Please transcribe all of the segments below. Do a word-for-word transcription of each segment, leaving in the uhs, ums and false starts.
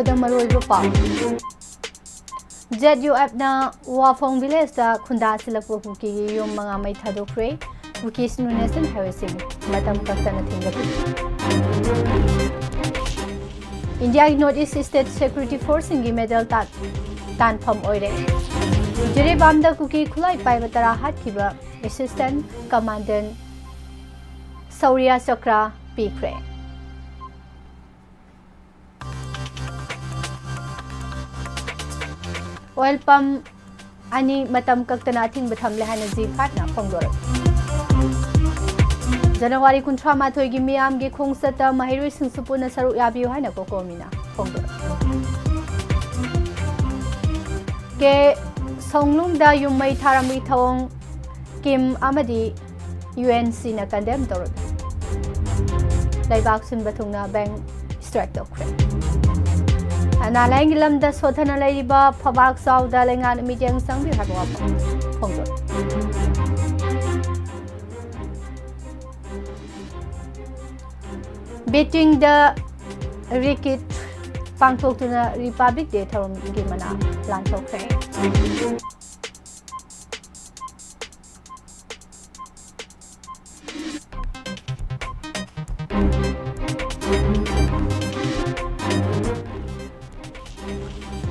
ꯗ ꯃꯔꯨꯑꯣꯏꯕ ꯄꯥꯎ꯫ ꯖꯦꯠ ꯌꯨ ꯑꯦꯐꯅ ꯋꯥꯐꯣꯡ ꯚꯤꯂꯦꯖꯇ ꯈꯨꯟꯗꯥ ꯁꯤꯜꯂꯛꯄ ꯀꯨꯀꯤꯒꯤ ꯌꯨꯝ ꯃꯉꯥ ꯃꯩ ꯊꯥꯗꯣꯛꯈ꯭ꯔꯦ꯫ ꯀꯨꯀꯤꯁꯤꯡ ꯅꯦꯁꯅꯦꯜ ꯍꯥꯏꯋꯦꯁꯤꯡ ꯃꯇꯝ ꯀꯛꯇꯅ ꯊꯤꯡꯒꯠꯂꯤ꯫ ꯏꯟꯗꯤꯌꯥꯒꯤ ꯅꯣꯔꯠ ꯏꯁ ꯁ꯭ꯇꯦꯠ ꯁꯦꯀ꯭ꯌꯨꯔꯤꯇꯤ ꯐꯣꯔꯁꯁꯤꯡꯒꯤ ꯃꯦꯗꯜ ꯇꯥꯟ-, ꯇꯥꯟꯐꯝ ꯑꯣꯏꯔꯦ꯫ ꯖꯤꯔꯤꯕꯥꯝꯗ ꯀꯨꯀꯤ ꯈꯨꯠꯂꯥꯏ ꯄꯥꯏꯕ ꯇꯔꯥ ꯍꯥꯠꯈꯤꯕ ꯑꯦꯁꯤꯁꯇꯦꯟꯠ ꯀꯃꯥꯟꯗꯦꯟꯠ ꯁꯧꯔꯤꯌꯥ ꯆꯀ꯭ꯔ ꯄꯤꯈ꯭ꯔꯦ꯫ ꯑꯣꯏꯜ ꯄꯝ ꯑꯅꯤ ꯃꯇꯝ ꯀꯛꯇꯅ ꯑꯊꯤꯡꯕ ꯊꯝꯂꯦ ꯍꯥꯏꯅ ꯖꯤ ꯐꯥꯏꯚꯅ ꯐꯣꯡꯗꯣꯔꯛꯂꯤ꯫ ꯖꯅꯋꯥꯔꯤ ꯀꯨꯟꯊ꯭ꯔꯥ ꯃꯥꯊꯣꯏꯒꯤ ꯃꯤꯌꯥꯝꯒꯤ ꯈꯣꯡꯆꯠꯇ ꯃꯍꯩꯔꯣꯏꯁꯤꯡꯁꯨ ꯄꯨꯟꯅ ꯁꯔꯨꯛ ꯌꯥꯕꯤꯌꯨ ꯍꯥꯏꯅ ꯀꯣꯀꯣꯃꯤꯅ ꯐꯣꯡꯗꯣꯔꯛꯂꯤ꯫ ꯀꯦ ꯁꯣꯡꯅꯨꯡꯗ ꯌꯨꯝ ꯃꯩ ꯊꯥꯔꯝꯕꯒꯤ ꯊꯧꯑꯣꯡ ꯀꯤꯝ ꯑꯃꯗꯤ ꯌꯨ ꯑꯦꯟ ꯁꯤꯅ ꯀꯟꯗꯦꯝ ꯇꯧꯔꯛꯂꯤ꯫ ꯂꯩꯕꯥꯛ ꯁꯤꯟꯕ ꯊꯨꯡꯅ ꯕꯦꯡꯛ ꯁ꯭ꯇ꯭ꯔꯥꯏꯛ ꯇꯧꯈ꯭ꯔꯦ꯫ ꯑꯅꯥ ꯂꯥꯏꯌꯦꯡꯒꯤ ꯂꯝꯗ ꯁꯣꯠꯊꯅ ꯂꯩꯔꯤꯕ ꯐꯕꯥꯛ ꯆꯥꯎꯗ ꯂꯩꯉꯥꯛꯅ ꯃꯤꯠꯌꯦꯡ ꯆꯪꯕꯤꯌꯨ ꯍꯥꯏꯕ ꯋꯥꯐꯝ ꯐꯣꯡꯗꯣꯛꯂꯤ꯫ ꯕꯤꯇꯤꯡꯗ ꯔꯤꯀꯤꯠ ꯄꯥꯡꯊꯣꯛꯇꯨꯅ ꯔꯤꯄꯕ꯭ꯂꯤꯛ ꯗꯦ ꯊꯧꯔꯝꯒꯤ ꯃꯅꯥ ꯂꯥꯟꯊꯣꯛꯈ꯭ꯔꯦ꯫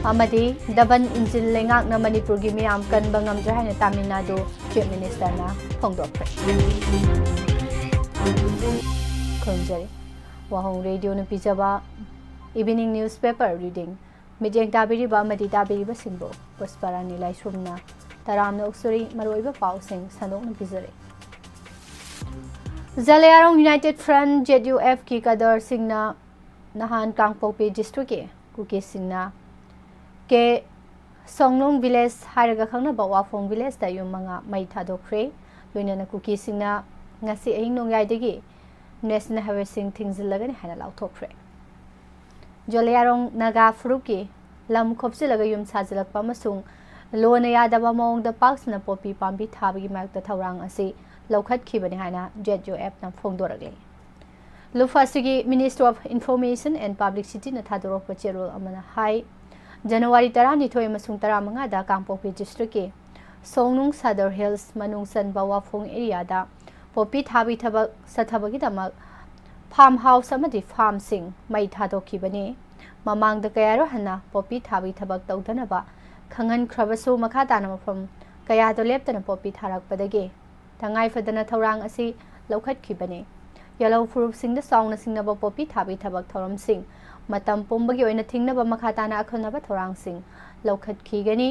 ꯑꯃꯗꯤ ꯗꯕꯜ ꯏꯟꯖꯤꯟ ꯂꯩꯉꯥꯛꯅ ꯃꯅꯤꯄꯨꯔꯒꯤ ꯃꯤꯌꯥꯝ ꯀꯟꯕ ꯉꯝꯗ꯭ꯔꯦ ꯍꯥꯏꯅ ꯇꯥꯃꯤꯜ ꯅꯥꯗꯨ ꯆꯤꯐ ꯃꯤꯅꯤꯁꯇꯔꯅ ꯐꯣꯡꯗꯣꯛꯈ꯭ꯔꯦ꯫ ꯈꯨꯔꯨꯝꯖꯔꯤ꯫ ꯋꯥꯍꯣꯡ ꯔꯦꯗꯤꯑꯣꯅ ꯄꯤꯖꯕ ꯏꯚꯤꯅꯤꯡ ꯅ꯭ꯌꯨꯁꯄꯦꯄꯔ ꯔꯤꯗꯤꯡ꯫ ꯃꯤꯠꯌꯦꯡ ꯇꯥꯕꯤꯔꯤꯕ ꯑꯃꯗꯤ ꯇꯥꯕꯤꯔꯤꯕꯁꯤꯡꯕꯨ ꯄꯨꯁꯄꯔꯥꯅꯤ ꯂꯥꯏꯁ꯭ꯔꯝꯅ ꯇꯔꯥꯝꯅ ꯑꯣꯛꯆꯔꯤ꯫ ꯃꯔꯨꯑꯣꯏꯕ ꯄꯥꯎꯁꯤꯡ ꯁꯟꯗꯣꯛꯅ ꯄꯤꯖꯔꯤ꯫ ꯖꯂꯤꯌꯥꯔꯣꯡ ꯌꯨꯅꯥꯏꯇꯦꯗ ꯐ꯭ꯔꯟꯠ, ꯖꯦꯠ ꯌꯨ ꯑꯦꯐꯀꯤ ꯀꯗꯔꯁꯤꯡꯅ ꯅꯍꯥꯟ ꯀꯥꯡꯄꯣꯛꯄꯤ ꯗꯤꯁꯇ꯭ꯔꯤꯛꯀꯤ ꯀꯨꯀꯤꯁꯤꯡꯅ ꯀꯦ ꯁꯣꯡꯅꯨꯡ ꯚꯤꯂꯦꯖ ꯍꯥꯏꯔꯒ ꯈꯪꯅꯕ ꯋꯥꯐꯣꯡ ꯚꯤꯂꯦꯖꯇ ꯌꯨꯝ ꯃꯉꯥ ꯃꯩ ꯊꯥꯗꯣꯛꯈ꯭ꯔꯦ꯫ ꯂꯣꯏꯅꯅ ꯀꯨꯀꯤꯁꯤꯡꯅ ꯉꯁꯤ ꯑꯍꯤꯡ ꯅꯣꯡꯌꯥꯏꯗꯒꯤ ꯅꯦꯁꯅꯦꯜ ꯍꯥꯏꯋꯦꯁꯤꯡ ꯊꯤꯡꯖꯤꯜꯂꯒꯅꯤ ꯍꯥꯏꯅ ꯂꯥꯎꯊꯣꯛꯈ꯭ꯔꯦ꯫ ꯖꯣꯂꯤꯌꯥꯔꯣꯡ ꯅꯥꯒꯥ ꯐꯨꯔꯨꯞꯀꯤ ꯂꯝ ꯈꯣꯞꯆꯤꯜꯂꯒ ꯌꯨꯝ ꯁꯥꯖꯤꯜꯂꯛꯄ ꯑꯃꯁꯨꯡ ꯂꯣꯟꯅ ꯌꯥꯗꯕ ꯃꯑꯣꯡꯗ ꯄꯥꯛ ꯁꯟꯅ ꯄꯣꯄꯤ ꯄꯥꯝꯕꯤ ꯊꯥꯕꯒꯤ ꯃꯥꯌꯣꯛꯇ ꯊꯧꯔꯥꯡ ꯑꯁꯤ ꯂꯧꯈꯠꯈꯤꯕꯅꯤ ꯍꯥꯏꯅ ꯖꯦꯠ ꯌꯨ ꯑꯦꯐꯅ ꯐꯣꯡꯗꯣꯔꯛꯂꯤ꯫ ꯂꯨꯐꯥꯁꯤꯒꯤ Ministry of Information and Publicity ꯅ ꯊꯥꯗꯣꯔꯛꯄ ꯆꯦꯔꯣꯜ ꯑꯃꯅ ꯍꯥꯏ, ꯖꯅꯋꯥꯔꯤ ꯇꯔꯥꯅꯤꯊꯣꯏ ꯑꯃꯁꯨꯡ ꯇꯔꯥꯃꯉꯥꯗ ꯀꯥꯡꯄꯣꯛꯄꯤ district ꯀꯤ ꯁꯣꯡꯅꯨꯡ Sadar Hills ꯃꯅꯨꯡ ꯆꯟꯕ ꯋꯥꯐꯣꯡ area ꯗ ꯄꯣꯄꯤ ꯊꯥꯕꯒꯤ ꯊꯕꯛ ꯆꯠꯊꯕꯒꯤꯗꯃꯛ farm house ꯑꯃꯗꯤ farm ꯁꯤꯡ ꯃꯩ ꯊꯥꯗꯣꯛꯈꯤꯕꯅꯤ꯫ ꯃꯃꯥꯡꯗ ꯀꯌꯥꯔꯣ ꯍꯟꯅ ꯄꯣꯄꯤ ꯊꯥꯕꯒꯤ ꯊꯕꯛ ꯇꯧꯗꯅꯕ ꯈꯪꯍꯟꯈ꯭ꯔꯕꯁꯨ, ꯃꯈꯥ ꯇꯥꯅ ꯃꯐꯝ ꯀꯌꯥꯗ ꯂꯦꯞꯇꯅ ꯄꯣꯄꯤ ꯊꯥꯔꯛꯄꯗꯒꯤ ꯇꯉꯥꯏ ꯐꯗꯅ ꯊꯧꯔꯥꯡ ꯑꯁꯤ ꯂꯧꯈꯠꯈꯤꯕꯅꯤ꯫ ꯌꯦꯜꯍꯧ ꯐꯨꯔꯨꯞꯁꯤꯡꯗ ꯆꯥꯎꯅ ꯁꯤꯡꯅꯕ ꯄꯣꯄꯤ ꯊꯥꯕꯒꯤ ꯊꯕꯛ ꯊꯧꯔꯝꯁꯤꯡ ꯃꯇꯝ ꯄꯨꯝꯕꯒꯤ ꯑꯣꯏꯅ ꯊꯤꯡꯅꯕ ꯃꯈꯥ ꯇꯥꯅ ꯑꯈꯟꯅꯕ ꯊꯧꯔꯥꯡꯁꯤꯡ ꯂꯧꯈꯠꯈꯤꯒꯅꯤ꯫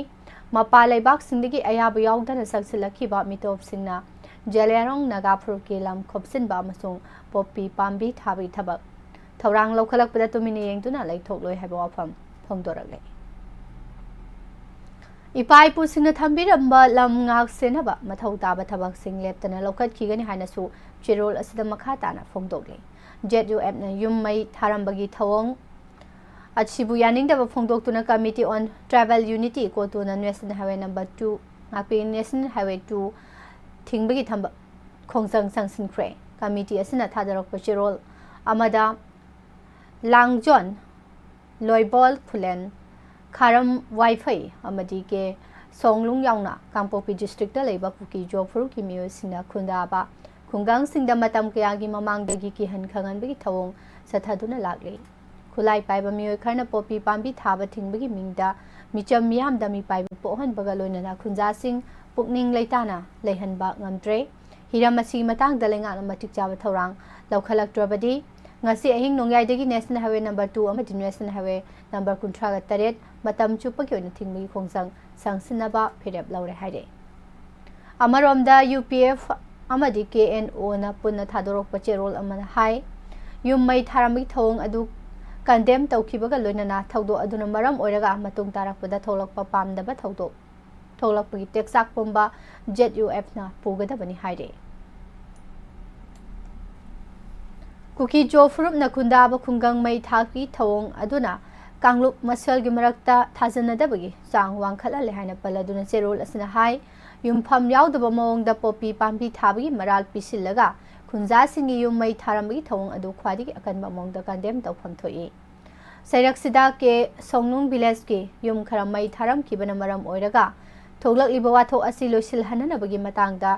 ꯃꯄꯥꯟ ꯂꯩꯕꯥꯛꯁꯤꯡꯗꯒꯤ ꯑꯌꯥꯕ ꯌꯥꯎꯗꯅ ꯆꯪꯁꯤꯜꯂꯛꯈꯤꯕ ꯃꯤꯇꯣꯞꯁꯤꯡꯅ ꯖꯦꯂꯤꯌꯥꯡꯔꯣꯡ ꯅꯥꯒꯥ ꯐꯨꯔꯨꯞꯀꯤ ꯂꯝ ꯈꯣꯞꯆꯤꯟꯕ ꯑꯃꯁꯨꯡ ꯄꯣꯄꯤ ꯄꯥꯝꯕꯤ ꯊꯥꯕꯒꯤ ꯊꯕꯛ ꯊꯧꯔꯥꯡ ꯂꯧꯈꯠꯂꯛꯄꯗ ꯇꯨꯃꯤꯟꯅ ꯌꯦꯡꯗꯨꯅ ꯂꯩꯊꯣꯛꯂꯣꯏ ꯍꯥꯏꯕ ꯋꯥꯐꯝ ꯐꯣꯡꯗꯣꯔꯛꯂꯦ꯫ ꯏꯄꯥ ꯏꯄꯨꯁꯤꯡꯅ ꯊꯝꯕꯤꯔꯝꯕ ꯂꯝ ꯉꯥꯛ ꯁꯦꯟꯅꯕ ꯃꯊꯧ ꯇꯥꯕ ꯊꯕꯛꯁꯤꯡ ꯂꯦꯞꯇꯅ ꯂꯧꯈꯠꯈꯤꯒꯅꯤ ꯍꯥꯏꯅꯁꯨ ꯆꯦꯔꯣꯜ ꯑꯁꯤꯗ ꯃꯈꯥ ꯇꯥꯅ ꯐꯣꯡꯗꯣꯛꯂꯤ꯫ ZUF ꯅ ꯌꯨꯝ ꯃꯩ ꯊꯥꯔꯝꯕꯒꯤ ꯊꯧꯑꯣꯡ ꯑꯁꯤꯕꯨ ꯌꯥꯅꯤꯡꯗꯕ ꯐꯣꯡꯗꯣꯛꯇꯨꯅ Committee on Tribal Unity, ꯀꯣꯇꯨꯅ National Highway number two, ꯉꯥꯛꯄꯤ National Highway two ꯊꯤꯡꯕꯒꯤ ꯊꯝꯕ ꯈꯣꯡꯖꯪ ꯆꯪꯁꯤꯟꯈ꯭ꯔꯦ꯫ Committee ꯑꯁꯤꯅ ꯊꯥꯗꯣꯔꯛꯄ ꯆꯦꯔꯣꯜ ꯑꯃꯗ ꯂꯥꯡꯖꯣꯟ, ꯂꯣꯏꯕꯣꯜ ꯈꯨꯂꯦꯟ, ꯈꯥꯔꯝ ꯋꯥꯏꯐꯩ ꯑꯃꯗꯤ ꯀꯦ ꯁꯣꯡꯂꯨꯡ ꯌꯥꯎꯅ ꯀꯥꯡꯄꯣꯛꯄꯤ district ꯇ ꯂꯩꯕ ꯀꯨꯀꯤ ꯖꯣ ꯐꯨꯔꯨꯞꯀꯤ ꯃꯤꯑꯣꯏꯁꯤꯡꯅ ꯈꯨꯟꯗꯥꯕ ꯈꯨꯡꯒꯪꯁꯤꯡꯗ ꯃꯇꯝ ꯀꯌꯥꯒꯤ ꯃꯃꯥꯡꯗꯒꯤ ꯀꯤꯍꯟ ꯈꯪꯍꯟꯕꯒꯤ ꯊꯧꯑꯣꯡ ꯆꯠꯊꯗꯨꯅ ꯂꯥꯛꯂꯤ꯫ ꯈꯨꯠꯂꯥꯏ ꯄꯥꯏꯕ ꯃꯤꯑꯣꯏ ꯈꯔꯅ ꯄꯣꯄꯤ ꯄꯥꯝꯕꯤ ꯊꯥꯕ ꯊꯤꯡꯕꯒꯤ ꯃꯤꯡꯗ ꯃꯤꯆꯝ ꯃꯤꯌꯥꯝꯗ ꯃꯤꯄꯥꯏꯕ ꯄꯣꯛꯍꯟꯕꯒ ꯂꯣꯏꯅꯅ ꯈꯨꯟꯖꯥꯁꯤꯡ ꯄꯨꯛꯅꯤꯡ ꯂꯩꯇꯥꯅ ꯂꯩꯍꯟꯕ ꯉꯝꯗ꯭ꯔꯦ꯫ ꯍꯤꯔꯝ ꯑꯁꯤꯒꯤ ꯃꯇꯥꯡꯗ ꯂꯩꯉꯥꯛꯅ ꯃꯇꯤꯛ ꯆꯥꯕ ꯊꯧꯔꯥꯡ ꯂꯧꯈꯠꯂꯛꯇ꯭ꯔꯕꯗꯤ, ꯉꯁꯤ ꯑꯍꯤꯡ ꯅꯣꯡꯌꯥꯏꯗꯒꯤ National Highway number two ꯑꯃꯗꯤ National Highway number ꯀꯨꯟꯊ꯭ꯔꯥꯒ ꯇꯔꯦꯠ ꯃꯇꯝ ꯆꯨꯞꯄꯒꯤ ꯑꯣꯏꯅ ꯊꯤꯡꯕꯒꯤ ꯈꯣꯡꯖꯪ ꯆꯪꯁꯤꯟꯅꯕ ꯐꯤꯔꯦꯞ ꯂꯧꯔꯦ ꯍꯥꯏꯔꯦ꯫ ꯑꯃꯔꯣꯝꯗ, UPF ꯑꯃꯗꯤ KNO ꯅ ꯄꯨꯟꯅ ꯊꯥꯗꯣꯔꯛꯄ ꯆꯦꯔꯣꯜ ꯑꯃꯅ ꯍꯥꯏ, ꯌꯨꯝ ꯃꯩ ꯊꯥꯔꯝꯕꯒꯤ ꯊꯧꯑꯣꯡ ꯑꯗꯨ condemn ꯇꯧꯈꯤꯕꯒ ꯂꯣꯏꯅꯅ ꯊꯧꯗꯣꯛ ꯑꯗꯨꯅ ꯃꯔꯝ ꯑꯣꯏꯔꯒ ꯃꯇꯨꯡ ꯇꯥꯔꯛꯄꯗ ꯊꯣꯛꯂꯛꯄ ꯄꯥꯝꯗꯕ ꯊꯧꯗꯣꯛ ꯊꯣꯛꯂꯛꯄꯒꯤ ꯇꯦꯛꯆꯥꯛ ꯄꯨꯝꯕ ZUF ꯅ ꯄꯨꯒꯗꯕꯅꯤ ꯍꯥꯏꯔꯤ꯫ ꯀꯨꯀꯤ ꯖꯣ ꯐꯨꯔꯨꯞꯅ ꯈꯨꯟꯗꯥꯕ ꯈꯨꯡꯒꯪ ꯃꯩ ꯊꯥꯛꯄꯒꯤ ꯊꯧꯑꯣꯡ ꯑꯗꯨꯅ ꯀꯥꯡꯂꯨꯞ ꯃꯁꯦꯜꯒꯤ ꯃꯔꯛꯇ ꯊꯥꯖꯅꯗꯕꯒꯤ ꯆꯥꯡ ꯋꯥꯡꯈꯠꯍꯜꯂꯦ ꯍꯥꯏꯅ ꯄꯜꯂꯗꯨꯅ ꯆꯦꯔꯣꯜ ꯑꯁꯤꯅ ꯍꯥꯏ, ꯌꯨꯝꯐꯝ ꯌꯥꯎꯗꯕ ꯃꯑꯣꯡꯗ ꯄꯣꯄꯤ ꯄꯥꯝꯕꯤ ꯊꯥꯕꯒꯤ ꯃꯔꯥꯜ ꯄꯤꯁꯤꯜꯂꯒ ꯈꯨꯟꯖꯥꯁꯤꯡꯒꯤ ꯌꯨꯝ ꯃꯩ ꯊꯥꯔꯝꯕꯒꯤ ꯊꯧꯑꯣꯡ ꯑꯗꯨ ꯈ꯭ꯋꯥꯏꯗꯒꯤ ꯑꯀꯟꯕ ꯃꯑꯣꯡꯗ ꯀꯟꯗꯦꯝ ꯇꯧꯐꯝ ꯊꯣꯛꯏ꯫ ꯁꯩꯔꯛꯁꯤꯗ ꯀꯦ ꯁꯣꯡꯅꯨꯡ ꯚꯤꯂꯦꯖꯀꯤ ꯌꯨꯝ ꯈꯔ ꯃꯩ ꯊꯥꯔꯝꯈꯤꯕꯅ ꯃꯔꯝ ꯑꯣꯏꯔꯒ ꯊꯣꯛꯂꯛꯂꯤꯕ ꯋꯥꯊꯣꯛ ꯑꯁꯤ ꯂꯣꯏꯁꯤꯜꯍꯟꯅꯅꯕꯒꯤ ꯃꯇꯥꯡꯗ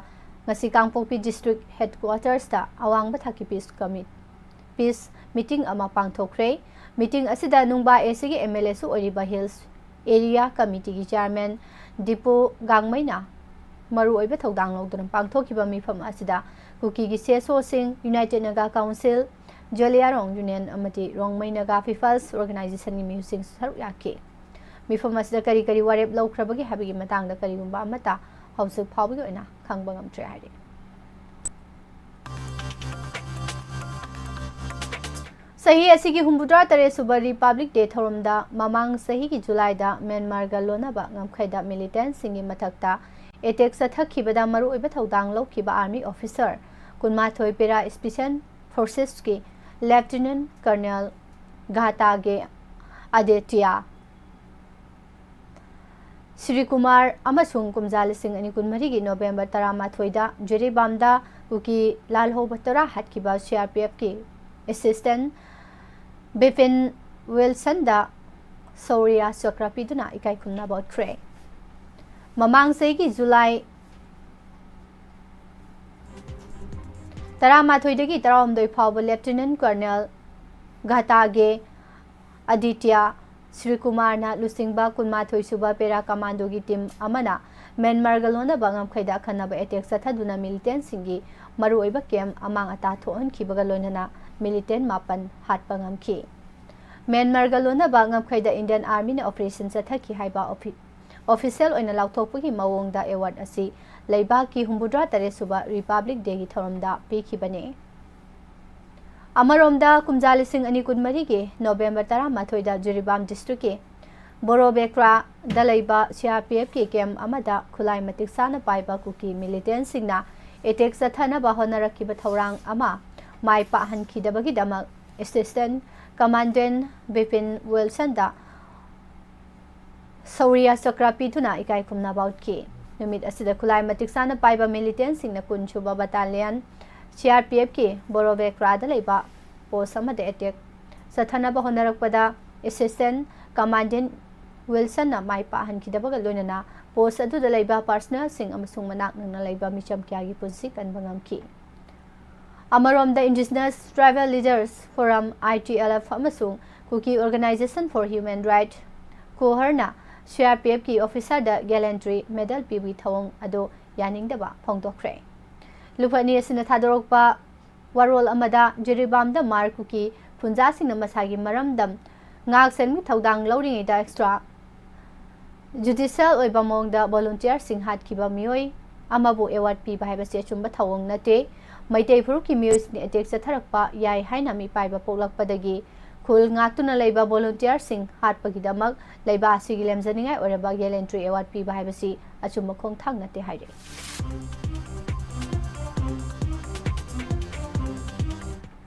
ꯉꯁꯤ ꯀꯥꯡꯄꯣꯛꯄꯤ ꯗꯤꯁꯇ꯭ꯔꯤꯛ ꯍꯦꯗꯀ꯭ꯋꯥꯇꯔꯁꯇ ꯑꯋꯥꯡꯕ ꯊꯥꯛꯀꯤ ꯄꯤꯁ ꯀꯃꯤꯠ ꯄꯤꯁ ꯃꯤꯇꯤꯡ ꯑꯃ ꯄꯥꯡꯊꯣꯛꯈ꯭ꯔꯦ꯫ ꯃꯤꯇꯤꯡ ꯑꯁꯤꯗ ꯅꯨꯡꯕꯥ ꯑꯦꯁꯤꯒꯤ ꯑꯦꯝ ꯑꯦꯜ ꯑꯦꯁꯨ ꯑꯣꯏꯔꯤꯕ ꯍꯤꯜꯁ ꯑꯦꯔꯤꯌꯥ ꯀꯃꯤꯇꯤꯒꯤ ꯆꯤꯌꯥꯔꯃꯦꯟ ꯗꯤꯄꯨ ꯒꯥꯡꯃꯩꯅ ꯃꯔꯨꯑꯣꯏꯕ ꯊꯧꯗꯥꯡ ꯂꯧꯗꯨꯅ ꯄꯥꯡꯊꯣꯛꯈꯤꯕ ꯃꯤꯐꯝ ꯑꯁꯤꯗ ꯀꯨꯀꯤꯒꯤ ꯁꯤ ꯑꯦꯁ ꯑꯣꯁꯤꯡ, ꯌꯨꯅꯥꯏꯇꯦꯗ ꯅꯥꯒꯥ ꯀꯥꯎꯟꯁꯤꯜ, ꯖꯣꯂꯤꯌꯥꯔꯣꯡ ꯌꯨꯅꯤꯌꯟ ꯑꯃꯗꯤ ꯔꯣꯡꯃꯩ ꯅꯥꯒꯥ ꯄꯤꯄꯜꯁ ꯑꯣꯔꯒꯅꯥꯏꯖꯦꯁꯟꯒꯤ ꯃꯤꯍꯨꯠꯁꯤꯡꯁꯨ ꯁꯔꯨꯛ ꯌꯥꯈꯤ꯫ ꯃꯤꯐꯝ ꯑꯁꯤꯗ ꯀꯔꯤ ꯀꯔꯤ ꯋꯥꯔꯦꯞ ꯂꯧꯈ꯭ꯔꯕꯒꯦ ꯍꯥꯏꯕꯒꯤ ꯃꯇꯥꯡꯗ ꯀꯔꯤꯒꯨꯝꯕ ꯑꯃꯠꯇ ꯍꯧꯖꯤꯛ ꯐꯥꯎꯕꯒꯤ ꯑꯣꯏꯅ ꯈꯪꯕ ꯉꯝꯗ꯭ꯔꯦ ꯍꯥꯏꯔꯤ꯫ ꯆꯍꯤ ꯑꯁꯤꯒꯤ ꯍꯨꯝꯐꯨꯇꯔꯥ ꯇꯔꯦꯠ ꯁꯨꯕ ꯔꯤꯄꯕ꯭ꯂꯤꯛ ꯗꯦ ꯊꯧꯔꯝꯗ ꯃꯃꯥꯡ ꯆꯍꯤꯒꯤ ꯖꯨꯂꯥꯏꯗ ꯃ꯭ꯌꯥꯟꯃꯥꯔꯒ ꯂꯣꯟꯅꯕ ꯉꯝꯈꯩꯗ ꯃꯤꯂꯤꯇꯦꯟꯁꯤꯡꯒꯤ ꯃꯊꯛꯇ ꯑꯦꯇꯦꯛ ꯆꯠꯊꯈꯤꯕꯗ ꯃꯔꯨꯑꯣꯏꯕ ꯊꯧꯗꯥꯡ ꯂꯧꯈꯤꯕ ꯑꯥꯔꯃꯤ ꯑꯣꯐꯤꯁꯔ ꯀꯨꯟꯃꯥꯊꯣꯏ ꯄꯦꯔꯥ ꯏꯁꯄꯤꯁꯦꯜ ꯐꯣꯔꯁꯦꯁꯀꯤ ꯂꯦꯐꯇꯤꯅꯦꯟ ꯀꯔꯅꯦꯜ ꯘꯥꯇꯥꯒꯦ ꯑꯗꯦꯇꯤꯌꯥ ꯁ꯭ꯔꯤꯀꯨꯃꯥꯔ ꯑꯃꯁꯨꯡ ꯀꯨꯝꯖꯥ ꯂꯤꯁꯤꯡ ꯑꯅꯤ ꯀꯨꯟꯃꯔꯤꯒꯤ ꯅꯣꯕꯦꯝꯕꯔ ꯇꯔꯥꯃꯥꯊꯣꯏꯗ ꯖꯤꯔꯤꯕꯥꯝꯗ ꯀꯨꯀꯤ ꯂꯥꯜꯍꯧꯕ ꯇꯔꯥ ꯍꯥꯠꯈꯤꯕ ꯁꯤ ꯑꯥꯔ ꯄꯤ ꯑꯦꯐꯀꯤ ꯑꯦꯁꯤꯁꯇꯦꯟ ꯕꯤꯄꯤꯟ ꯋꯤꯜꯁꯟꯗ ꯁꯧꯔꯤꯌꯥ ꯆꯀ꯭ꯔ ꯄꯤꯗꯨꯅ ꯏꯀꯥꯏ ꯈꯨꯝꯅꯕ ꯎꯠꯈ꯭ꯔꯦ꯫ ꯃꯃꯥꯡ ꯆꯍꯤꯒꯤ ꯖꯨꯂꯥꯏ ꯇꯔꯥꯃꯥꯊꯣꯏꯗꯒꯤ ꯇꯔꯥꯍꯨꯝꯗꯣꯏ ꯐꯥꯎꯕ ꯂꯦꯐꯇꯤꯅꯦꯟ ꯀꯔꯅꯦꯜ ꯘꯥꯇꯥꯒꯦ ꯑꯗꯤꯇ꯭ꯌ ꯁ꯭ꯔꯤꯀꯨꯃꯥꯔꯅ ꯂꯨꯆꯤꯡꯕ ꯀꯨꯟꯃꯥꯊꯣꯏ ꯁꯨꯕ ꯄꯦꯔꯥ ꯀꯃꯥꯟꯗꯣꯒꯤ ꯇꯤꯝ ꯑꯃꯅ ꯃ꯭ꯌꯥꯟꯃꯥꯔꯒ ꯂꯣꯟꯅꯕ ꯉꯝꯈꯩꯗ ꯑꯈꯟꯅꯕ ꯑꯦꯇꯦꯛ ꯆꯠꯊꯗꯨꯅ ꯃꯤꯂꯤꯇꯦꯟꯁꯤꯡꯒꯤ ꯃꯔꯨꯑꯣꯏꯕ ꯀꯦꯝꯞ ꯑꯃꯥꯡ ꯑꯇꯥ ꯊꯣꯛꯍꯟꯈꯤꯕꯒ ꯂꯣꯏꯅꯅ ꯃꯤꯂꯤꯇꯦꯟ ꯃꯥꯄꯟ ꯍꯥꯠꯄ ꯉꯝꯈꯤ꯫ ꯃ꯭ꯌꯥꯟꯃꯥꯔꯒ ꯂꯣꯟꯅꯕ ꯉꯝꯈꯩꯗ ꯏꯟꯗꯤꯌꯟ ꯑꯥꯔꯃꯤꯅ ꯑꯣꯄꯔꯦꯁꯟ ꯆꯠꯊꯈꯤ ꯍꯥꯏꯕ ꯑꯣꯐꯤ-, ꯑꯣꯐꯤꯁꯤꯌꯦꯜ ꯑꯣꯏꯅ ꯂꯥꯎꯊꯣꯛꯄꯒꯤ ꯃꯑꯣꯡꯗ ꯑꯦꯋꯥꯔꯗ ꯑꯁꯤ ꯂꯩꯕꯥꯛꯀꯤ ꯍꯨꯝꯐꯨꯇꯔꯥ ꯇꯔꯦꯠ ꯁꯨꯕ ꯔꯤꯄꯕ꯭ꯂꯤꯛ ꯗꯦꯒꯤ ꯊꯧꯔꯝꯗ ꯄꯤꯈꯤꯕꯅꯤ꯫ ꯑꯃꯔꯣꯝꯗ, ꯀꯨꯝꯖꯥ ꯂꯤꯁꯤꯡ ꯑꯅꯤ ꯀꯨꯟꯃꯔꯤꯒꯤ ꯅꯣꯕꯦꯝꯕꯔ ꯇꯔꯥꯃꯥꯊꯣꯏꯗ ꯖꯤꯔꯤꯕꯥꯝ ꯗꯤꯁꯇ꯭ꯔꯤꯛꯀꯤ ꯕꯣꯔꯣꯕꯦꯀ꯭ꯔꯥꯗ ꯂꯩꯕ ꯁꯤ ꯑꯥꯔ ꯄꯤ ꯑꯦꯐꯀꯤ ꯀꯦꯝꯞ ꯑꯃꯗ ꯈꯨꯠꯂꯥꯏ ꯃꯇꯤꯛ ꯆꯥꯅ ꯄꯥꯏꯕ ꯀꯨꯀꯤ ꯃꯤꯂꯤꯇꯦꯟꯁꯤꯡꯅ ꯑꯦꯇꯦꯛ ꯆꯠꯊꯅꯕ ꯍꯣꯠꯅꯔꯛꯈꯤꯕ ꯊꯧꯔꯥꯡ ꯑꯃ ꯃꯥꯏ ꯄꯥꯛꯍꯟꯈꯤꯗꯕꯒꯤꯗꯃꯛ ꯑꯦꯁꯤꯁꯇꯦꯟ ꯀꯃꯥꯟꯗꯦꯟ ꯕꯤꯄꯤꯟ ꯋꯤꯜꯁꯟꯗ ꯁꯧꯔꯤꯌꯥ ꯆꯀ꯭ꯔ ꯄꯤꯗꯨꯅ ꯏꯀꯥꯏ ꯈꯨꯝꯅꯕ ꯎꯠꯈꯤ꯫ ꯅꯨꯃꯤꯠ ꯑꯁꯤꯗ ꯈꯨꯠꯂꯥꯏ ꯃꯇꯤꯛ ꯆꯥꯅ ꯄꯥꯏꯕ ꯃꯤꯂꯤꯇꯦꯟꯁꯤꯡꯅ ꯀꯨꯟ ꯁꯨꯕ ꯕꯠꯇꯥꯂꯤꯌꯟ ꯁꯤ ꯑꯥꯔ ꯄꯤ ꯑꯦꯐꯀꯤ ꯕꯣꯔꯣꯕꯦꯀ꯭ꯔꯥꯗ ꯂꯩꯕ ꯄꯣꯁ ꯑꯃꯗ ꯑꯦꯇꯦꯛ ꯆꯠꯊꯅꯕ ꯍꯣꯠꯅꯔꯛꯄꯗ ꯑꯦꯁꯤꯁꯇꯦꯟ ꯀꯃꯥꯟꯗꯦꯟ ꯋꯤꯜꯁꯟꯅ ꯃꯥꯏ ꯄꯥꯛꯍꯟꯈꯤꯗꯕꯒ ꯂꯣꯏꯅꯅ ꯄꯣꯁ ꯑꯗꯨꯗ ꯂꯩꯕ ꯄꯥꯔꯁꯅꯦꯜꯁꯤꯡ ꯑꯃꯁꯨꯡ ꯃꯅꯥꯛ ꯅꯛꯅ ꯂꯩꯕ ꯃꯤꯆꯝ ꯀꯌꯥꯒꯤ ꯄꯨꯟꯁꯤ ꯀꯟꯕ ꯉꯝꯈꯤ꯫ ꯑꯃꯔꯣꯝꯗ, Indigenous Tribal Leaders Forum, I T L F, ꯑꯃꯁꯨꯡ Kuki Organization for Human Rights, ꯀꯣꯍꯔꯅ ꯁꯤ ꯑꯥꯔ ꯄꯤ ꯑꯦꯐꯀꯤ ꯑꯣꯐꯤꯁꯥꯔꯗ ꯒꯦꯂꯦꯟꯇ꯭ꯔꯤ ꯃꯦꯗꯜ ꯄꯤꯕꯒꯤ ꯊꯧꯑꯣꯡ ꯑꯗꯨ ꯌꯥꯅꯤꯡꯗꯕ ꯐꯣꯡꯗꯣꯛꯈ꯭ꯔꯦ꯫ ꯂꯨꯞ ꯑꯅꯤ ꯑꯁꯤꯅ ꯊꯥꯗꯣꯔꯛꯄ ꯋꯥꯔꯣꯜ ꯑꯃꯗ, ꯖꯤꯔꯤꯕꯥꯝꯗ ꯃꯥꯔ ꯀꯨꯀꯤ ꯈꯨꯟꯖꯥꯁꯤꯡꯅ ꯃꯁꯥꯒꯤ ꯃꯔꯝꯗꯝ ꯉꯥꯛ ꯁꯦꯟꯕꯒꯤ ꯊꯧꯗꯥꯡ ꯂꯧꯔꯤꯉꯩꯗ ꯑꯦꯛꯁꯇ꯭ꯔꯥ ꯖꯨꯗꯤꯁꯤꯌꯦꯜ ꯑꯣꯏꯕ ꯃꯑꯣꯡꯗ ꯚꯣꯂꯨꯟꯇꯤꯌꯔꯁꯤꯡ ꯍꯥꯠꯈꯤꯕ ꯃꯤꯑꯣꯏ ꯑꯃꯕꯨ ꯑꯦꯋꯥꯔꯗ ꯄꯤꯕ ꯍꯥꯏꯕꯁꯤ ꯑꯆꯨꯝꯕ ꯊꯧꯑꯣꯡ ꯅꯠꯇꯦ꯫ ꯃꯩꯇꯩ ꯐꯨꯔꯨꯞꯀꯤ ꯃꯤꯑꯣꯏꯁꯤꯡꯅ ꯑꯦꯇꯦꯛ ꯆꯠꯊꯔꯛꯄ ꯌꯥꯏ ꯍꯥꯏꯅ ꯃꯤꯄꯥꯏꯕ ꯄꯣꯛꯂꯛꯄꯗꯒꯤ ꯈꯨꯜ ꯉꯥꯛꯇꯨꯅ ꯂꯩꯕ ꯚꯣꯂꯨꯟꯇꯤꯌꯔꯁꯤꯡ ꯍꯥꯠꯄꯒꯤꯗꯃꯛ ꯂꯩꯕꯥꯛ ꯑꯁꯤꯒꯤ ꯂꯦꯝꯖꯅꯤꯡꯉꯥꯏ ꯑꯣꯏꯔꯕ ꯒꯦꯂꯦꯟꯇ꯭ꯔꯤ ꯑꯦꯋꯥꯔꯗ ꯄꯤꯕ ꯍꯥꯏꯕꯁꯤ ꯑꯆꯨꯝꯕ ꯈꯣꯡꯊꯥꯡ ꯅꯠꯇꯦ ꯍꯥꯏꯔꯤ꯫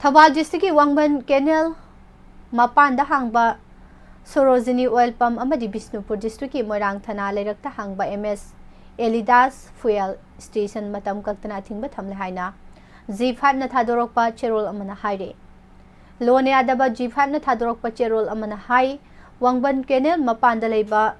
ꯊꯧꯕꯥꯜ ꯗꯤꯁꯇ꯭ꯔꯤꯛꯀꯤ ꯋꯥꯡꯕꯟ ꯀꯦꯅꯦꯜ ꯃꯄꯥꯟꯗ ꯍꯥꯡꯕ ꯁꯣꯔꯣꯖꯤꯅꯤ ꯑꯣꯏꯜ ꯄꯝ ꯑꯃꯗꯤ ꯕꯤꯁꯅꯨꯄꯨꯔ ꯗꯤꯁꯇ꯭ꯔꯤꯛꯀꯤ ꯃꯣꯏꯔꯥꯡ ꯊꯅꯥ ꯂꯩꯔꯛꯇ ꯍꯥꯡꯕ ꯑꯦꯝ ꯑꯦꯁ ꯑꯦꯂꯤꯗꯥꯁ ꯐꯨꯌꯦꯜ ꯁ꯭ꯇꯦꯁꯟ ꯃꯇꯝ ꯀꯛꯇꯅ ꯑꯊꯤꯡꯕ ꯊꯝꯂꯦ ꯍꯥꯏꯅ ꯖꯤ ꯐꯥꯏꯚꯅ ꯊꯥꯗꯣꯔꯛꯄ ꯆꯦꯔꯣꯜ ꯑꯃꯅ ꯍꯥꯏꯔꯤ꯫ ꯂꯣꯟꯅ ꯌꯥꯗꯕ ꯖꯤ ꯐꯥꯏꯚꯅ ꯊꯥꯗꯣꯔꯛꯄ ꯆꯦꯔꯣꯜ ꯑꯃꯅ ꯍꯥꯏ, ꯋꯥꯡꯕꯟ ꯀꯦꯅꯦꯜ ꯃꯄꯥꯟꯗ ꯂꯩꯕ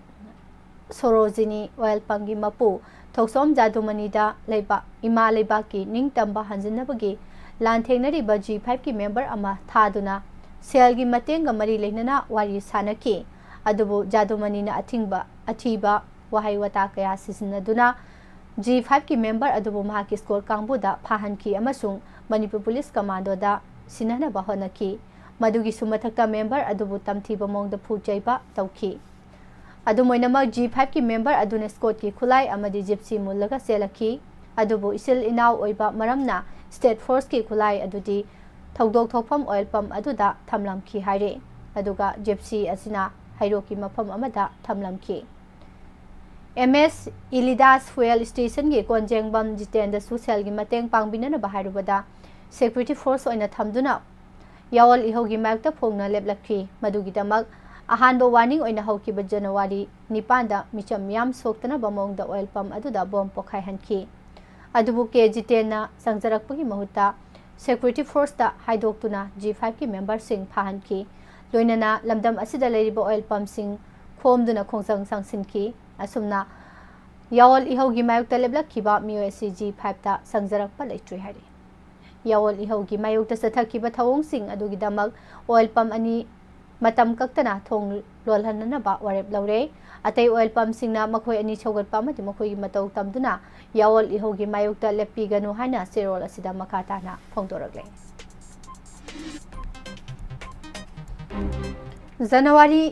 ꯁꯣꯔꯣꯖꯤꯅꯤ ꯑꯣꯏꯜ ꯄꯝꯒꯤ ꯃꯄꯨ ꯊꯣꯛꯆꯣꯝ ꯖꯥꯗꯨꯃꯅꯤꯗ ꯂꯩꯕ ꯏꯃꯥ ꯂꯩꯕꯥꯛꯀꯤ ꯅꯤꯡꯇꯝꯕ ꯍꯟꯖꯤꯟꯅꯕꯒꯤ ꯂꯥꯟꯊꯦꯡꯅꯔꯤꯕ ꯖꯤ ꯐꯥꯏꯚꯀꯤ ꯃꯦꯝꯕꯔ ꯑꯃ ꯊꯥꯗꯨꯅ ꯁꯦꯜꯒꯤ ꯃꯇꯦꯡꯒ ꯃꯔꯤ ꯂꯩꯅꯅ ꯋꯥꯔꯤ ꯁꯥꯅꯈꯤ꯫ ꯑꯗꯨꯕꯨ ꯖꯥꯗꯨꯃꯅꯤꯅ ꯑꯊꯤꯡꯕ, ꯑꯊꯤꯕ ꯋꯥꯍꯩ ꯋꯥꯇꯥ ꯀꯌꯥ ꯁꯤꯖꯤꯟꯅꯗꯨꯅ ꯖꯤ ꯐꯥꯏꯚꯀꯤ ꯃꯦꯝꯕꯔ ꯑꯗꯨꯕꯨ ꯃꯍꯥꯛꯀꯤ ꯁ꯭ꯀꯣꯔ ꯀꯥꯡꯕꯨꯗ ꯐꯥꯍꯟꯈꯤ ꯑꯃꯁꯨꯡ ꯃꯅꯤꯄꯨꯔ ꯄꯨꯂꯤꯁ ꯀꯃꯥꯟꯗꯣꯗ ꯁꯤꯟꯅꯅꯕ ꯍꯣꯠꯅꯈꯤ꯫ ꯃꯗꯨꯒꯤꯁꯨ ꯃꯊꯛꯇ ꯃꯦꯝꯕꯔ ꯑꯗꯨꯕꯨ ꯇꯝꯊꯤꯕ ꯃꯑꯣꯡꯗ ꯐꯨ ꯆꯩꯕ ꯇꯧꯈꯤ꯫ ꯑꯗꯨꯝ ꯑꯣꯏꯅꯃꯛ, ꯖꯤ ꯐꯥꯏꯚꯀꯤ ꯃꯦꯝꯕꯔ ꯑꯗꯨꯅ ꯁ꯭ꯀꯣꯠꯀꯤ ꯈꯨꯠꯂꯥꯏ ꯑꯃꯗꯤ ꯖꯤꯞꯁꯤ ꯃꯨꯜꯂꯒ ꯆꯦꯜꯂꯛꯈꯤ꯫ ꯑꯗꯨꯕꯨ ꯏꯆꯤꯜ ꯏꯅꯥꯎ ꯑꯣꯏꯕ ꯃꯔꯝꯅ ꯁ꯭ꯇꯦꯠ ꯐꯣꯔꯁꯀꯤ ꯈꯨꯠꯂꯥꯏ ꯑꯗꯨꯗꯤ ꯊꯧꯗꯣꯛ ꯊꯣꯛꯐꯝ ꯑꯣꯏꯜ ꯄꯝ ꯑꯗꯨꯗ ꯊꯝꯂꯝꯈꯤ ꯍꯥꯏꯔꯤ꯫ ꯑꯗꯨꯒ ꯖꯤꯞꯁꯤ ꯑꯁꯤꯅ ꯍꯩꯔꯣꯛꯀꯤ ꯃꯐꯝ ꯑꯃꯗ ꯊꯝꯂꯝꯈꯤ꯫ ꯑꯦꯝ ꯑꯦꯁ ꯏꯂꯤꯗꯥꯁ ꯐꯨꯌꯦꯜ ꯁ꯭ꯇꯦꯁꯟꯒꯤ ꯀꯣꯟꯖꯦꯡꯕꯝ ꯖꯤꯇꯦꯟꯗꯁꯨ ꯁꯦꯜꯒꯤ ꯃꯇꯦꯡ ꯄꯥꯡꯕꯤꯅꯅꯕ ꯍꯥꯏꯔꯨꯕꯗ, ꯁꯦꯀ꯭ꯌꯨꯔꯤꯇꯤ ꯐꯣꯔꯁ ꯑꯣꯏꯅ ꯊꯝꯗꯨꯅ ꯌꯥꯑꯣꯜ ꯏꯍꯧꯒꯤ ꯃꯥꯌꯣꯛꯇ ꯐꯣꯡꯅ ꯂꯦꯞꯂꯛꯈꯤ꯫ ꯃꯗꯨꯒꯤꯗꯃꯛ ꯑꯍꯥꯟꯕ ꯋꯥꯔꯅꯤꯡ ꯑꯣꯏꯅ ꯍꯧꯈꯤꯕ ꯖꯅꯋꯥꯔꯤ ꯅꯤꯄꯥꯟꯗ ꯃꯤꯆꯝ ꯃꯤꯌꯥꯝ ꯁꯣꯛꯇꯅꯕ ꯃꯑꯣꯡꯗ ꯑꯣꯏꯜ ꯄꯝ ꯑꯗꯨꯗ ꯕꯣꯝ ꯄꯣꯈꯥꯏꯍꯟꯈꯤ꯫ ꯑꯗꯨꯕꯨ ꯀꯦ ꯖꯤꯇꯦꯟꯅ ꯆꯪꯖꯔꯛꯄꯒꯤ ꯃꯍꯨꯠꯇ security forceꯇ ꯍꯥꯏꯗꯣꯛꯇꯨꯅ ꯖꯤ ꯐꯥꯏꯚꯀꯤ memberꯁꯤꯡ ꯐꯥꯍꯟꯈꯤ꯫ ꯂꯣꯏꯅꯅ ꯂꯝꯗꯝ ꯑꯁꯤꯗ ꯂꯩꯔꯤꯕ oil pumpꯁꯤꯡ ꯈꯣꯝꯗꯨꯅ ꯈꯣꯡꯖꯪ ꯆꯪꯁꯤꯟꯈꯤ꯫ ꯑꯁꯨꯝꯅ ꯌꯥꯑꯣꯜ ꯏꯍꯧꯒꯤ ꯃꯥꯌꯣꯛꯇ ꯂꯦꯞꯂꯛꯈꯤꯕ ꯃꯤꯑꯣꯏ ꯑꯁꯤ ꯖꯤ ꯐꯥꯏꯚꯇ ꯆꯪꯖꯔꯛꯄ ꯂꯩꯇ꯭ꯔꯤ ꯍꯥꯏꯔꯤ꯫ ꯌꯥꯑꯣꯜ ꯏꯍꯧꯒꯤ ꯃꯥꯌꯣꯛꯇ ꯆꯠꯊꯈꯤꯕ ꯊꯧꯑꯣꯡꯁꯤꯡ ꯑꯗꯨꯒꯤꯗꯃꯛ oil pump ꯑꯅꯤ ꯃꯇꯝ ꯀꯛꯇꯅ ꯊꯣꯡ ꯂꯣꯜꯍꯟꯅꯅꯕ ꯋꯥꯔꯦꯞ ꯂꯧꯔꯦ꯫ ꯑꯇꯩ oil pumpꯁꯤꯡꯅ ꯃꯈꯣꯏ ꯑꯅꯤ ꯁꯧꯒꯠꯄ ꯑꯃꯗꯤ ꯃꯈꯣꯏꯒꯤ ꯃꯇꯧ ꯇꯝꯗꯨꯅ ꯌꯥꯑꯣꯜ ꯏꯍꯧꯒꯤ ꯃꯥꯌꯣꯛꯇ ꯂꯦꯞꯄꯤꯒꯅꯨ ꯍꯥꯏꯅ ꯆꯦꯔꯣꯜ ꯑꯁꯤꯗ ꯃꯈꯥ ꯇꯥꯅ ꯐꯣꯡꯗꯣꯔꯛꯂꯦ꯫ ꯖꯅꯋꯥꯔꯤ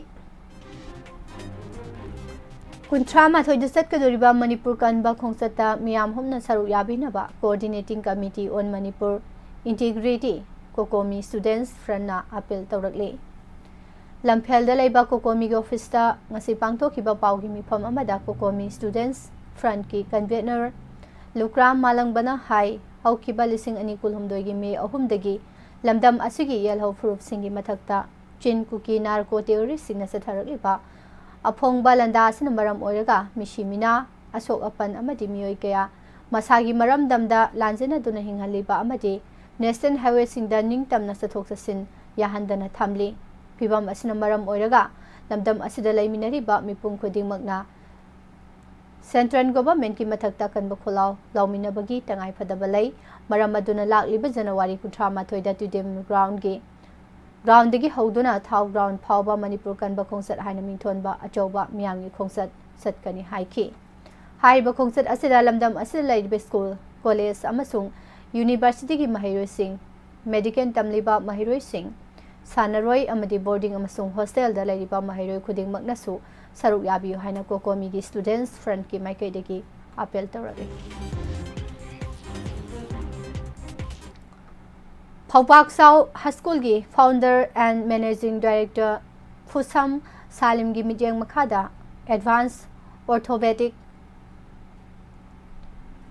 ꯀꯨꯟꯊ꯭ꯔꯥ ꯃꯥꯊꯣꯏꯗ ꯆꯠꯀꯗꯧꯔꯤꯕ ꯃꯅꯤꯄꯨꯔ ꯀꯟꯕ ꯈꯣꯡꯆꯠꯇ ꯃꯤꯌꯥꯝ ꯍꯨꯞꯅ ꯁꯔꯨꯛ ꯌꯥꯕꯤꯅꯕ Coordinating Committee on Manipur Integrity, COCOMI Students Frontꯅ appeal ꯇꯧꯔꯛꯂꯤ꯫ ꯂꯝꯐꯦꯜꯗ ꯂꯩꯕ COCOMIꯒꯤ officeꯇ ꯉꯁꯤ ꯄꯥꯡꯊꯣꯛꯈꯤꯕ ꯄꯥꯎꯒꯤ ꯃꯤꯐꯝ ꯑꯃꯗ COCOMI Students Frontꯀꯤ convener ꯂꯨꯀ꯭ꯔꯥꯝ ꯃꯥꯂꯪꯕꯅ ꯍꯥꯏ, ꯍꯧꯈꯤꯕ ꯂꯤꯁꯤꯡ ꯑꯅꯤ ꯀꯨꯟꯍꯨꯝꯗꯣꯏꯒꯤ ꯃꯦ ꯑꯍꯨꯝꯗꯒꯤ ꯂꯝꯗꯝ ꯑꯁꯤꯒꯤ ꯌꯦꯜꯍꯧ ꯐꯨꯔꯨꯞꯁꯤꯡꯒꯤ ꯃꯊꯛꯇ ꯆꯤꯟ ꯀꯨꯀꯤ narco terroristꯁꯤꯡꯅ ꯆꯠꯊꯔꯛꯂꯤꯕ ꯑꯐꯣꯡꯕ ꯂꯥꯟꯗꯥ ꯑꯁꯤꯅ ꯃꯔꯝ ꯑꯣꯏꯔꯒ ꯃꯤꯁꯤ ꯃꯤꯅꯥ, ꯑꯁꯣꯛ ꯑꯄꯟ ꯑꯃꯗꯤ ꯃꯤꯑꯣꯏ ꯀꯌꯥ ꯃꯁꯥꯒꯤ ꯃꯔꯝꯗꯝꯗ ꯂꯥꯟꯖꯦꯟꯅꯗꯨꯅ ꯍꯤꯡꯍꯜꯂꯤꯕ ꯑꯃꯗꯤ national highwayꯁꯤꯡꯗ ꯅꯤꯡꯇꯝꯅ ꯆꯠꯊꯣꯛ ꯆꯠꯁꯤꯟ ꯌꯥꯍꯟꯗꯅ ꯊꯝꯂꯤ꯫ ꯐꯤꯚꯝ ꯑꯁꯤꯅ ꯃꯔꯝ ꯑꯣꯏꯔꯒ ꯂꯝꯗꯝ ꯑꯁꯤꯗ ꯂꯩꯃꯤꯟꯅꯔꯤꯕ ꯃꯤꯄꯨꯝ ꯈꯨꯗꯤꯡꯃꯛꯅ central governmentꯀꯤ ꯃꯊꯛꯇ ꯀꯟꯕ ꯈꯣꯜꯂꯥꯎ ꯂꯥꯎꯃꯤꯟꯅꯕꯒꯤ ꯇꯉꯥꯏꯐꯗꯕ ꯂꯩ꯫ ꯃꯔꯝ ꯑꯗꯨꯅ ꯂꯥꯛꯂꯤꯕ ꯖꯅꯋꯥꯔꯤ ꯀꯨꯟꯊ꯭ꯔꯥ ꯃꯥꯊꯣꯏꯗ ꯇꯨꯏꯗꯤꯝ groundꯒꯤ groundꯗꯒꯤ ꯍꯧꯗꯨꯅ ꯊꯥꯎ ground ꯐꯥꯎꯕ ꯃꯅꯤꯄꯨꯔ ꯀꯟꯕ ꯈꯣꯡꯆꯠ ꯍꯥꯏꯅ ꯃꯤꯡꯊꯣꯟꯕ ꯑꯆꯧꯕ ꯃꯤꯌꯥꯝꯒꯤ ꯈꯣꯡꯆꯠ ꯆꯠꯀꯅꯤ ꯍꯥꯏꯈꯤ꯫ ꯍꯥꯏꯔꯤꯕ ꯈꯣꯡꯆꯠ ꯑꯁꯤꯗ ꯂꯝꯗꯝ ꯑꯁꯤꯗ ꯂꯩꯔꯤꯕ school, college ꯑꯃꯁꯨꯡ universityꯒꯤ ꯃꯍꯩꯔꯣꯏꯁꯤꯡ, medical ꯇꯝꯂꯤꯕ ꯃꯍꯩꯔꯣꯏꯁꯤꯡ, ꯁꯥꯟꯅꯔꯣꯏ ꯑꯃꯗꯤ boarding ꯑꯃꯁꯨꯡ hostelꯗ ꯂꯩꯔꯤꯕ ꯃꯍꯩꯔꯣꯏ ꯈꯨꯗꯤꯡꯃꯛꯅꯁꯨ ꯁꯔꯨꯛ ꯌꯥꯕꯤꯌꯨ ꯍꯥꯏꯅ COCOMIꯒꯤ Students Frontꯀꯤ ꯃꯥꯏꯀꯩꯗꯒꯤ appeal ꯇꯧꯔꯛꯂꯤ꯫ ꯐꯧꯕꯥꯛꯆꯥꯎ High Schoolꯒꯤ founder and managing director ꯐꯨꯁꯝ ꯁꯥꯂꯤꯝꯒꯤ ꯃꯤꯠꯌꯦꯡ ꯃꯈꯥꯗ advance orthopedic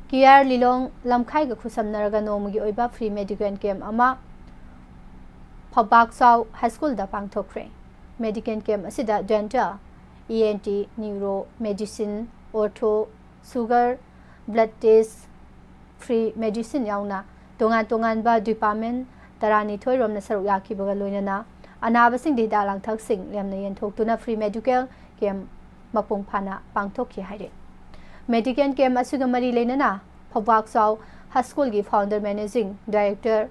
care ꯂꯤꯂꯣꯡ ꯂꯝꯈꯥꯏꯒ ꯈꯨꯠꯁꯝꯅꯔꯒ ꯅꯣꯡꯃꯒꯤ ꯑꯣꯏꯕ free medical camp ꯑꯃ ꯐꯧꯕꯥꯛꯆꯥꯎ High Schoolꯗ ꯄꯥꯡꯊꯣꯛꯈ꯭ꯔꯦ꯫ Medical camp ꯑꯁꯤꯗ dental, ENT, neuro, medicine, ortho, sugar, blood test, free medicine ꯌꯥꯎꯅ ꯇꯣꯉꯥꯟ ꯇꯣꯉꯥꯟꯕ department ꯇꯔꯥꯅꯤꯊꯣꯏ ꯔꯣꯝꯅ ꯁꯔꯨꯛ ꯌꯥꯈꯤꯕꯒ ꯂꯣꯏꯅꯅ ꯑꯅꯥꯕꯁꯤꯡꯗ ꯍꯤꯗꯥꯛ ꯂꯥꯡꯊꯛꯁꯤꯡ ꯂꯦꯝꯅ ꯌꯦꯟꯊꯣꯛꯇꯨꯅ free medical camp ꯃꯄꯨꯡ ꯐꯥꯅ ꯄꯥꯡꯊꯣꯛꯈꯤ ꯍꯥꯏꯔꯤ꯫ Medical camp ꯑꯁꯤꯒ ꯃꯔꯤ ꯂꯩꯅꯅ ꯐꯧꯕꯥꯛꯆꯥꯎ High School ꯒꯤ founder managing director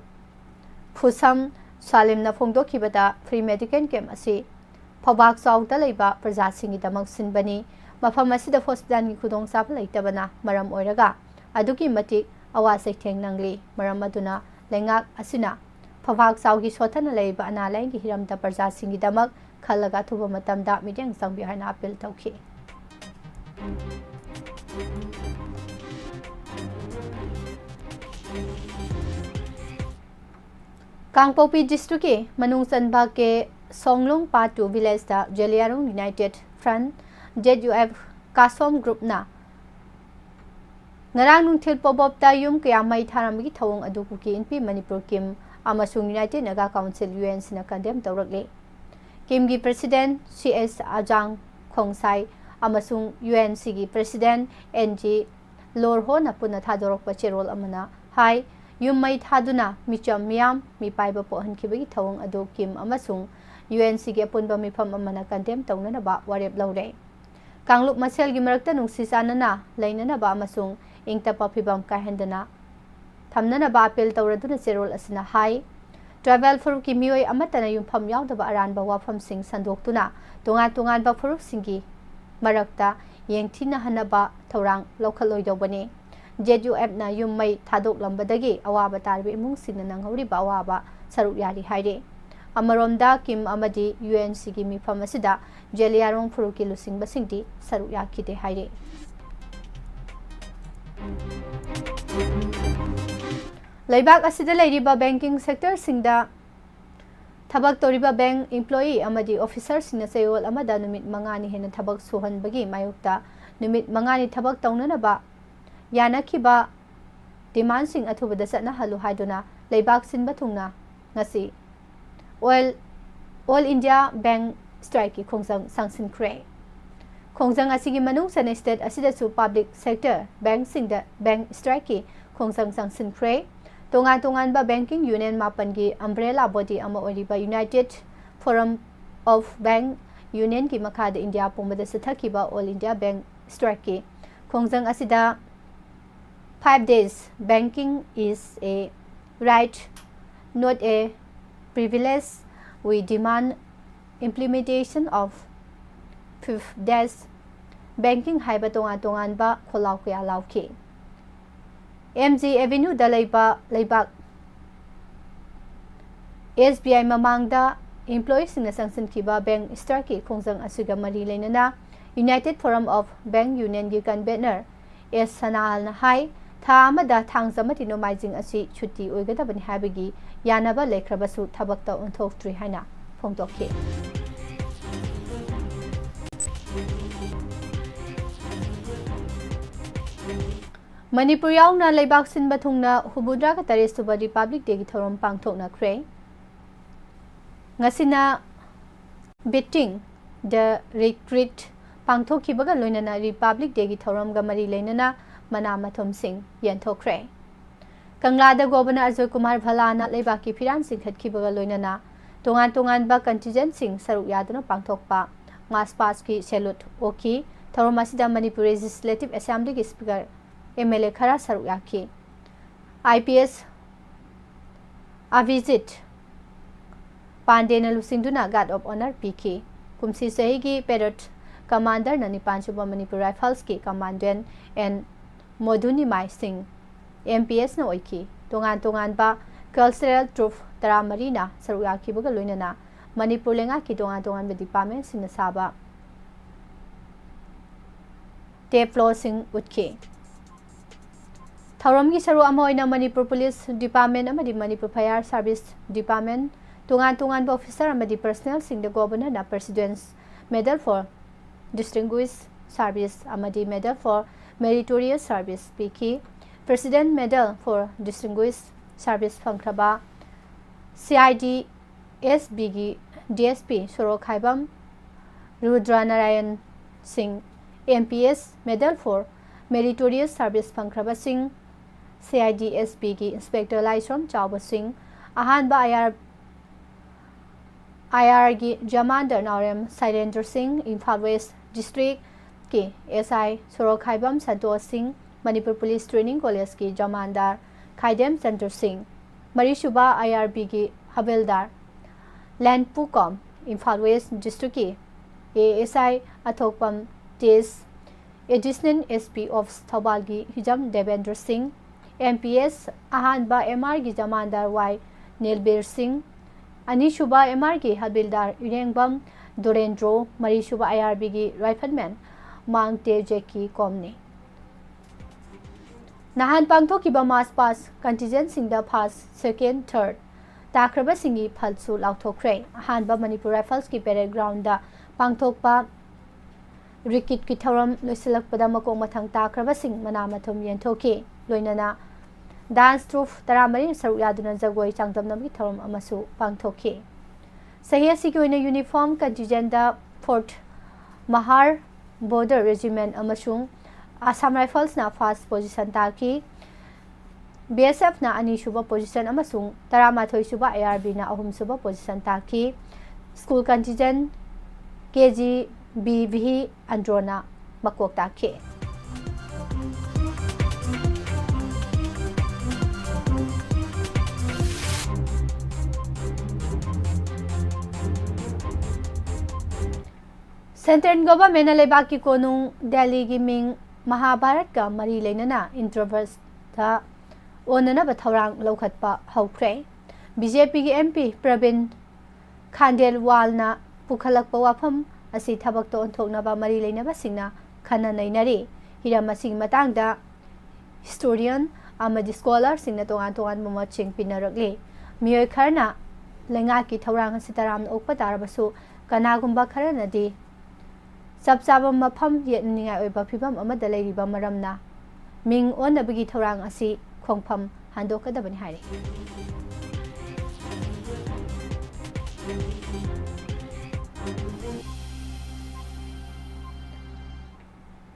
ꯐꯨꯁꯝ ꯁꯥꯂꯤꯝꯅ ꯐꯣꯡꯗꯣꯛꯈꯤꯕꯗ, free medical camp ꯑꯁꯤ ꯐꯧꯕꯥꯛꯆꯥꯎꯗ ꯂꯩꯕ ꯄ꯭ꯔꯖꯥꯁꯤꯡꯒꯤꯗꯃꯛ ꯁꯤꯟꯕꯅꯤ꯫ ꯃꯐꯝ ꯑꯁꯤꯗ hospital ꯒꯤ ꯈꯨꯗꯣꯡꯆꯥꯕ ꯂꯩꯇꯕꯅ ꯃꯔꯝ ꯑꯣꯏꯔꯒ ꯑꯗꯨꯛꯀꯤ ꯃꯇꯤꯛ ꯑꯋꯥ ꯆꯩꯊꯦꯡ ꯅꯪꯂꯤ꯫ ꯃꯔꯝ ꯑꯗꯨꯅ ꯂꯩꯉꯥꯛ ꯑꯁꯤꯅ ꯐꯧꯕꯥꯛꯆꯥꯎꯒꯤ ꯁꯣꯠꯊꯅ ꯂꯩꯔꯤꯕ ꯑꯅꯥ ꯂꯥꯏꯌꯦꯡꯒꯤ ꯍꯤꯔꯝꯗ ꯄ꯭ꯔꯖꯥꯁꯤꯡꯒꯤꯗꯃꯛ ꯈꯜꯂꯒ ꯑꯊꯨꯕ ꯃꯇꯝꯗ ꯃꯤꯠꯌꯦꯡ ꯆꯪꯕꯤꯌꯨ ꯍꯥꯏꯅ appeal ꯇꯧꯈꯤ꯫ ꯀꯥꯡꯄꯣꯛꯄꯤ district ꯀꯤ ꯃꯅꯨꯡ ꯆꯟꯕ ꯀꯦ ꯁꯣꯡꯂꯨꯡ Part two village ꯇ Zeliangrong United Front, Z U F, ꯀꯥꯁꯣꯝ group ꯅ ꯉꯔꯥꯡ ꯅꯨꯡꯊꯤꯜ ꯄꯣꯕꯣꯞꯇ ꯌꯨꯝ ꯀꯌꯥ ꯃꯩ ꯊꯥꯔꯝꯕꯒꯤ ꯊꯧꯑꯣꯡ ꯑꯗꯨ ꯀꯨꯀꯤ ꯏꯟꯄꯤ ꯃꯅꯤꯄꯨꯔ ꯀꯤꯝ ꯑꯃꯁꯨꯡ United Naga Council, U N C, ꯅ condemn ꯇꯧꯔꯛꯂꯤ꯫ ꯀꯤꯝꯒꯤ president ꯁꯤ ꯑꯦꯁ ꯑꯖꯥꯡ ꯈꯣꯡꯁꯥꯏ ꯑꯃꯁꯨꯡ U N C ꯒꯤ president ꯑꯦꯟ ꯖꯤ ꯂꯣꯔꯍꯣꯅ ꯄꯨꯟꯅ ꯊꯥꯗꯣꯔꯛꯄ ꯆꯦꯔꯣꯜ ꯑꯃꯅ ꯍꯥꯏ, ꯌꯨꯝ ꯃꯩ ꯊꯥꯗꯨꯅ ꯃꯤꯆꯝ ꯃꯤꯌꯥꯝ ꯃꯤꯄꯥꯏꯕ ꯄꯣꯛꯍꯟꯈꯤꯕꯒꯤ ꯊꯧꯑꯣꯡ ꯑꯗꯨ ꯀꯤꯝ ꯑꯃꯁꯨꯡ U N C ꯒꯤ ꯑꯄꯨꯟꯕ ꯃꯤꯐꯝ ꯑꯃꯅ condemn ꯇꯧꯅꯅꯕ ꯋꯥꯔꯦꯞ ꯂꯧꯔꯦ꯫ ꯀꯥꯡꯂꯨꯞ ꯃꯁꯦꯜꯒꯤ ꯃꯔꯛꯇ ꯅꯨꯡꯁꯤ ꯆꯥꯟꯅꯅ ꯂꯩꯅꯅꯕ ꯑꯃꯁꯨꯡ ꯏꯪ ꯇꯞꯄ ꯐꯤꯕꯝ ꯀꯥꯏꯍꯟꯗꯅ ꯊꯝꯅꯅꯕ appeal ꯇꯧꯔꯗꯨꯅ ꯆꯦꯔꯣꯜ ꯑꯁꯤꯅ ꯍꯥꯏ, tribal ꯐꯨꯔꯨꯞꯀꯤ ꯃꯤꯑꯣꯏ ꯑꯃꯠꯇꯅ ꯌꯨꯝꯐꯝ ꯌꯥꯎꯗꯕ ꯑꯔꯥꯟꯕ ꯋꯥꯐꯝꯁꯤꯡ ꯁꯟꯗꯣꯛꯇꯨꯅ ꯇꯣꯉꯥꯟ ꯇꯣꯉꯥꯟꯕ ꯐꯨꯔꯨꯞꯁꯤꯡꯒꯤ ꯃꯔꯛꯇ ꯌꯦꯡꯊꯤꯅꯍꯟꯅꯕ ꯊꯧꯔꯥꯡ ꯂꯧꯈꯠꯂꯣꯏꯗꯧꯕꯅꯤ꯫ Z U F ꯅ ꯌꯨꯝ ꯃꯩ ꯊꯥꯗꯣꯛꯂꯝꯕꯗꯒꯤ ꯑꯋꯥꯕ ꯇꯥꯔꯤꯕ ꯏꯃꯨꯡꯁꯤꯡꯅ ꯅꯪꯍꯧꯔꯤꯕ ꯑꯋꯥꯕ ꯁꯔꯨꯛ ꯌꯥꯔꯤ ꯍꯥꯏꯔꯤ꯫ ꯑꯃꯔꯣꯝꯗ, ꯀꯤꯝ ꯑꯃꯗꯤ U N C ꯒꯤ ꯃꯤꯐꯝ ꯑꯁꯤꯗ ꯖꯦꯂꯤꯌꯥꯡꯔꯣꯡ ꯐꯨꯔꯨꯞꯀꯤ ꯂꯨꯆꯤꯡꯕꯁꯤꯡꯗꯤ ꯁꯔꯨꯛ ꯌꯥꯈꯤꯗꯦ ꯍꯥꯏꯔꯤ꯫ ꯂꯩꯕꯥꯛ ꯑꯁꯤꯗ ꯂꯩꯔꯤꯕ banking sector ꯁꯤꯡꯗ ꯊꯕꯛ ꯇꯧꯔꯤꯕ bank employee ꯑꯃꯗꯤ officer ꯁꯤꯡꯅ ꯆꯌꯣꯜ ꯑꯃꯗ ꯅꯨꯃꯤꯠ ꯃꯉꯥꯅꯤ ꯍꯦꯟꯅ ꯊꯕꯛ ꯁꯨꯍꯟꯕꯒꯤ ꯃꯥꯌꯣꯛꯇ ꯅꯨꯃꯤꯠ ꯃꯉꯥꯅꯤ ꯊꯕꯛ ꯇꯧꯅꯅꯕ ꯌꯥꯅꯈꯤꯕ demand ꯁꯤꯡ ꯑꯊꯨꯕꯗ ꯆꯠꯅꯍꯜꯂꯨ ꯍꯥꯏꯗꯨꯅ ꯂꯩꯕꯥꯛ ꯁꯤꯟꯕ ꯊꯨꯡꯅ ꯉꯁꯤ All, All India Bank Strike ꯀꯤ ꯈꯣꯡꯖꯪ ꯁꯥꯡꯁꯤꯟꯈ꯭ꯔꯦ꯫ ꯈꯣꯡꯖꯪ ꯑꯁꯤꯒꯤ ꯃꯅꯨꯡ ꯆꯟꯅ state ꯑꯁꯤꯗꯁꯨ public sector bank ꯁꯤꯡꯗ bank strike ꯀꯤ ꯈꯣꯡꯖꯪ ꯆꯪꯁꯤꯟꯈ꯭ꯔꯦ꯫ ꯇꯣꯉꯥꯟ ꯇꯣꯉꯥꯟꯕ banking union ꯃꯥꯄꯟꯒꯤ umbrella body ꯑꯃ ꯑꯣꯏꯔꯤꯕ United Forum of Bank Unionꯒꯤ ꯃꯈꯥꯗ ꯏꯟꯗꯤꯌꯥ ꯄꯨꯝꯕꯗ ꯆꯠꯊꯈꯤꯕ All India Bank Strikeꯀꯤ ꯈꯣꯡꯖꯪ ꯑꯁꯤꯗ five days, banking is a right, not a privilege, we demand implementation of fifth days, banking ꯍꯥꯏꯕ ꯇꯣꯉꯥꯟ ꯇꯣꯉꯥꯟꯕ ꯈꯣꯜꯂꯥꯎ ꯀꯌꯥ ꯂꯥꯎꯈꯤ꯫ M G Avenueꯗ ꯂꯩꯕ ꯂꯩꯕꯥꯛ S B I ꯃꯃꯥꯡꯗ employeeꯁꯤꯡꯅ ꯆꯪꯁꯤꯟꯈꯤꯕ bank strikeꯀꯤ ꯈꯣꯡꯖꯪ ꯑꯁꯤꯒ ꯃꯔꯤ ꯂꯩꯅꯅ United Forum of Bank Unionꯒꯤ convener S ꯁꯅꯥꯍꯜꯅ ꯍꯥꯏ, ꯊꯥ ꯑꯃꯗ ꯊꯥꯡꯖ ꯑꯃꯗꯤ ꯅꯣꯡꯃꯥꯏꯖꯤꯡ ꯑꯁꯤ ꯁꯨꯇꯤ ꯑꯣꯏꯒꯗꯕꯅꯤ ꯍꯥꯏꯕꯒꯤ ꯌꯥꯅꯕ ꯂꯩꯈ꯭ꯔꯕꯁꯨ ꯊꯕꯛꯇ ꯑꯣꯟꯊꯣꯛꯇ꯭ꯔꯤ ꯍꯥꯏꯅ ꯐꯣꯡꯗꯣꯛꯈꯤ꯫ ꯃꯅꯤꯄꯨꯔ ꯌꯥꯎꯅ ꯂꯩꯕꯥꯛ ꯁꯤꯟꯕ ꯊꯨꯡꯅ ꯍꯨꯝꯐꯨꯇꯔꯥꯒ ꯇꯔꯦꯠ ꯁꯨꯕ Republic Dayꯒꯤ ꯊꯧꯔꯝ ꯄꯥꯡꯊꯣꯛꯅꯈ꯭ꯔꯦ꯫ ꯉꯁꯤꯅ Beating the Retreat ꯄꯥꯡꯊꯣꯛꯈꯤꯕꯒ ꯂꯣꯏꯅꯅ Republic Dayꯒꯤ ꯊꯧꯔꯝꯒ ꯃꯔꯤ ꯂꯩꯅꯅ ꯃꯅꯥ ꯃꯊꯨꯝꯁꯤꯡ ꯌꯦꯟꯊꯣꯛꯈ꯭ꯔꯦ꯫ ꯀꯪꯂꯥꯗ ꯒꯣꯕꯔꯅꯔ ꯑꯖꯣꯏ ꯀꯨꯃꯥꯔ ꯚꯜꯂꯥꯅ ꯂꯩꯕꯥꯛꯀꯤ ꯐꯤꯔꯥꯟ ꯆꯤꯡꯈꯠꯈꯤꯕꯒ ꯂꯣꯏꯅꯅ ꯇꯣꯉꯥꯟ ꯇꯣꯉꯥꯟꯕ contingentꯁꯤꯡ ꯁꯔꯨꯛ ꯌꯥꯗꯨꯅ ꯄꯥꯡꯊꯣꯛꯄ march pastꯀꯤ salute ꯑꯣꯛꯈꯤ꯫ ꯊꯧꯔꯝ ꯑꯁꯤꯗ Manipur Legislative Assemblyꯒꯤ Speaker, M L A ꯈꯔ ꯁꯔꯨꯛ ꯌꯥꯈꯤ꯫ I P S ꯑꯚꯤꯖꯤꯠ ꯄꯥꯟꯗꯦꯅ ꯂꯨꯆꯤꯡꯗꯨꯅ guard of honour ꯄꯤꯈꯤ꯫ ꯀꯨꯝꯁꯤ ꯆꯍꯤꯒꯤ parade commanderꯅ ꯅꯤꯄꯥꯟ ꯁꯨꯕ ꯃꯅꯤꯄꯨꯔ Riflesꯀꯤ Commandant N ꯃꯣꯗꯨꯅꯤꯃꯥꯏ ꯁꯤꯡ, M P Sꯅ ꯑꯣꯏꯈꯤ꯫ ꯇꯣꯉꯥꯟ ꯇꯣꯉꯥꯟꯕ cultural troupe ꯇꯔꯥꯃꯔꯤꯅ ꯁꯔꯨꯛ ꯌꯥꯈꯤꯕꯒ ꯂꯣꯏꯅꯅ ꯃꯅꯤꯄꯨꯔ ꯂꯩꯉꯥꯛꯀꯤ ꯇꯣꯉꯥꯟ ꯇꯣꯉꯥꯟꯕ departmentꯁꯤꯡꯅ ꯁꯥꯕ tableauꯁꯤꯡ ꯎꯠꯈꯤ꯫ ꯊꯧꯔꯝꯒꯤ ꯁꯔꯨꯛ ꯑꯃ ꯑꯣꯏꯅ ꯃꯅꯤꯄꯨꯔ Police Department ꯑꯃꯗꯤ ꯃꯅꯤꯄꯨꯔ Fire Service Department ꯇꯣꯉꯥꯟ ꯇꯣꯉꯥꯟꯕ officer ꯑꯃꯗꯤ personnelꯁꯤꯡꯗ Governorꯅ President's Medal for Distinguished Service ꯑꯃꯗꯤ Medal for Meritorious Service ꯄꯤꯈꯤ꯫ President Medal for Distinguished Service ꯐꯪꯈ꯭ꯔꯕ C I D S Bꯒꯤ D S P ꯁꯣꯔꯣꯛꯈꯥꯏꯕꯝ ꯔꯨꯗ꯭ꯔ ꯅꯥꯔꯥꯌꯟ ꯁꯤꯡ, M P S Medal for Meritorious Service ꯐꯪꯈ꯭ꯔꯕꯁꯤꯡ C I D S Pꯒꯤ Inspector ꯂꯥꯏꯁ꯭ꯔꯝ ꯆꯥꯎꯕ ꯁꯤꯡ, ꯑꯍꯥꯟꯕ I R, I Rꯒꯤ Commander ꯅꯥꯎꯔꯦꯝ ꯁꯩꯔꯦꯟꯗ꯭ꯔ ꯁꯤꯡ, Imphal West Districtꯀꯤ S I ꯁꯣꯔꯣꯛꯈꯥꯏꯕꯝ ꯁꯟꯇꯣꯁ ꯁꯤꯡ, Manipur Police Training Collegeꯀꯤ Commander ꯈꯥꯏꯗꯦꯝ ꯆꯟꯗ꯭ꯔ ꯁꯤꯡ, ꯃꯔꯤꯁꯨꯕ I R Bꯒꯤ ꯍꯕꯤꯜꯗꯥꯔ ꯂꯦꯟꯄꯨꯀꯣꯝ, Imphal West Districtꯀꯤ A S I ꯑꯊꯣꯛꯄꯝ ꯇꯦꯖ, Additional S P of ꯊꯧꯕꯥꯜꯒꯤ ꯍꯤꯖꯝ ꯗꯦꯕꯦꯟꯗ꯭ꯔ ꯁꯤꯡ, M P S ꯑꯍꯥꯟꯕ M Rꯒꯤ Commander Y ꯅꯤꯜꯕꯤꯔ ꯁꯤꯡ, ꯑꯅꯤꯁꯨꯕ M Rꯒꯤ ꯍꯕꯤꯜꯗꯥꯔ ꯏꯔꯦꯡꯕꯝ Dorendro, ꯃꯔꯤꯁꯨꯕ I R Bꯒꯤ Rifleman Mangte ꯖꯦꯀꯤ ꯀꯣꯝꯅꯤ꯫ ꯅꯍꯥꯟ ꯄꯥꯡꯊꯣꯛꯈꯤꯕ March Past Contingentꯁꯤꯡꯗ first, second, third ꯇꯥꯈ꯭ꯔꯕꯁꯤꯡꯒꯤ ꯐꯜꯁꯨ ꯂꯥꯎꯊꯣꯛꯈ꯭ꯔꯦ꯫ ꯑꯍꯥꯟꯕ Manipur Riflesꯀꯤ parade groundꯗ ꯄꯥꯡꯊꯣꯛꯄ ꯔꯤꯀꯤꯠꯀꯤ ꯊꯧꯔꯝ ꯂꯣꯏꯁꯤꯜꯂꯛꯄꯗ ꯃꯀꯣꯛ ꯃꯊꯪ ꯇꯥꯈ꯭ꯔꯕꯁꯤꯡ ꯃꯅꯥ ꯃꯊꯨꯝ ꯌꯦꯟꯊꯣꯛꯈꯤ꯫ ꯂꯣꯏꯅꯅ dance troupe ꯇꯔꯥꯃꯔꯤꯅ ꯁꯔꯨꯛ ꯌꯥꯗꯨꯅ ꯖꯒꯣꯏ ꯆꯥꯡꯗꯝꯅꯕꯒꯤ ꯊꯧꯔꯝ ꯑꯃꯁꯨ ꯄꯥꯡꯊꯣꯛꯈꯤ꯫ ꯆꯍꯤ ꯑꯁꯤꯒꯤ ꯑꯣꯏꯅ uniform contingentꯗ Fourth Mahar Border Regiment ꯑꯃꯁꯨꯡ Assam Riflesꯅ first position ꯇꯥꯈꯤ꯫ B S Fꯅ ꯑꯅꯤꯁꯨꯕ position ꯑꯃꯁꯨꯡ ꯇꯔꯥꯃꯥꯊꯣꯏꯁꯨꯕ I R Bꯅ ꯑꯍꯨꯝꯁꯨꯕ position ꯇꯥꯈꯤ꯫ School contingent K G B V ꯑꯟꯗ꯭ꯔꯣꯅ ꯃꯀꯣꯛ ꯇꯥꯈꯤ꯫ Central Governmentꯅ ꯂꯩꯕꯥꯛꯀꯤ ꯀꯣꯅꯨꯡ ꯗꯦꯜꯂꯤꯒꯤ ꯃꯤꯡ ꯃꯍꯥꯚꯥꯔꯠꯀ ꯃꯔꯤ ꯂꯩꯅꯅ Indraprasthꯗ ꯑꯣꯟꯅꯅꯕ ꯊꯧꯔꯥꯡ ꯂꯧꯈꯠꯄ ꯍꯧꯈ꯭ꯔꯦ꯫ B J Pꯒꯤ M P Praveen ꯈꯥꯟꯗꯦꯜꯋꯥꯜꯅ ꯄꯨꯈꯠꯂꯛꯄ ꯋꯥꯐꯝ ꯑꯁꯤ ꯊꯕꯛꯇ ꯑꯣꯟꯊꯣꯛꯅꯕ ꯃꯔꯤ ꯂꯩꯅꯕꯁꯤꯡꯅ ꯈꯟꯅ ꯅꯩꯅꯔꯤ꯫ ꯍꯤꯔꯝ ꯑꯁꯤꯒꯤ ꯃꯇꯥꯡꯗ historian ꯑꯃꯗꯤ scholarꯁꯤꯡꯅ ꯇꯣꯉꯥꯟ ꯇꯣꯉꯥꯟꯕ ꯃꯣꯠꯁꯤꯡ ꯄꯤꯅꯔꯛꯂꯤ꯫ ꯃꯤꯑꯣꯏ ꯈꯔꯅ ꯂꯩꯉꯥꯛꯀꯤ ꯊꯧꯔꯥꯡ ꯑꯁꯤ ꯇꯔꯥꯝꯅ ꯑꯣꯛꯄ ꯇꯥꯔꯕꯁꯨ, ꯀꯅꯥꯒꯨꯝꯕ ꯈꯔꯅꯗꯤ ꯆꯞ ꯆꯥꯕ ꯃꯐꯝ ꯌꯦꯠꯅꯅꯤꯡꯉꯥꯏ ꯑꯣꯏꯕ ꯐꯤꯚꯝ ꯑꯃꯗ ꯂꯩꯔꯤꯕ ꯃꯔꯝꯅ ꯃꯤꯡ ꯑꯣꯟꯅꯕꯒꯤ ꯊꯧꯔꯥꯡ ꯑꯁꯤ ꯈꯣꯡꯐꯝ ꯍꯟꯗꯣꯛꯀꯗꯕꯅꯤ ꯍꯥꯏꯔꯤ꯫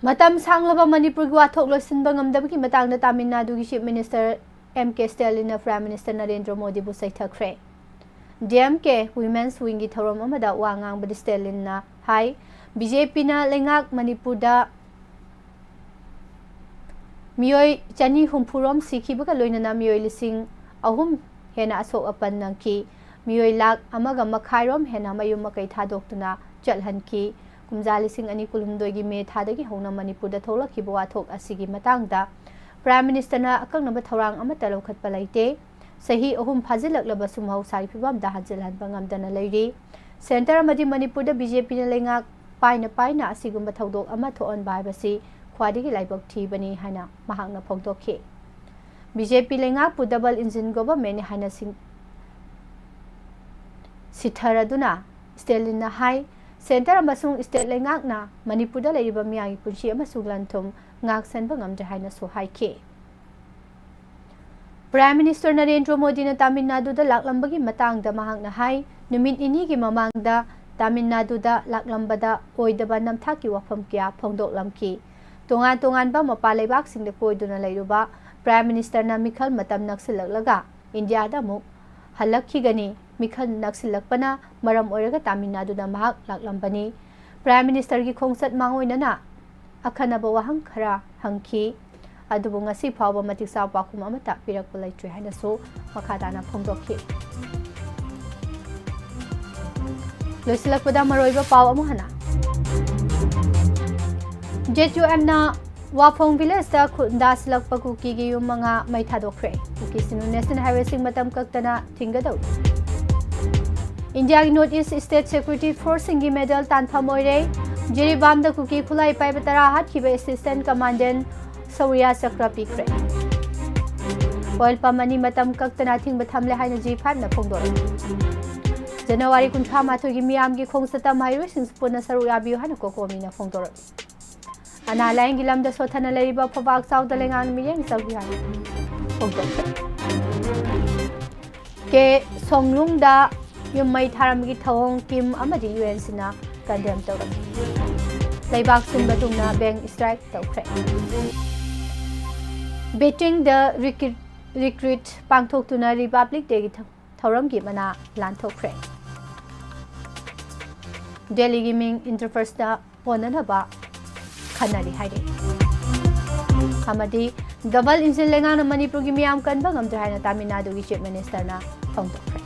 ꯃꯇꯝ ꯁꯥꯡꯂꯕ ꯃꯅꯤꯄꯨꯔꯒꯤ ꯋꯥꯊꯣꯛ ꯂꯣꯏꯁꯤꯟꯕ ꯉꯝꯗꯕꯒꯤ ꯃꯇꯥꯡꯗ ꯇꯥꯃꯤꯜ ꯅꯥꯗꯨꯒꯤ Chief Minister M K Stalin ꯅ Prime Minister Narendra ꯃꯣꯗꯤꯕꯨ ꯆꯩꯊꯈ꯭ꯔꯦ꯫ D M K Women's Wing ꯒꯤ ꯊꯧꯔꯝ ꯑꯃꯗ ꯋꯥ ꯉꯥꯡꯕꯗ Stalin ꯅ ꯍꯥꯏ, B J P ꯅ ꯂꯩꯉꯥꯛ ꯃꯅꯤꯄꯨꯔꯗ ꯃꯤꯑꯣꯏ ꯆꯅꯤ ꯍꯨꯝꯐꯨ ꯔꯣꯝ ꯁꯤꯈꯤꯕꯒ ꯂꯣꯏꯅꯅ ꯃꯤꯑꯣꯏ ꯂꯤꯁꯤꯡ ꯑꯍꯨꯝ ꯍꯦꯟꯅ ꯑꯁꯣꯛ ꯑꯄꯟ ꯅꯪꯈꯤ꯫ ꯃꯤꯑꯣꯏ ꯂꯥꯈ ꯑꯃꯒ ꯃꯈꯥꯏ ꯔꯣꯝ ꯍꯦꯟꯅ ꯃꯌꯨꯝ ꯃꯀꯩ ꯊꯥꯗꯣꯛꯇꯨꯅ ꯆꯠꯍꯟꯈꯤ꯫ ꯀꯨꯝꯖꯥ ꯂꯤꯁꯤꯡ ꯑꯅꯤ ꯀꯨꯟꯍꯨꯝꯗꯣꯏꯒꯤ ꯃꯦ ꯊꯥꯗꯒꯤ ꯍꯧꯅ ꯃꯅꯤꯄꯨꯔꯗ ꯊꯣꯛꯂꯛꯈꯤꯕ ꯋꯥꯊꯣꯛ ꯑꯁꯤꯒꯤ ꯃꯇꯥꯡꯗ Prime Minister ꯅ ꯑꯀꯛꯅꯕ ꯊꯧꯔꯥꯡ ꯑꯃꯠꯇ ꯂꯧꯈꯠꯄ ꯂꯩꯇꯦ꯫ ꯆꯍꯤ ꯑꯍꯨꯝ ꯐꯥꯖꯤꯜꯂꯛꯂꯕꯁꯨ ꯃꯍꯧꯁꯥꯒꯤ ꯐꯤꯕꯝꯗ ꯍꯟꯖꯤꯜꯍꯟꯕ ꯉꯝꯗꯅ ꯂꯩꯔꯤ꯫ Centre ꯑꯃꯗꯤ ꯃꯅꯤꯄꯨꯔꯗ B J P ꯅ ꯂꯩꯉꯥꯛ ꯄꯥꯏꯅ ꯄꯥꯏꯅ ꯑꯁꯤꯒꯨꯝꯕ ꯊꯧꯗꯣꯛ ꯑꯃ ꯊꯣꯛꯍꯟꯕ ꯍꯥꯏꯕꯁꯤ ꯈ꯭ꯋꯥꯏꯗꯒꯤ ꯂꯥꯏꯕꯛ ꯊꯤꯕꯅꯤ ꯍꯥꯏꯅ ꯃꯍꯥꯛꯅ ꯐꯣꯡꯗꯣꯛꯈꯤ꯫ B J P ꯂꯩꯉꯥꯛꯄꯨ double engine government ꯅꯤ ꯍꯥꯏꯅ ꯁꯤꯡ-, ꯁꯤꯊꯔꯗꯨꯅ Stalin ꯅ ꯍꯥꯏ, Centre ꯑꯃꯁꯨꯡ state ꯂꯩꯉꯥꯛꯅ ꯃꯅꯤꯄꯨꯔꯗ ꯂꯩꯔꯤꯕ ꯃꯤꯌꯥꯝꯒꯤ ꯄꯨꯟꯁꯤ ꯑꯃꯁꯨꯡ ꯂꯟ ꯊꯨꯝ ꯉꯥꯛꯁꯦꯟꯕ ꯉꯝꯗ꯭ꯔꯦ ꯍꯥꯏꯅꯁꯨ ꯍꯥꯏꯈꯤ꯫ Prime Minister ꯅꯔꯦꯟꯗ꯭ꯔ ꯃꯣꯗꯤꯅ ꯇꯥꯃꯤꯜ ꯅꯥꯗꯨꯗ ꯂꯥꯛꯂꯝꯕꯒꯤ ꯃꯇꯥꯡꯗ ꯃꯍꯥꯛꯅ ꯍꯥꯏ, ꯅꯨꯃꯤꯠ ꯅꯤꯅꯤꯒꯤ ꯃꯃꯥꯡꯗ ꯇꯥꯃꯤꯜ ꯅꯥꯗꯨꯗ ꯂꯥꯛꯂꯝꯕꯗ ꯑꯣꯏꯗꯕ ꯅꯝꯊꯥꯛꯀꯤ ꯋꯥꯐꯝ ꯀꯌꯥ ꯐꯣꯡꯗꯣꯛꯂꯝꯈꯤ꯫ ꯇꯣꯉꯥꯟ ꯇꯣꯉꯥꯟꯕ ꯃꯄꯥꯟ ꯂꯩꯕꯥꯛꯁꯤꯡꯗ ꯀꯣꯏꯗꯨꯅ ꯂꯩꯔꯨꯕ Prime Minister ꯅ ꯃꯤꯈꯜ ꯃꯇꯝ ꯅꯛꯁꯤꯜꯂꯛꯂꯒ ꯏꯟꯗꯤꯌꯥꯗ ꯑꯃꯨꯛ ꯍꯜꯂꯛꯈꯤꯒꯅꯤ꯫ ꯃꯤꯈꯜ ꯅꯛꯁꯤꯜꯂꯛꯄꯅ ꯃꯔꯝ ꯑꯣꯏꯔꯒ ꯇꯥꯃꯤꯜ ꯅꯥꯗꯨꯗ ꯃꯍꯥꯛ ꯂꯥꯛꯂꯝꯕꯅꯤ꯫ Prime Minister ꯒꯤ ꯈꯣꯡꯆꯠ ꯃꯥꯡꯑꯣꯏꯅꯅ ꯑꯈꯟꯅꯕ ꯋꯥꯍꯪ ꯈꯔ ꯍꯪꯈꯤ, ꯑꯗꯨꯕꯨ ꯉꯁꯤ ꯐꯥꯎꯕ ꯃꯇꯤꯛ ꯆꯥꯕ ꯄꯥꯎꯈꯨꯝ ꯑꯃꯠꯇ ꯄꯤꯔꯛꯄ ꯂꯩꯇ꯭ꯔꯤ ꯍꯥꯏꯅꯁꯨ ꯃꯈꯥ ꯇꯥꯅ ꯐꯣꯡꯗꯣꯛꯈꯤ꯫ ꯂꯣꯏꯁꯤꯜꯂꯛꯄꯗ ꯃꯔꯨꯑꯣꯏꯕ ꯄꯥꯎ ꯑꯃꯨꯛ ꯍꯟꯅ꯫ J Q M ꯅ ꯋꯥꯐꯣꯡ village ꯇ ꯈꯨꯟꯗꯥꯁꯤꯜꯂꯛꯄ ꯀꯨꯀꯤꯒꯤ ꯌꯨꯝ ꯃꯉꯥ ꯃꯩ ꯊꯥꯗꯣꯛꯈ꯭ꯔꯦ꯫ ꯀꯨꯀꯤꯁꯤꯡꯅ National Highway ꯁꯤꯡ ꯃꯇꯝ ꯀꯛꯇꯅ ꯊꯤꯡꯒꯗꯧꯔꯤ꯫ ꯏꯟꯗꯤꯌꯥꯒꯤ North East State Security Force ꯁꯤꯡꯒꯤ medal ꯇꯥꯟꯐꯝ ꯑꯣꯏꯔꯦ꯫ ꯖꯤꯔꯤꯕꯥꯝꯗ ꯀꯨꯀꯤ ꯈꯨꯠꯂꯥꯏ ꯄꯥꯏꯕ ꯇꯔꯥ ꯍꯥꯠꯈꯤꯕ Assistant Commandant ꯁꯧꯔꯤꯌꯥ ꯆꯀ꯭ꯔ ꯄꯤꯈ꯭ꯔꯦ꯫ Oil pump ꯑꯅꯤ ꯃꯇꯝ ꯀꯛꯇꯅ ꯑꯊꯤꯡꯕ ꯊꯝꯂꯦ ꯍꯥꯏꯅ G five ꯅ ꯐꯣꯡꯗꯣꯔꯛꯏ꯫ ꯖꯅꯋꯥꯔꯤ ꯀꯨꯟꯊ꯭ꯔꯥ ꯃꯥꯊꯣꯏꯒꯤ ꯃꯤꯌꯥꯝꯒꯤ ꯈꯣꯡꯆꯠꯇ ꯃꯍꯩꯔꯣꯏꯁꯤꯡꯁꯨ ꯄꯨꯟꯅ ꯁꯔꯨꯛ ꯌꯥꯕꯤꯌꯨ ꯍꯥꯏꯅ COCOMI ꯅ ꯐꯣꯡꯗꯣꯔꯛꯏ꯫ ꯑꯅꯥ ꯂꯥꯌꯦꯡꯒꯤ ꯂꯝꯗ ꯁꯣꯠꯊꯅ ꯂꯩꯔꯤꯕ ꯐꯧꯕꯥꯛ ꯆꯥꯎꯗ ꯂꯩꯉꯥꯛꯅ ꯃꯤꯠꯌꯦꯡ ꯆꯪꯕꯤꯌꯨ ꯍꯥꯏꯅ ꯐꯣꯡꯗꯣꯛꯈꯤ꯫ ꯀꯦ ꯁꯣꯡꯂꯨꯡꯗ ꯌꯨꯝ ꯃꯩ ꯊꯥꯔꯝꯕꯒꯤ ꯊꯧꯑꯣꯡ ꯀꯤꯝ ꯑꯃꯗꯤ U N ꯁꯤꯅ condemn ꯇꯧꯔꯝꯃꯤ꯫ ꯂꯩꯕꯥꯛ ꯁꯤꯟꯕ ꯊꯨꯡꯅ bank strike ꯇꯧꯈ꯭ꯔꯦ꯫ Betting the Recruit ꯄꯥꯡꯊꯣꯛꯇꯨꯅ Republic Day ꯒꯤ ꯊꯧꯔꯝꯒꯤ ꯃꯅꯥ ꯂꯥꯟꯊꯣꯛꯈ꯭ꯔꯦ꯫ ꯗꯦꯜꯂꯤꯒꯤ ꯃꯤꯡ ꯏꯟꯗ꯭ꯔꯄ꯭ꯔꯁꯇ ꯍꯣꯟꯅꯅꯕ ꯈꯟꯅꯔꯤ ꯍꯥꯏꯔꯤ꯫ ꯑꯃꯗꯤ double engine ꯂꯩꯉꯥꯛꯅ ꯃꯅꯤꯄꯨꯔꯒꯤ ꯃꯤꯌꯥꯝ ꯀꯟꯕ ꯉꯝꯗ꯭ꯔꯦ ꯍꯥꯏꯅ ꯇꯥꯃꯤꯜ ꯅꯥꯗꯨꯒꯤ Chief Minister ꯅ ꯐꯣꯡꯗꯣꯛꯈ꯭ꯔꯦ꯫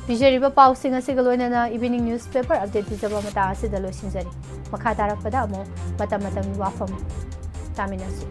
ꯄꯤꯖꯔꯤꯕ ꯄꯥꯎꯁꯤꯡ ꯑꯁꯤꯒ ꯂꯣꯏꯅꯅ evening newspaper update ꯄꯤꯖꯕ ꯃꯇꯥꯡ ꯑꯁꯤꯗ ꯂꯣꯏꯁꯤꯟꯖꯔꯤ꯫ ꯃꯈꯥ ꯇꯥꯔꯛꯄꯗ ꯑꯃꯨꯛ ꯃꯇꯝ ꯃꯇꯝꯒꯤ ꯋꯥꯐꯝ ꯇꯥꯃꯤꯟꯅꯁꯤ꯫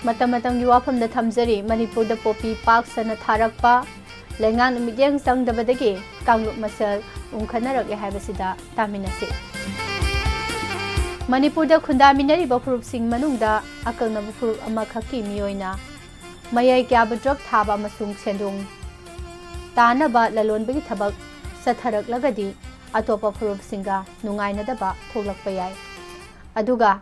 ꯃꯇꯝ ꯃꯇꯝꯒꯤ ꯋꯥꯐꯝꯗ ꯊꯝꯖꯔꯤ꯫ ꯃꯅꯤꯄꯨꯔꯗ ꯄꯣꯄꯤ ꯄꯥꯛ ꯁꯟꯅ ꯊꯥꯔꯛꯄ, ꯂꯩꯉꯥꯛꯅ ꯃꯤꯠꯌꯦꯡ ꯆꯪꯗꯕꯗꯒꯤ ꯀꯥꯡꯂꯨꯞ ꯃꯁꯦꯜ ꯎꯪꯈꯠꯅꯔꯛꯂꯦ ꯍꯥꯏꯕꯁꯤꯗ ꯇꯥꯃꯤꯟꯅꯁꯤ꯫ ꯃꯅꯤꯄꯨꯔꯗ ꯈꯨꯟꯗꯥꯃꯤꯟꯅꯔꯤꯕ ꯐꯨꯔꯨꯞꯁꯤꯡ ꯃꯅꯨꯡꯗ ꯑꯀꯛꯅꯕ ꯐꯨꯔꯨꯞ ꯑꯃꯈꯛꯀꯤ ꯃꯤꯑꯣꯏꯅ ꯃꯌꯥꯏ ꯀꯌꯥꯕ drug ꯊꯥꯕ ꯑꯃꯁꯨꯡ ꯁꯦꯟꯗꯣꯡ ꯇꯥꯅꯕ ꯂꯂꯣꯟꯕꯒꯤ ꯊꯕꯛ ꯆꯠꯊꯔꯛꯂꯒꯗꯤ ꯑꯇꯣꯞꯄ ꯐꯨꯔꯨꯞꯁꯤꯡꯒ ꯅꯨꯡꯉꯥꯏꯅꯗꯕ ꯊꯣꯛꯂꯛꯄ ꯌꯥꯏ꯫ ꯑꯗꯨꯒ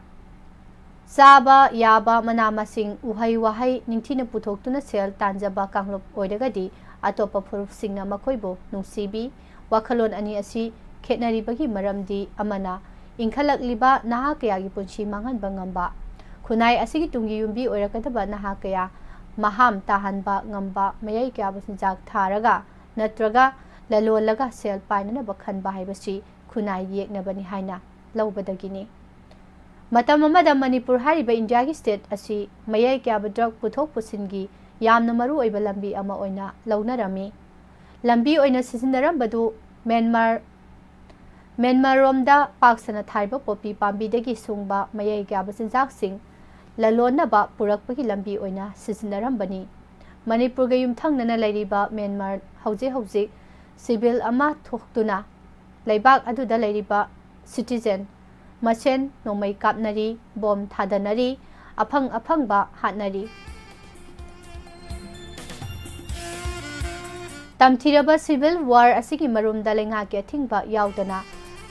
ꯆꯥꯕ ꯌꯥꯕ ꯃꯅꯥ ꯃꯁꯤꯡ, ꯎꯍꯩ ꯋꯥꯍꯩ ꯅꯤꯡꯊꯤꯅ ꯄꯨꯊꯣꯛꯇꯨꯅ ꯁꯦꯜ ꯇꯥꯟꯖꯕ ꯀꯥꯡꯂꯨꯞ ꯑꯣꯏꯔꯒꯗꯤ ꯑꯇꯣꯞꯄ ꯐꯨꯔꯨꯞꯁꯤꯡꯅ ꯃꯈꯣꯏꯕꯨ ꯅꯨꯡꯁꯤꯕꯤ꯫ ꯋꯥꯈꯜꯂꯣꯟ ꯑꯅꯤ ꯑꯁꯤ ꯈꯦꯠꯅꯔꯤꯕꯒꯤ ꯃꯔꯝꯗꯤ ꯑꯃꯅ ꯏꯟꯈꯠꯂꯛꯂꯤꯕ ꯅꯍꯥ ꯀꯌꯥꯒꯤ ꯄꯨꯟꯁꯤ ꯃꯥꯡꯍꯟꯕ ꯉꯝꯕ, ꯈꯨꯟꯅꯥꯏ ꯑꯁꯤꯒꯤ ꯇꯨꯡꯒꯤ ꯌꯨꯝꯕꯤ ꯑꯣꯏꯔꯛꯀꯗꯕ ꯅꯍꯥ ꯀꯌꯥ ꯃꯍꯥꯝ ꯇꯥꯍꯟꯕ ꯉꯝꯕ, ꯃꯌꯥꯏ ꯀꯌꯥꯕꯨ ꯆꯤꯟꯖꯥꯛ ꯊꯥꯔꯒ ꯅꯠꯇ꯭ꯔꯒ ꯂꯂꯣꯜꯂꯒ ꯁꯦꯜ ꯄꯥꯏꯅꯅꯕ ꯈꯟꯕ ꯍꯥꯏꯕꯁꯤ ꯈꯨꯟꯅꯥꯏꯒꯤ ꯌꯦꯛꯅꯕꯅꯤ ꯍꯥꯏꯅ ꯂꯧꯕꯗꯒꯤꯅꯤ꯫ ꯃꯇꯝ ꯑꯃꯗ ꯃꯅꯤꯄꯨꯔ ꯍꯥꯏꯔꯤꯕ ꯏꯟꯗꯤꯌꯥꯒꯤ ꯁ꯭ꯇꯦꯠ ꯑꯁꯤ ꯃꯌꯥꯏ ꯀꯌꯥꯕ ꯗ꯭ꯔꯒ ꯄꯨꯊꯣꯛ ꯄꯨꯁꯤꯟꯒꯤ ꯌꯥꯝꯅ ꯃꯔꯨ ꯑꯣꯏꯕ ꯂꯝꯕꯤ ꯑꯃ ꯑꯣꯏꯅ ꯂꯧꯅꯔꯝꯃꯤ꯫ ꯂꯝꯕꯤ ꯑꯣꯏꯅ ꯁꯤꯖꯤꯟꯅꯔꯝꯕꯗꯨ ꯃ꯭ꯌꯥꯟꯃꯥꯔ, ꯃ꯭ꯌꯥꯟꯃꯥꯔꯔꯣꯝꯗ ꯄꯥꯛ ꯁꯟꯅ ꯊꯥꯔꯤꯕ ꯄꯣꯄꯤ ꯄꯥꯝꯕꯤꯗꯒꯤ ꯁꯨꯡꯕ ꯃꯌꯥꯏ ꯀꯌꯥꯕ ꯆꯤꯟꯖꯥꯛꯁꯤꯡ ꯂꯂꯣꯟꯅꯕ ꯄꯨꯔꯛꯄꯒꯤ ꯂꯝꯕꯤ ꯑꯣꯏꯅ ꯁꯤꯖꯤꯟꯅꯔꯝꯕꯅꯤ꯫ ꯃꯅꯤꯄꯨꯔꯒ ꯌꯨꯝꯊꯪꯅꯅ ꯂꯩꯔꯤꯕ ꯃ꯭ꯌꯥꯟꯃꯥꯔ ꯍꯧꯖꯤꯛ ꯍꯧꯖꯤꯛ ꯁꯤꯚꯤꯜ ꯑꯃ ꯊꯣꯛꯇꯨꯅ ꯂꯩꯕꯥꯛ ꯑꯗꯨꯗ ꯂꯩꯔꯤꯕ ꯁꯤꯇꯤꯖꯦꯟ ꯃꯁꯦꯟ ꯅꯣꯡꯃꯩ ꯀꯥꯞꯅꯔꯤ, ꯕꯣꯝ ꯊꯥꯗꯅꯔꯤ, ꯑꯐꯪ ꯑꯐꯪꯕ ꯍꯥꯠꯅꯔꯤ꯫ ꯇꯝꯊꯤꯔꯕ ꯁꯤꯚꯤꯜ ꯋꯥꯔ ꯑꯁꯤꯒꯤ ꯃꯔꯨꯝꯗ ꯂꯩꯉꯥꯛꯀꯤ ꯑꯊꯤꯡꯕ ꯌꯥꯎꯗꯅ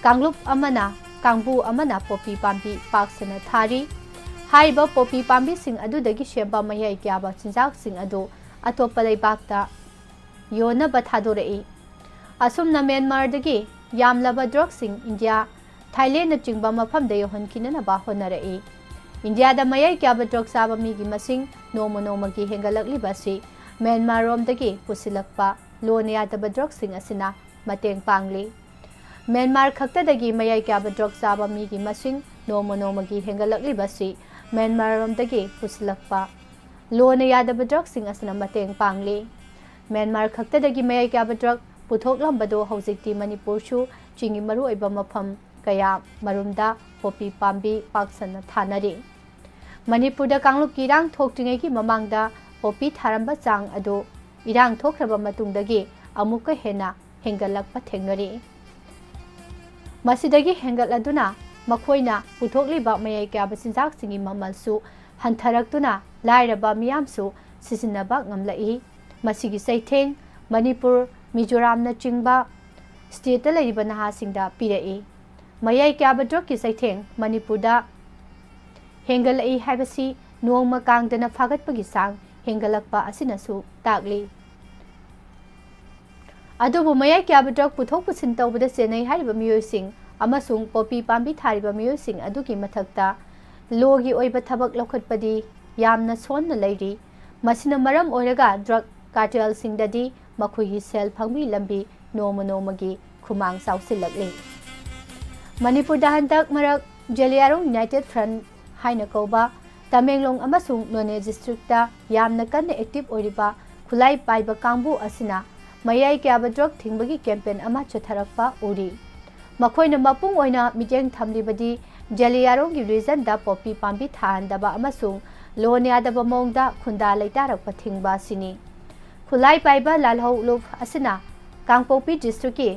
ꯀꯥꯡꯂꯨꯞ ꯑꯃꯅ, ꯀꯥꯡꯕꯨ ꯑꯃꯅ ꯄꯣꯄꯤ ꯄꯥꯝꯕꯤ ꯄꯥꯛ ꯁꯟꯅ ꯊꯥꯔꯤ꯫ ꯍꯥꯏꯔꯤꯕ ꯄꯣꯄꯤ ꯄꯥꯝꯕꯤꯁꯤꯡ ꯑꯗꯨꯗꯒꯤ ꯁꯦꯝꯕ ꯃꯌꯥꯏ ꯀꯌꯥꯕ ꯆꯤꯟꯖꯥꯛꯁꯤꯡ ꯑꯗꯨ ꯑꯇꯣꯞꯄ ꯂꯩꯕꯥꯛꯇ ꯌꯣꯟꯅꯕ ꯊꯥꯗꯣꯔꯛꯏ꯫ ꯑꯁꯨꯝꯅ ꯃ꯭ꯌꯥꯟꯃꯥꯔꯗꯒꯤ ꯌꯥꯝꯂꯕ ꯗ꯭ꯔꯒꯁꯤꯡ ꯏꯟꯗꯤꯌꯥ, ꯊꯥꯏꯂꯦꯟꯅꯆꯤꯡꯕ ꯃꯐꯝꯗ ꯌꯧꯍꯟꯈꯤꯅꯅꯕ ꯍꯣꯠꯅꯔꯛꯏ꯫ ꯏꯟꯗꯤꯌꯥꯗ ꯃꯌꯥꯏ ꯀꯌꯥꯕ ꯗ꯭ꯔꯒ ꯆꯥꯕ ꯃꯤꯒꯤ ꯃꯁꯤꯡ ꯅꯣꯡꯃ ꯅꯣꯡꯃꯒꯤ ꯍꯦꯟꯒꯠꯂꯛꯂꯤꯕ ꯑꯁꯤ ꯃ꯭ꯌꯥꯟꯃꯥꯔꯔꯣꯝꯗꯒꯤ ꯄꯨꯁꯤꯜꯂꯛꯄ ꯂꯣꯟꯅ ꯌꯥꯗꯕ ꯗ꯭ꯔꯒꯁꯤꯡ ꯑꯁꯤꯅ ꯃꯇꯦꯡ ꯄꯥꯡꯂꯤ꯫ ꯃ꯭ꯌꯥꯟꯃꯥꯔ ꯈꯛꯇꯗꯒꯤ ꯃꯌꯥꯏ ꯀꯌꯥꯕ ꯗ꯭ꯔꯒ ꯆꯥꯕ ꯃꯤꯒꯤ ꯃꯁꯤꯡ ꯅꯣꯡꯃ ꯅꯣꯡꯃꯒꯤ ꯍꯦꯟꯒꯠꯂꯛꯂꯤꯕ ꯑꯁꯤ ꯃ꯭ꯌꯥꯟꯃꯥꯔꯔꯣꯝꯗꯒꯤ ꯄꯨꯁꯤꯜꯂꯛꯄ ꯂꯣꯟꯅ ꯌꯥꯗꯕ ꯗ꯭ꯔꯒꯁꯤꯡ ꯑꯁꯤꯅ ꯃꯇꯦꯡ ꯄꯥꯡꯂꯤ꯫ ꯃ꯭ꯌꯥꯟꯃꯥꯔ ꯈꯛꯇꯗꯒꯤ ꯃꯌꯥꯏ ꯀꯌꯥꯕ ꯗ꯭ꯔꯒ ꯄꯨꯊꯣꯛꯂꯝꯕꯗꯨ ꯍꯧꯖꯤꯛꯇꯤ ꯃꯅꯤꯄꯨꯔꯁꯨ ꯆꯤꯡꯒꯤ ꯃꯔꯨꯑꯣꯏꯕ ꯃꯐꯝ ꯀꯌꯥ ꯃꯔꯨꯝꯗ ꯄꯣꯄꯤ ꯄꯥꯝꯕꯤ ꯄꯥꯛ ꯁꯟꯅ ꯊꯥꯅꯔꯤ꯫ ꯃꯅꯤꯄꯨꯔꯗ ꯀꯥꯡꯂꯨꯞꯀꯤ ꯏꯔꯥꯡ ꯊꯣꯛꯇ꯭ꯔꯤꯉꯩꯒꯤ ꯃꯃꯥꯡꯗ ꯄꯣꯄꯤ ꯊꯥꯔꯝꯕ ꯆꯥꯡ ꯑꯗꯨ ꯏꯔꯥꯡ ꯊꯣꯛꯈ꯭ꯔꯕ ꯃꯇꯨꯡꯗꯒꯤ ꯑꯃꯨꯛꯀ ꯍꯦꯟꯅ ꯍꯦꯟꯒꯠꯂꯛꯄ ꯊꯦꯡꯅꯔꯤ꯫ ꯃꯁꯤꯗꯒꯤ ꯍꯦꯟꯒꯠꯂꯗꯨꯅ ꯃꯈꯣꯏꯅ ꯄꯨꯊꯣꯛꯂꯤꯕ ꯃꯌꯥꯏ ꯀꯌꯥꯕ ꯆꯤꯟꯖꯥꯛꯁꯤꯡꯒꯤ ꯃꯃꯜꯁꯨ ꯍꯟꯊꯔꯛꯇꯨꯅ ꯂꯥꯏꯔꯕ ꯃꯤꯌꯥꯝꯁꯨ ꯁꯤꯖꯤꯟꯅꯕ ꯉꯝꯂꯛꯏ꯫ ꯃꯁꯤꯒꯤ ꯆꯩꯊꯦꯡ ꯃꯅꯤꯄꯨꯔ, ꯃꯤꯖꯣꯔꯥꯝꯅꯆꯤꯡꯕ ꯁ꯭ꯇꯦꯠꯇ ꯂꯩꯔꯤꯕ ꯅꯍꯥꯁꯤꯡꯗ ꯄꯤꯔꯛꯏ꯫ ꯃꯌꯥꯏ ꯀꯌꯥꯕ ꯗ꯭ꯔꯒꯀꯤ ꯆꯩꯊꯦꯡ ꯃꯅꯤꯄꯨꯔꯗ ꯍꯦꯟꯒꯠꯂꯛꯏ ꯍꯥꯏꯕꯁꯤ ꯅꯣꯡꯃ ꯀꯥꯡꯗꯅ ꯐꯥꯒꯠꯄꯒꯤ ꯆꯥꯡ ꯍꯦꯟꯒꯠꯂꯛꯄ ꯑꯁꯤꯅꯁꯨ ꯇꯥꯛꯂꯤ꯫ ꯑꯗꯨꯕꯨ ꯃꯌꯥꯏ ꯀꯌꯥꯕ ꯗ꯭ꯔꯒ ꯄꯨꯊꯣꯛ ꯄꯨꯁꯤꯟ ꯇꯧꯕꯗ ꯆꯦꯟꯅꯩ ꯍꯥꯏꯔꯤꯕ ꯃꯤꯑꯣꯏꯁꯤꯡ ꯑꯃꯁꯨꯡ ꯄꯣꯄꯤ ꯄꯥꯝꯕꯤ ꯊꯥꯔꯤꯕ ꯃꯤꯑꯣꯏꯁꯤꯡ ꯑꯗꯨꯒꯤ ꯃꯊꯛꯇ ꯂꯣꯒꯤ ꯑꯣꯏꯕ ꯊꯕꯛ ꯂꯧꯈꯠꯄꯗꯤ ꯌꯥꯝꯅ ꯁꯣꯟꯅ ꯂꯩꯔꯤ꯫ ꯃꯁꯤꯅ ꯃꯔꯝ ꯑꯣꯏꯔꯒ ꯗ꯭ꯔꯒ ꯀꯥꯔꯇꯦꯜꯁꯤꯡꯗꯗꯤ ꯃꯈꯣꯏꯒꯤ ꯁꯦꯜ ꯐꯪꯕꯒꯤ ꯂꯝꯕꯤ ꯅꯣꯡꯃ ꯅꯣꯡꯃꯒꯤ ꯈꯨꯃꯥꯡ ꯆꯥꯎꯁꯤꯜꯂꯛꯂꯤ꯫ ꯃꯅꯤꯄꯨꯔꯗ ꯍꯟꯗꯛ ꯃꯔꯛ ꯖꯦꯂꯤꯌꯥꯡꯔꯣꯡ ꯌꯨꯅꯥꯏꯇꯦꯗ ꯐ꯭ꯔꯟꯠ ꯍꯥꯏꯅ ꯀꯧꯕ ꯇꯃꯦꯡꯂꯣꯡ ꯑꯃꯁꯨꯡ ꯅꯣꯅꯦ ꯗꯤꯁꯇ꯭ꯔꯤꯛꯇ ꯌꯥꯝꯅ ꯀꯟꯅ ꯑꯦꯛꯇꯤꯚ ꯑꯣꯏꯔꯤꯕ ꯈꯨꯠꯂꯥꯏ ꯄꯥꯏꯕ ꯀꯥꯡꯕꯨ ꯑꯁꯤꯅ ꯃꯌꯥꯏ ꯀ꯭ꯌꯥꯕ ꯗ꯭ꯔꯒ ꯊꯤꯡꯕꯒꯤ ꯀꯦꯝꯄꯦꯟ ꯑꯃ ꯆꯠꯊꯔꯛꯄ ꯎꯔꯤ꯫ ꯃꯈꯣꯏꯅ ꯃꯄꯨꯡ ꯑꯣꯏꯅ ꯃꯤꯠꯌꯦꯡ ꯊꯝꯂꯤꯕꯗꯤ ꯖꯦꯂꯤꯌꯥꯡꯔꯣꯡꯒꯤ ꯔꯤꯖꯟꯗ ꯄꯣꯄꯤ ꯄꯥꯝꯕꯤ ꯊꯥꯍꯟꯗꯕ ꯑꯃꯁꯨꯡ ꯂꯣꯟ ꯌꯥꯗꯕ ꯃꯑꯣꯡꯗ ꯈꯨꯟꯗꯥ ꯂꯩꯇꯥꯔꯛꯄ ꯊꯤꯡꯕ ꯑꯁꯤꯅꯤ꯫ ꯈꯨꯠꯂꯥꯏ ꯄꯥꯏꯕ ꯂꯥꯜꯍꯧꯂꯨꯞ ꯑꯁꯤꯅ ꯀꯥꯡꯄꯣꯛꯄꯤ ꯗꯤꯁꯇ꯭ꯔꯤꯛꯀꯤ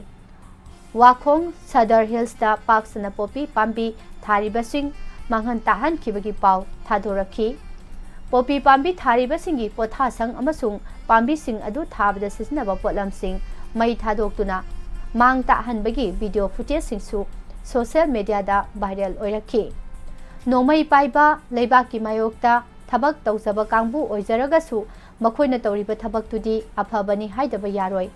ꯋꯥꯈꯣꯡ ꯁꯗꯔ ꯍꯤꯜꯁꯇ ꯄꯥꯛ ꯁꯟꯅ ꯄꯣꯄꯤ ꯄꯥꯝꯕꯤ ꯊꯥꯔꯤꯕꯁꯤꯡ ꯃꯥꯡꯍꯟ ꯇꯥꯛꯍꯟꯈꯤꯕꯒꯤ ꯄꯥꯎ ꯊꯥꯗꯣꯔꯛꯈꯤ꯫ ꯄꯣꯄꯤ ꯄꯥꯝꯕꯤ ꯊꯥꯔꯤꯕꯁꯤꯡꯒꯤ ꯄꯣꯊꯥꯁꯪ ꯑꯃꯁꯨꯡ ꯄꯥꯝꯕꯤꯁꯤꯡ ꯑꯗꯨ ꯊꯥꯕꯗ ꯁꯤꯖꯤꯟꯅꯕ ꯄꯣꯠꯂꯝꯁꯤꯡ ꯃꯩ ꯊꯥꯗꯣꯛꯇꯨꯅ ꯃꯥꯡ ꯇꯥꯛꯍꯟꯕꯒꯤ ꯚꯤꯗꯤꯑꯣ ꯐꯨꯇꯦꯖꯁꯤꯡꯁꯨ ꯁꯣꯁꯤꯌꯦꯜ ꯃꯦꯗꯤꯌꯥꯗ ꯚꯥꯏꯔꯦꯜ ꯑꯣꯏꯔꯛꯈꯤ꯫ ꯅꯣꯡꯃꯩ ꯄꯥꯏꯕ ꯂꯩꯕꯥꯛꯀꯤ ꯃꯥꯌꯣꯛꯇ ꯊꯕꯛ ꯇꯧꯖꯕ ꯀꯥꯡꯕꯨ ꯑꯣꯏꯖꯔꯒꯁꯨ ꯃꯈꯣꯏꯅ ꯇꯧꯔꯤꯕ ꯊꯕꯛꯇꯨꯗꯤ ꯑꯐꯕꯅꯤ ꯍꯥꯏꯗꯕ ꯌꯥꯔꯣꯏ꯫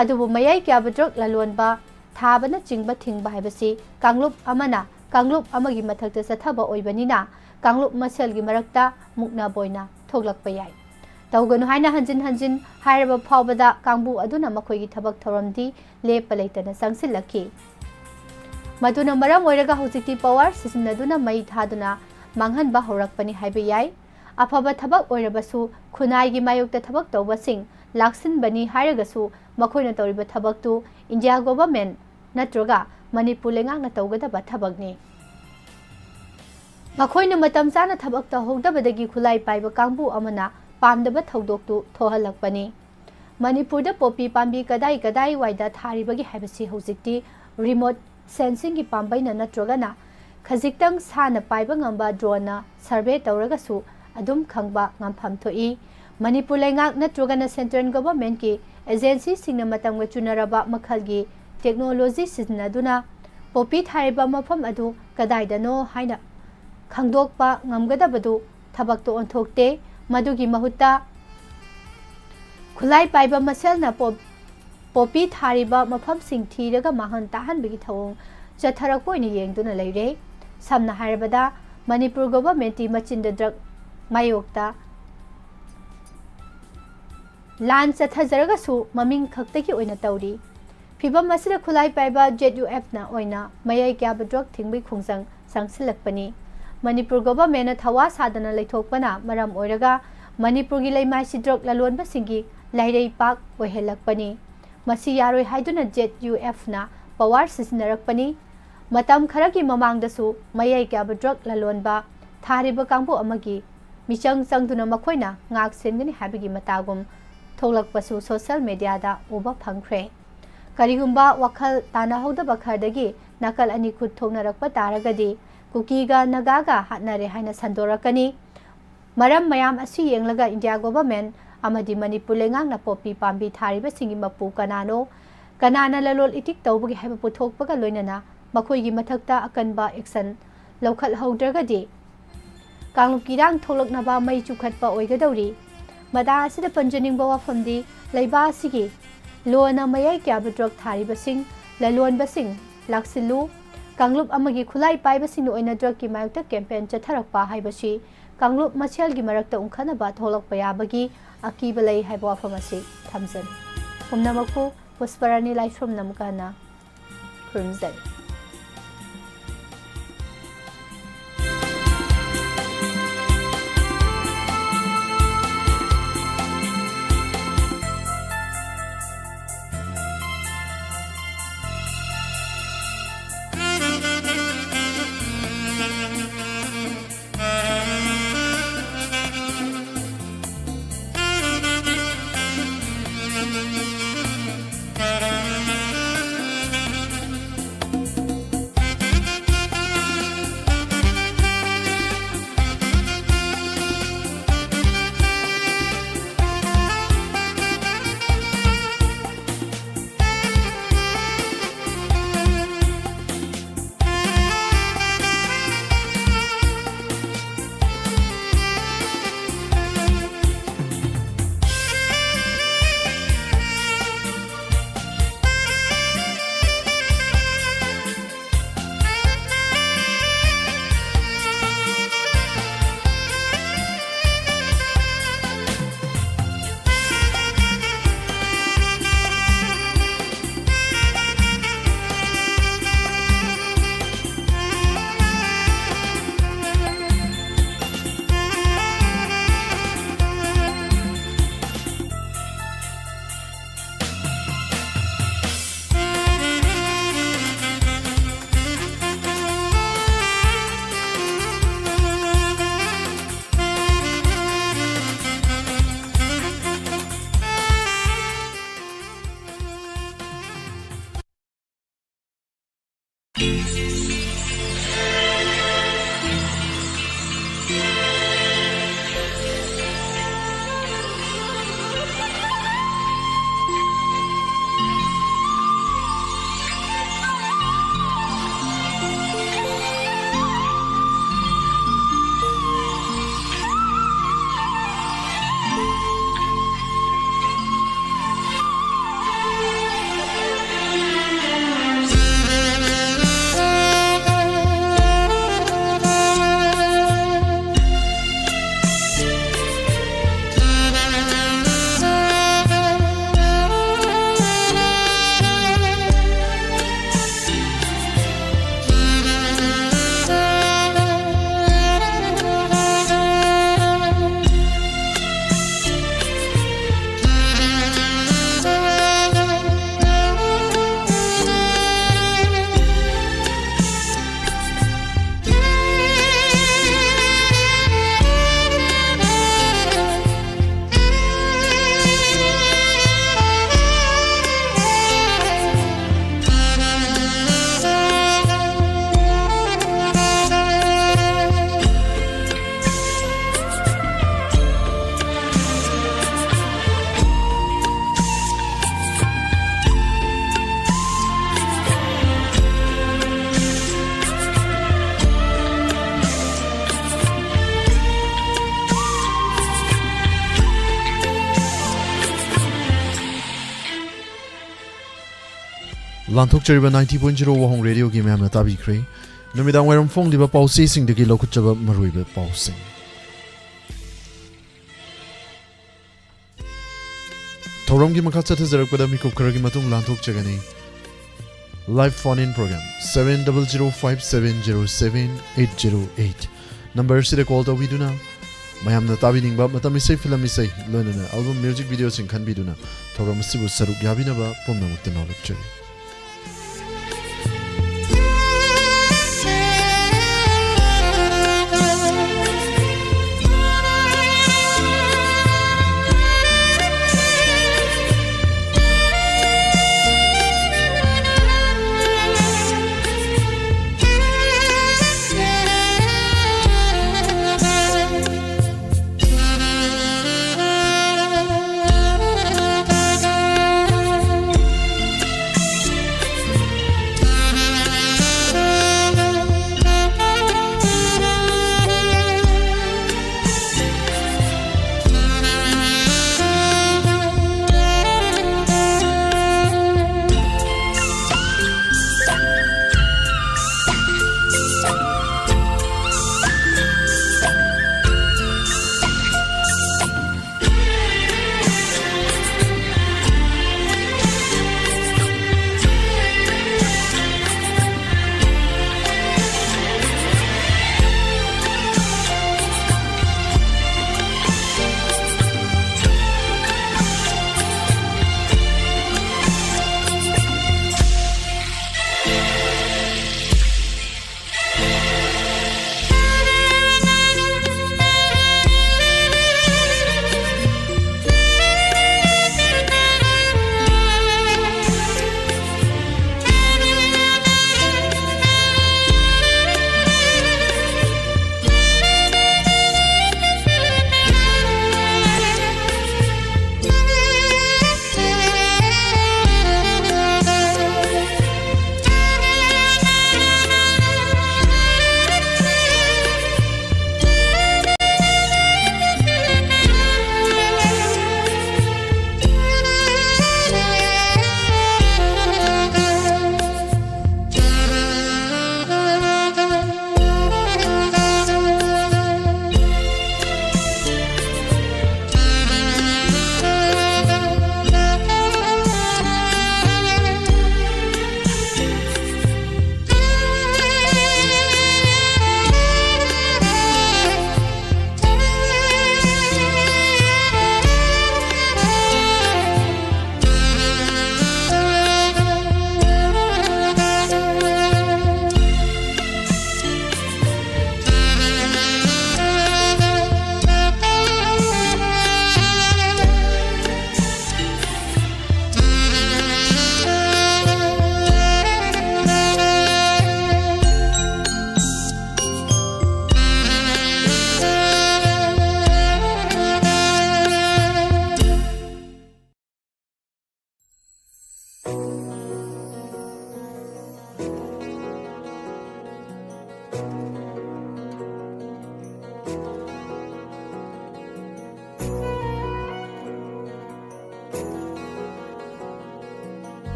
ꯑꯗꯨꯕꯨ ꯃꯌꯥꯏ ꯀ꯭ꯌꯥꯕ ꯗ꯭ꯔꯒ ꯂꯂꯣꯟꯕ ꯊꯥꯕꯅꯆꯤꯡꯕ ꯊꯤꯡꯕ ꯍꯥꯏꯕꯁꯤ ꯀꯥꯡꯂꯨꯞ ꯑꯃꯅ ꯀꯥꯡꯂꯨꯞ ꯑꯃꯒꯤ ꯃꯊꯛꯇ ꯆꯠꯊꯕ ꯑꯣꯏꯕꯅꯤꯅ ꯀꯥꯡꯂꯨꯞ ꯃꯁꯦꯜꯒꯤ ꯃꯔꯛꯇ ꯃꯨꯛꯅꯕ ꯑꯣꯏꯅ ꯊꯣꯛꯂꯛꯄ ꯌꯥꯏ꯫ ꯇꯧꯒꯅꯨ ꯍꯥꯏꯅ ꯍꯟꯖꯤꯟ ꯍꯟꯖꯤꯟ ꯍꯥꯏꯔꯕ ꯐꯥꯎꯕꯗ ꯀꯥꯡꯕꯨ ꯑꯗꯨꯅ ꯃꯈꯣꯏꯒꯤ ꯊꯕꯛ ꯊꯧꯔꯝꯗꯤ ꯂꯦꯞꯄ ꯂꯩꯇꯅ ꯆꯪꯁꯤꯜꯂꯛꯈꯤ꯫ ꯃꯗꯨꯅ ꯃꯔꯝ ꯑꯣꯏꯔꯒ ꯍꯧꯖꯤꯛꯇꯤ ꯄꯋꯥꯔ ꯁꯤꯖꯤꯟꯅꯗꯨꯅ ꯃꯩ ꯊꯥꯗꯨꯅ ꯃꯥꯡꯍꯟꯕ ꯍꯧꯔꯛꯄꯅꯤ ꯍꯥꯏꯕ ꯌꯥꯏ꯫ ꯑꯐꯕ ꯊꯕꯛ ꯑꯣꯏꯔꯕꯁꯨ ꯈꯨꯟꯅꯥꯏꯒꯤ ꯃꯥꯌꯣꯛꯇ ꯊꯕꯛ ꯇꯧꯕꯁꯤꯡ ꯂꯥꯛꯁꯤꯟꯕꯅꯤ ꯍꯥꯏꯔꯒꯁꯨ ꯃꯈꯣꯏꯅ ꯇꯧꯔꯤꯕ ꯊꯕꯛꯇꯨ ꯏꯟꯗꯤꯌꯥ ꯒꯣꯚꯔꯟꯃꯦꯟꯠ ꯅꯠꯇ꯭ꯔꯒ ꯃꯅꯤꯄꯨꯔ ꯂꯩꯉꯥꯛꯅ ꯇꯧꯒꯗꯕ ꯊꯕꯛꯅꯤ꯫ ꯃꯈꯣꯏꯅ ꯃꯇꯝ ꯆꯥꯅ ꯊꯕꯛ ꯇꯧꯍꯧꯗꯕꯗꯒꯤ ꯈꯨꯠꯂꯥꯏ ꯄꯥꯏꯕ ꯀꯥꯡꯕꯨ ꯑꯃꯅ ꯄꯥꯝꯗꯕ ꯊꯧꯗꯣꯛꯇꯨ ꯊꯣꯛꯍꯜꯂꯛꯄꯅꯤ꯫ ꯃꯅꯤꯄꯨꯔꯗ ꯄꯣꯄꯤ ꯄꯥꯝꯕꯤ ꯀꯗꯥꯏ ꯀꯗꯥꯏꯋꯥꯏꯗ ꯊꯥꯔꯤꯕꯒꯦ ꯍꯥꯏꯕꯁꯤ ꯍꯧꯖꯤꯛꯇꯤ ꯔꯤꯃꯣꯠ ꯁꯦꯟꯁꯤꯡꯒꯤ ꯄꯥꯝꯕꯩꯅ ꯅꯠꯇ꯭ꯔꯒꯅ ꯈꯖꯤꯛꯇꯪ ꯁꯥꯟꯅ ꯄꯥꯏꯕ ꯉꯝꯕ ꯗ꯭ꯔꯣꯟꯅ ꯁꯔꯚꯦ ꯇꯧꯔꯒꯁꯨ ꯑꯗꯨꯝ ꯈꯪꯕ ꯉꯝꯐꯝ ꯊꯣꯛꯏ꯫ ꯃꯅꯤꯄꯨꯔ ꯂꯩꯉꯥꯛ ꯅꯠꯇ꯭ꯔꯒꯅ ꯁꯦꯟꯇ꯭ꯔꯦꯜ ꯒꯣꯚꯔꯟꯃꯦꯟꯠꯀꯤ ꯑꯦꯖꯦꯟꯁꯤꯁꯤꯡꯅ ꯃꯇꯝꯒ ꯆꯨꯅꯔꯕ ꯃꯈꯜꯒꯤ ꯇꯦꯛꯅꯣꯂꯣꯖꯤ ꯁꯤꯖꯤꯟꯅꯗꯨꯅ ꯄꯣꯄꯤ ꯊꯥꯔꯤꯕ ꯃꯐꯝ ꯑꯗꯨ ꯀꯗꯥꯏꯗꯅꯣ ꯍꯥꯏꯅ ꯈꯪꯗꯣꯛꯄ ꯉꯝꯒꯗꯕꯗꯨ ꯊꯕꯛꯇ ꯑꯣꯟꯊꯣꯛꯇꯦ꯫ ꯃꯗꯨꯒꯤ ꯃꯍꯨꯠꯇ ꯈꯨꯠꯂꯥꯏ ꯄꯥꯏꯕ ꯃꯁꯦꯜꯅ ꯄꯣ-, ꯄꯣꯄꯤ ꯊꯥꯔꯤꯕ ꯃꯐꯝꯁꯤꯡ ꯊꯤꯔꯒ ꯃꯥꯡꯍꯟ ꯇꯥꯛꯍꯟꯕꯒꯤ ꯊꯧꯑꯣꯡ ꯆꯠꯊꯔꯛꯄ ꯑꯣꯏꯅ ꯌꯦꯡꯗꯨꯅ ꯂꯩꯔꯦ꯫ ꯁꯝꯅ ꯍꯥꯏꯔꯕꯗ, ꯃꯅꯤꯄꯨꯔ ꯒꯣꯚꯔꯟꯃꯦꯟꯠꯇꯤ ꯃꯆꯤꯟꯗ ꯗ꯭ꯔꯒ ꯃꯥꯌꯣꯛꯇ ꯂꯥꯟ ꯆꯠꯊꯖꯔꯒꯁꯨ ꯃꯃꯤꯡ ꯈꯛꯇꯒꯤ ꯑꯣꯏꯅ ꯇꯧꯔꯤ꯫ ꯐꯤꯚꯝ ꯑꯁꯤꯗ ꯈꯨꯠꯂꯥꯏ ꯄꯥꯏꯕ ꯖꯦꯠ ꯌꯨ ꯑꯦꯐꯅ ꯑꯣꯏꯅ ꯃꯌꯥꯏ ꯀ꯭ꯌꯥꯕ ꯗ꯭ꯔꯒ ꯊꯤꯡꯕꯒꯤ ꯈꯣꯡꯖꯪ ꯆꯪꯁꯤꯜꯂꯛꯄꯅꯤ꯫ ꯃꯅꯤꯄꯨꯔ ꯒꯣꯚꯔꯟꯃꯦꯟꯠꯅ ꯊꯋꯥ ꯁꯥꯗꯅ ꯂꯩꯊꯣꯛꯄꯅ ꯃꯔꯝ ꯑꯣꯏꯔꯒ ꯃꯅꯤꯄꯨꯔꯒꯤ ꯂꯩꯃꯥꯏꯁꯤ ꯗ꯭ꯔꯒ ꯂꯂꯣꯟꯕꯁꯤꯡꯒꯤ ꯂꯩꯔꯩꯄꯥꯛ ꯑꯣꯏꯍꯜꯂꯛꯄꯅꯤ꯫ ꯃꯁꯤ ꯌꯥꯔꯣꯏ ꯍꯥꯏꯗꯨꯅ ꯖꯦꯠ ꯌꯨ ꯑꯦꯐꯅ ꯄꯋꯥꯔ ꯁꯤꯖꯤꯟꯅꯔꯛꯄꯅꯤ꯫ ꯃꯇꯝ ꯈꯔꯒꯤ ꯃꯃꯥꯡꯗꯁꯨ ꯃꯌꯥꯏ ꯀꯥꯕ ꯗ꯭ꯔꯒ ꯂꯂꯣꯟꯕ ꯊꯥꯔꯤꯕ ꯀꯥꯡꯕꯨ ꯑꯃꯒꯤ ꯃꯤꯆꯪ ꯆꯪꯗꯨꯅ ꯃꯈꯣꯏꯅ ꯉꯥꯛ ꯁꯦꯟꯒꯅꯤ ꯍꯥꯏꯕꯒꯤ ꯃꯇꯥꯒꯨꯝ ꯊꯣꯛꯂꯛꯄꯁꯨ ꯁꯣꯁꯤꯌꯦꯜ ꯃꯤꯗꯤꯌꯥꯗ ꯎꯕ ꯐꯪꯈ꯭ꯔꯦ꯫ ꯀꯔꯤꯒꯨꯝꯕ ꯋꯥꯈꯜ ꯇꯥꯅꯍꯧꯗꯕ ꯈꯔꯗꯒꯤ ꯅꯥꯀꯜ ꯑꯅꯤ ꯈꯨꯠ ꯊꯣꯛꯅꯔꯛꯄ ꯇꯥꯔꯒꯗꯤ ꯀꯨꯀꯤꯒ ꯅꯥꯒꯥꯒ ꯍꯥꯠꯅꯔꯦ ꯍꯥꯏꯅ ꯁꯟꯗꯣꯔꯛꯀꯅꯤ꯫ ꯃꯔꯝ ꯃꯌꯥꯝ ꯑꯁꯤ ꯌꯦꯡꯂꯒ ꯏꯟꯗꯤꯌꯥ ꯒꯣꯚꯔꯟꯃꯦꯟꯠ ꯑꯃꯗꯤ ꯃꯅꯤꯄꯨꯔ ꯂꯩꯉꯥꯛꯅ ꯄꯣꯄꯤ ꯄꯥꯝꯕꯤ ꯊꯥꯔꯤꯕꯁꯤꯡꯒꯤ ꯃꯄꯨ ꯀꯅꯥꯅꯣ, ꯀꯅꯥꯅ ꯂꯂꯣꯜ ꯏꯇꯤꯛ ꯇꯧꯕꯒꯦ ꯍꯥꯏꯕ ꯄꯨꯊꯣꯛꯄꯒ ꯂꯣꯏꯅꯅ ꯃꯈꯣꯏꯒꯤ ꯃꯊꯛꯇ ꯑꯀꯟꯕ ꯑꯦꯛꯁꯟ ꯂꯧꯈꯠꯍꯧꯗ꯭ꯔꯒꯗꯤ ꯀꯥꯡꯂꯨꯞꯀꯤ ꯏꯔꯥꯡ ꯊꯣꯛꯂꯛꯅꯕ ꯃꯩ ꯆꯨꯈꯠꯄ ꯑꯣꯏꯒꯗꯧꯔꯤ꯫ ꯃꯇꯥꯡ ꯑꯁꯤꯗ ꯄꯟꯖꯅꯤꯡꯕ ꯋꯥꯐꯝꯗꯤ, ꯂꯩꯕꯥꯛ ꯑꯁꯤꯒꯤ ꯂꯣꯟꯅ ꯃꯌꯥꯏ ꯀꯥꯕ ꯗ꯭ꯔꯒ ꯊꯥꯔꯤꯕꯁꯤꯡ, ꯂꯂꯣꯟꯕꯁꯤꯡ ꯂꯥꯛꯁꯤꯜꯂꯨ, ꯀꯥꯡꯂꯨꯞ ꯑꯃꯒꯤ ꯈꯨꯠꯂꯥꯏ ꯄꯥꯏꯕꯁꯤꯡꯅ ꯑꯣꯏꯅ ꯗ꯭ꯔꯒꯀꯤ ꯃꯥꯌꯣꯛꯇ ꯀꯦꯝꯄꯦꯟ ꯆꯠꯊꯔꯛꯄ ꯍꯥꯏꯕꯁꯤ ꯀꯥꯡꯂꯨꯞ ꯃꯁꯦꯜꯒꯤ ꯃꯔꯛꯇ ꯎꯪꯈꯠꯅꯕ ꯊꯣꯛꯂꯛꯄ ꯌꯥꯕꯒꯤ ꯑꯀꯤꯕ ꯂꯩ ꯍꯥꯏꯕ ꯋꯥꯐꯝ ꯑꯁꯤ ꯊꯝꯖꯔꯤ꯫ ꯄꯨꯝꯅꯃꯛꯄꯨ ꯄꯨꯁꯄꯔꯥꯅꯤ ꯂꯥꯏꯁ꯭ꯔꯝ ꯅꯝꯀꯥꯅ ꯈꯨꯔꯨꯝꯖꯔꯤ꯫ ꯂꯥꯟꯊꯣꯛꯆꯔꯤꯕ ninety point zero ꯋꯥꯍꯣꯡ ꯔꯦꯗꯤꯑꯣꯒꯤ ꯃꯌꯥꯝꯅ ꯇꯥꯕꯤꯈ꯭ꯔꯦ꯫ ꯅꯨꯃꯤꯗꯥꯡ ꯋꯥꯏꯔꯝ ꯐꯣꯡꯂꯤꯕ ꯄꯥꯎꯆꯦꯁꯤꯡꯗꯒꯤ ꯂꯧꯈꯠꯆꯕ ꯃꯔꯨꯑꯣꯏꯕ ꯄꯥꯎꯁꯤꯡ꯫ ꯊꯧꯔꯝꯒꯤ ꯃꯈꯥ ꯆꯠꯊꯖꯔꯛꯄꯗ ꯃꯤꯀꯨꯞ ꯈꯔꯒꯤ ꯃꯇꯨꯡ ꯂꯥꯟꯊꯣꯛꯆꯒꯅꯤ꯫ Live phone in program, seven double zero five seven zero seven eight zero eight number ꯑꯁꯤꯗ call ꯇꯧꯕꯤꯗꯨꯅ ꯃꯌꯥꯝꯅ ꯇꯥꯕꯤꯅꯤꯡꯕ ꯃꯇꯝ ꯏꯁꯩ, ꯐꯤꯂꯝ ꯏꯁꯩ, ꯂꯣꯏꯅꯅ album music videoꯁꯤꯡ ꯈꯟꯕꯤꯗꯨꯅ ꯊꯧꯔꯝ ꯑꯁꯤꯕꯨ ꯁꯔꯨꯛ ꯌꯥꯕꯤꯅꯕ ꯄꯨꯝꯅꯃꯛꯇ ꯅꯣꯂꯨꯛꯆꯔꯤ꯫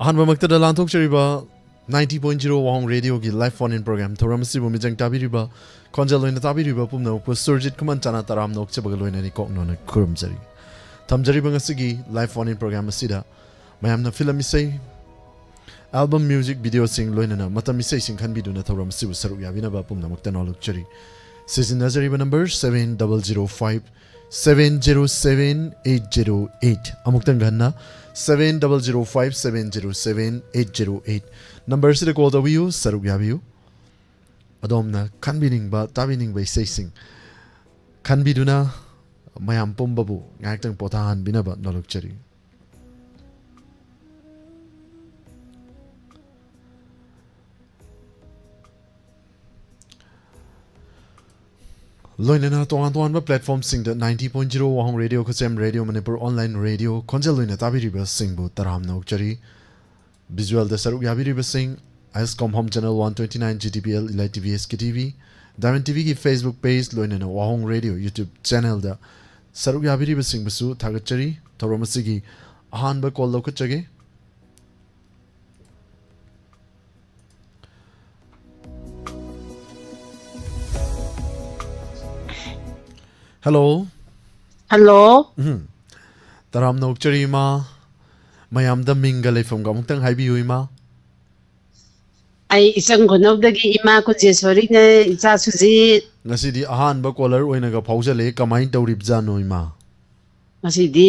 ꯑꯍꯥꯟꯕꯃꯛꯇꯗ ꯂꯥꯟꯊꯣꯛꯆꯔꯤꯕ ninety point zero Wahong Radioꯒꯤ live phone in program ꯊꯧꯔꯝ ꯑꯁꯤꯕꯨ ꯃꯤꯠꯌꯦꯡ ꯇꯥꯕꯤꯔꯤꯕ, ꯈꯣꯟꯖꯦꯜ ꯑꯣꯏꯅ ꯇꯥꯕꯤꯔꯤꯕ ꯄꯨꯝꯅꯃꯛꯄꯨ ꯁꯨꯔꯖꯤꯠ ꯈꯨꯃꯟ ꯆꯅꯥ ꯇꯔꯥꯝꯅ ꯑꯣꯛꯆꯕꯒ ꯂꯣꯏꯅꯅ ꯏꯀꯣꯛ ꯅꯣꯟꯅ ꯈꯨꯔꯨꯝꯖꯔꯤ꯫ ꯊꯝꯖꯔꯤꯕ ꯉꯁꯤꯒꯤ live phone in program ꯑꯁꯤꯗ ꯃꯌꯥꯝꯅ film ꯏꯁꯩ, album music videoꯁꯤꯡ ꯂꯣꯏꯅꯅ ꯃꯇꯝ ꯏꯁꯩꯁꯤꯡ ꯈꯟꯕꯤꯗꯨꯅ ꯊꯧꯔꯝ ꯑꯁꯤꯕꯨ ꯁꯔꯨꯛ ꯌꯥꯕꯤꯅꯕ ꯄꯨꯝꯅꯃꯛꯇ ꯅꯣꯜꯂꯨꯛꯆꯔꯤ꯫ ꯁꯤꯖꯤꯟꯅꯖꯔꯤꯕ number seven double zero five seven zero seven eight zero eight꯫ ꯑꯃꯨꯛꯇꯪ ꯍꯟꯅ, seven double zero five seven zero seven eight zero eight꯫ Numberꯁꯤꯗ call ꯇꯧꯕꯤꯌꯨ, ꯁꯔꯨꯛ ꯌꯥꯕꯤꯌꯨ꯫ ꯑꯗꯣꯝꯅ ꯈꯟꯕꯤꯅꯤꯡꯕ, ꯇꯥꯕꯤꯅꯤꯡꯕ ꯏꯁꯩꯁꯤꯡ ꯈꯟꯕꯤꯗꯨꯅ ꯃꯌꯥꯝ ꯄꯨꯝꯕꯕꯨ ꯉꯥꯏꯍꯥꯛꯇꯪ ꯄꯣꯊꯥꯍꯟꯕꯤꯅꯕ ꯅꯣꯜꯂꯨꯛꯆꯔꯤ꯫ ꯂꯣꯏꯅꯅ ꯇꯣꯉꯥꯟ ꯇꯣꯉꯥꯟꯕ platformꯁꯤꯡꯗ ninety point zero Wahong radio, ꯈꯨꯠꯁꯦꯝ ꯔꯦꯗꯤꯑꯣ ꯃꯅꯤꯄꯨꯔ online ꯔꯦꯗꯤꯑꯣ ꯈꯣꯟꯖꯦꯜ ꯑꯣꯏꯅ ꯇꯥꯕꯤꯔꯤꯕꯁꯤꯡꯕꯨ ꯇꯔꯥꯝꯅ ꯑꯣꯛꯆꯔꯤ꯫ Visualꯗ ꯁꯔꯨꯛ ꯌꯥꯕꯤꯔꯤꯕꯁꯤꯡ, ISCOM Home Channel one twenty nine, GTPL, Elite TV, SKTV, Diamond TVꯒꯤ Facebook page, ꯂꯣꯏꯅꯅ ꯋꯥꯍꯣꯡ ꯔꯦꯗꯤꯑꯣ YouTube channelꯗ ꯁꯔꯨꯛ ꯌꯥꯕꯤꯔꯤꯕꯁꯤꯡꯕꯨꯁꯨ ꯊꯥꯒꯠꯆꯔꯤ꯫ ꯊꯧꯔꯝ ꯑꯁꯤꯒꯤ ꯑꯍꯥꯟꯕ call ꯂꯧꯈꯠꯆꯒꯦ꯫ Hello꯫ Hello꯫ ꯎꯝ꯫ ꯇꯔꯥꯝꯅ ꯑꯣꯛꯆꯔꯤ, ꯏꯃꯥ꯫ ꯃꯌꯥꯝꯗ ꯃꯤꯡꯒ ꯂꯩꯐꯝꯒ ꯑꯃꯨꯛꯇꯪ ꯍꯥꯏꯕꯤꯌꯨ, ꯏꯃꯥ꯫ ꯑꯩ ꯏꯆꯪ ꯈꯨꯅꯧꯗꯒꯤ ꯏꯃꯥ ꯀꯨꯟꯖꯦꯁꯣꯔꯤꯅꯦ, ꯏꯆꯥ ꯁꯨꯖꯤꯠ꯫ ꯉꯁꯤꯗꯤ ꯑꯍꯥꯟꯕ caller ꯑꯣꯏꯅꯒ ꯐꯥꯎꯖꯜꯂꯛꯑꯦ, ꯀꯃꯥꯏꯅ ꯇꯧꯔꯤꯕꯖꯥꯠꯅꯣ, ꯏꯃꯥ? ꯉꯁꯤꯗꯤ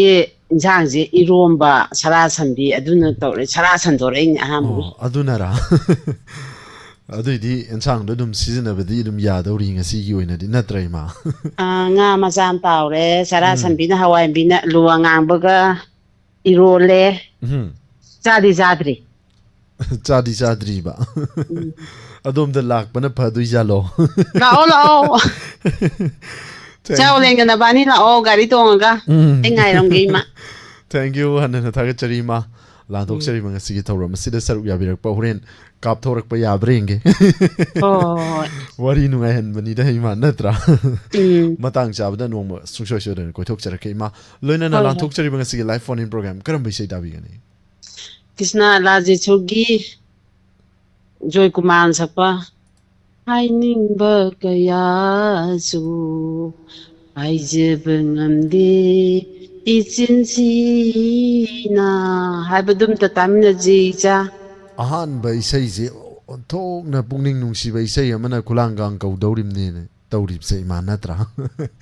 ꯏꯟꯁꯥꯡꯁꯦ ꯏꯔꯣꯝꯕ, ꯁꯔꯥ ꯁꯟꯕꯤ, ꯑꯗꯨꯅ ꯇꯧꯔꯦ꯫ ꯁꯔꯥ ꯁꯟꯗꯣꯔꯛꯏꯅꯦ ꯑꯍꯥꯟꯕꯒꯤ꯫ ꯑꯣ, ꯑꯗꯨꯅꯔꯥ? ꯑꯗꯨꯏꯗꯤ ꯑꯦꯟꯁꯥꯡꯗꯣ ꯑꯗꯨꯝ ꯁꯤꯖꯤꯟꯅꯕꯗꯤ ꯑꯗꯨꯝ ꯌꯥꯗꯧꯔꯤ ꯉꯁꯤꯒꯤ ꯑꯣꯏꯅꯗꯤ, ꯅꯠꯇ꯭ꯔꯥ, ꯏꯃꯥ? ꯑꯥ, ꯉꯥ ꯃꯆꯥ ꯑꯃ ꯇꯥꯎꯔꯦ, ꯁꯔꯥ ꯎꯝ꯫ ꯁꯟꯕꯤꯅ ꯍꯋꯥꯏꯟꯕꯤꯅ ꯑꯂꯨ ꯑꯉꯥꯡꯕꯒ ꯏꯔꯣꯜꯂꯦ꯫ ꯎꯝ꯫ ꯆꯥꯗꯤ ꯆꯥꯗ꯭ꯔꯤ꯫ ꯆꯥꯗꯤ ꯆꯥꯗ꯭ꯔꯤꯕ? ꯎꯝ꯫ ꯑꯗꯣꯝꯗ ꯂꯥꯛꯄꯅ ꯐꯗꯣꯏꯖꯥꯠꯂꯣ? ꯂꯥꯛꯑꯣ, ꯂꯥꯛꯑꯣ꯫ Thank ꯆꯥꯎ you꯫ ꯂꯦꯡꯗꯅ ꯅꯕꯥꯅꯤ ꯂꯥꯛꯑꯣ, ꯒꯥꯔꯤ ꯇꯣꯡꯉꯒ꯫ ꯎꯝ꯫ ꯑꯩ ꯉꯥꯏꯔꯝꯒꯦ, ꯏꯃꯥ꯫ Thank you, ꯍꯟꯅ ꯍꯟꯅ ꯊꯥꯒꯠꯆꯔꯤ, ꯏꯃꯥ꯫ ꯂꯥꯟꯊꯣꯛꯆꯔꯤꯕ ꯎꯝ꯫ ꯉꯁꯤꯒꯤ ꯊꯧꯔꯝ ꯑꯁꯤꯗ ꯁꯔꯨꯛ ꯌꯥꯕꯤꯔꯛꯄ꯫ ꯍꯣꯔꯦꯟ ꯀꯥꯞꯊꯣꯔꯛꯄ ꯌꯥꯕ꯭ꯔꯥ ꯌꯦꯡꯒꯦ꯫ ꯍꯣꯏ, ꯍꯣꯏ, ꯍꯣꯏ꯫ ꯋꯥꯔꯤ ꯅꯨꯡꯉꯥꯏꯍꯟꯕꯅꯤꯗ, ꯏꯃꯥ, ꯅꯠꯇ꯭ꯔꯥ? ꯎꯝ꯫ ꯃꯇꯥꯡ ꯆꯥꯕꯗ ꯅꯣꯡꯃ ꯁꯨꯡꯁꯣꯏ ꯁꯣꯏꯗꯅ ꯀꯣꯏꯊꯣꯛꯆꯔꯛꯀꯦ, ꯏꯃꯥ꯫ ꯂꯣꯏꯅꯅ ꯍꯣꯏ, ꯍꯣꯏ꯫ ꯂꯥꯟꯊꯣꯛꯆꯔꯤꯕ ꯉꯁꯤꯒꯤ live phone in program ꯀꯔꯝꯕ ꯏꯁꯩ ꯇꯥꯕꯤꯒꯅꯤ? ꯀ꯭ꯔꯤꯁꯅ ꯂꯥꯜꯖꯤꯠꯁꯣꯒꯤ ꯖꯣꯏꯀꯨꯃꯥꯔꯅ ꯁꯛꯄ "ꯍꯥꯏꯅꯤꯡꯕ ꯀꯌꯥꯁꯨ ꯍꯥꯏꯖꯕ ꯉꯝꯗꯦ ꯏꯆꯤꯟꯁꯤꯅ" ꯍꯥꯏꯕꯗꯨꯝꯇ ꯇꯥꯃꯤꯟꯅꯁꯤ, ꯏꯆꯥ꯫ ꯑꯍꯥꯟꯕ ꯏꯁꯩꯁꯦ ꯑꯣꯟꯊꯣꯛꯅ ꯄꯨꯛꯅꯤꯡ ꯅꯨꯡꯁꯤꯕ ꯏꯁꯩ ꯑꯃꯅ ꯈꯨꯂꯥꯡꯒꯥꯡ ꯀꯧꯗꯧꯔꯤꯕꯅꯦꯅꯦ꯫ ꯇꯧꯔꯤꯕꯁꯦ, ꯏꯃꯥ, ꯅꯠꯇ꯭ꯔꯥ?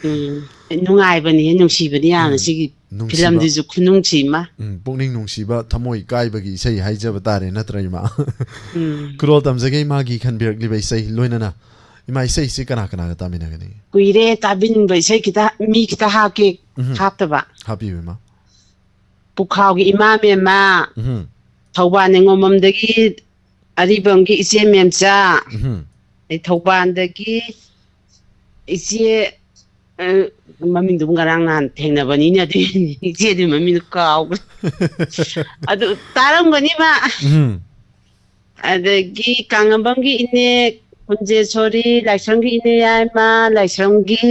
ꯎꯝ꯫ ꯅꯨꯡꯉꯥꯏꯕꯅꯤ, ꯅꯨꯡꯁꯤꯕꯅꯤ ꯌꯥꯝꯅ ꯎꯝ꯫ ꯁꯤꯒꯤ ꯅꯨꯡꯁꯤꯕ꯫ Filmꯁꯤꯁꯨ ꯈꯨꯅꯨꯡꯁꯤ ꯑꯃ꯫ ꯎꯝ, ꯄꯨꯛꯅꯤꯡ ꯅꯨꯡꯁꯤꯕ, ꯊꯃꯣꯏ ꯀꯥꯏꯕꯒꯤ ꯏꯁꯩ ꯍꯥꯏꯖꯕ ꯇꯥꯔꯦ, ꯅꯠꯇ꯭ꯔꯥ, ꯏꯃꯥ? ꯎꯝ꯫ ꯈꯨꯗꯣꯜ ꯇꯝꯖꯒꯦ ꯏꯃꯥꯒꯤ ꯈꯟꯕꯤꯔꯛꯂꯤꯕ ꯏꯁꯩ ꯂꯣꯏꯅꯅ꯫ ꯏꯃꯥ, ꯏꯁꯩꯁꯤ ꯀꯅꯥ ꯀꯅꯥꯒ ꯇꯥꯃꯤꯟꯅꯒꯅꯤ? ꯀꯨꯏꯔꯦ ꯇꯥꯕꯤꯅꯤꯡꯕ ꯏꯁꯩ ꯈꯤꯇ, ꯃꯤ ꯈꯤꯇ ꯍꯥꯞꯀꯦ, ꯎꯝ꯫ ꯍꯥꯞꯇꯕ꯫ ꯍꯥꯞꯄꯤꯌꯨ, ꯏꯃꯥ꯫ ꯄꯨꯈꯥꯎꯒꯤ ꯏꯃꯥ ꯃꯦꯝꯃ, ꯎꯝ꯫ ꯊꯧꯕꯥꯜ ꯅꯤꯉꯣꯝꯕꯝꯗꯒꯤ ꯑꯔꯤꯕꯝꯒꯤ ꯏꯆꯦ ꯃꯦꯝꯆꯥ, ꯎꯝ꯫ ꯑꯗꯩ ꯊꯧꯕꯥꯜꯗꯒꯤ ꯏꯆꯦ, ꯑ, ꯃꯃꯤꯡꯗꯨꯕꯨ ꯉꯔꯥꯡ ꯅꯍꯥꯟ ꯊꯦꯡꯅꯕꯅꯤꯅꯦ, ꯑꯗꯨꯏꯅꯤ꯫ ꯏꯆꯦꯗꯨ ꯃꯃꯤꯡꯗꯨ ꯀꯥꯎꯈ꯭ꯔꯦ꯫ ꯑꯗꯨ ꯇꯥꯔꯝꯒꯅꯤ ꯃꯥ꯫ ꯎꯝ꯫ ꯑꯗꯒꯤ ꯀꯥꯡꯉꯝꯕꯝꯒꯤ ꯏꯅꯦ ꯀꯨꯟꯖꯦꯁꯣꯔꯤ, ꯂꯥꯏꯁ꯭ꯔꯝꯒꯤ ꯏꯅꯦ ꯌꯥꯏꯃ, ꯂꯥꯏꯁ꯭ꯔꯝꯒꯤ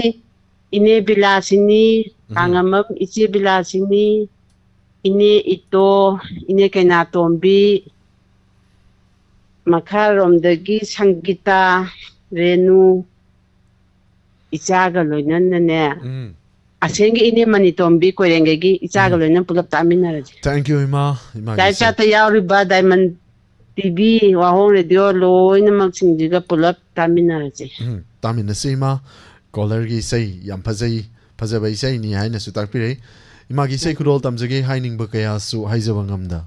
ꯏꯅꯦ ꯕꯤꯂꯥꯁꯤꯅꯤ, ꯎꯝ꯫ ꯀꯥꯡꯉꯝꯕꯝ ꯏꯆꯦ ꯕꯤꯂꯥꯁꯤꯅꯤ, ꯏꯅꯦ ꯏꯇꯣ, ꯏꯅꯦ ꯀꯩꯅꯥꯇꯣꯝꯕꯤ, ꯃꯈꯥꯔꯣꯝꯗꯒꯤ ꯁꯪꯒꯤꯇꯥ, ꯔꯦꯅꯨ, ꯏꯆꯥꯒ ꯂꯣꯏꯅꯅꯅꯦ꯫ ꯎꯝ꯫ ꯑꯁꯦꯡꯒꯤ ꯏꯅꯦ ꯃꯅꯤꯇꯣꯝꯕꯤ ꯀꯣꯏꯔꯦꯡꯒꯩꯒꯤ ꯏꯆꯥꯒ ꯎꯝ꯫ ꯂꯣꯏꯅ ꯄꯨꯂꯞ ꯇꯥꯃꯤꯟꯅꯔꯁꯦ꯫ Thank you, ꯏꯃꯥ, ꯏꯃꯥꯒꯤ ꯂꯥꯏ ꯏꯆꯦ꯫ ꯆꯥꯠꯇ ꯌꯥꯎꯔꯤꯕ ꯗꯥꯏꯃꯟ ꯇꯤꯚꯤ, ꯋꯥꯍꯣꯡ ꯔꯦꯗꯤꯑꯣ ꯂꯣꯏꯅꯃꯛꯁꯤꯡꯁꯤꯒ ꯄꯨꯂꯞ ꯇꯥꯃꯤꯟꯅꯔꯁꯦ꯫ ꯎꯝ, ꯇꯥꯃꯤꯟꯅꯁꯤ ꯏꯃꯥ꯫ ꯀꯣꯂꯔꯒꯤ ꯏꯁꯩ ꯌꯥꯝ ꯐꯖꯩ, ꯐꯖꯕ ꯏꯁꯩꯅꯤ ꯍꯥꯏꯅꯁꯨ ꯇꯥꯛꯄꯤꯔꯛꯏ꯫ ꯏꯃꯥꯒꯤ ꯏꯁꯩ ꯈꯨꯗꯣꯜ ꯇꯝꯖꯒꯦ, ꯍꯥꯏꯅꯤꯡꯕ ꯀꯌꯥꯁꯨ ꯍꯥꯏꯖꯕ ꯉꯝꯗ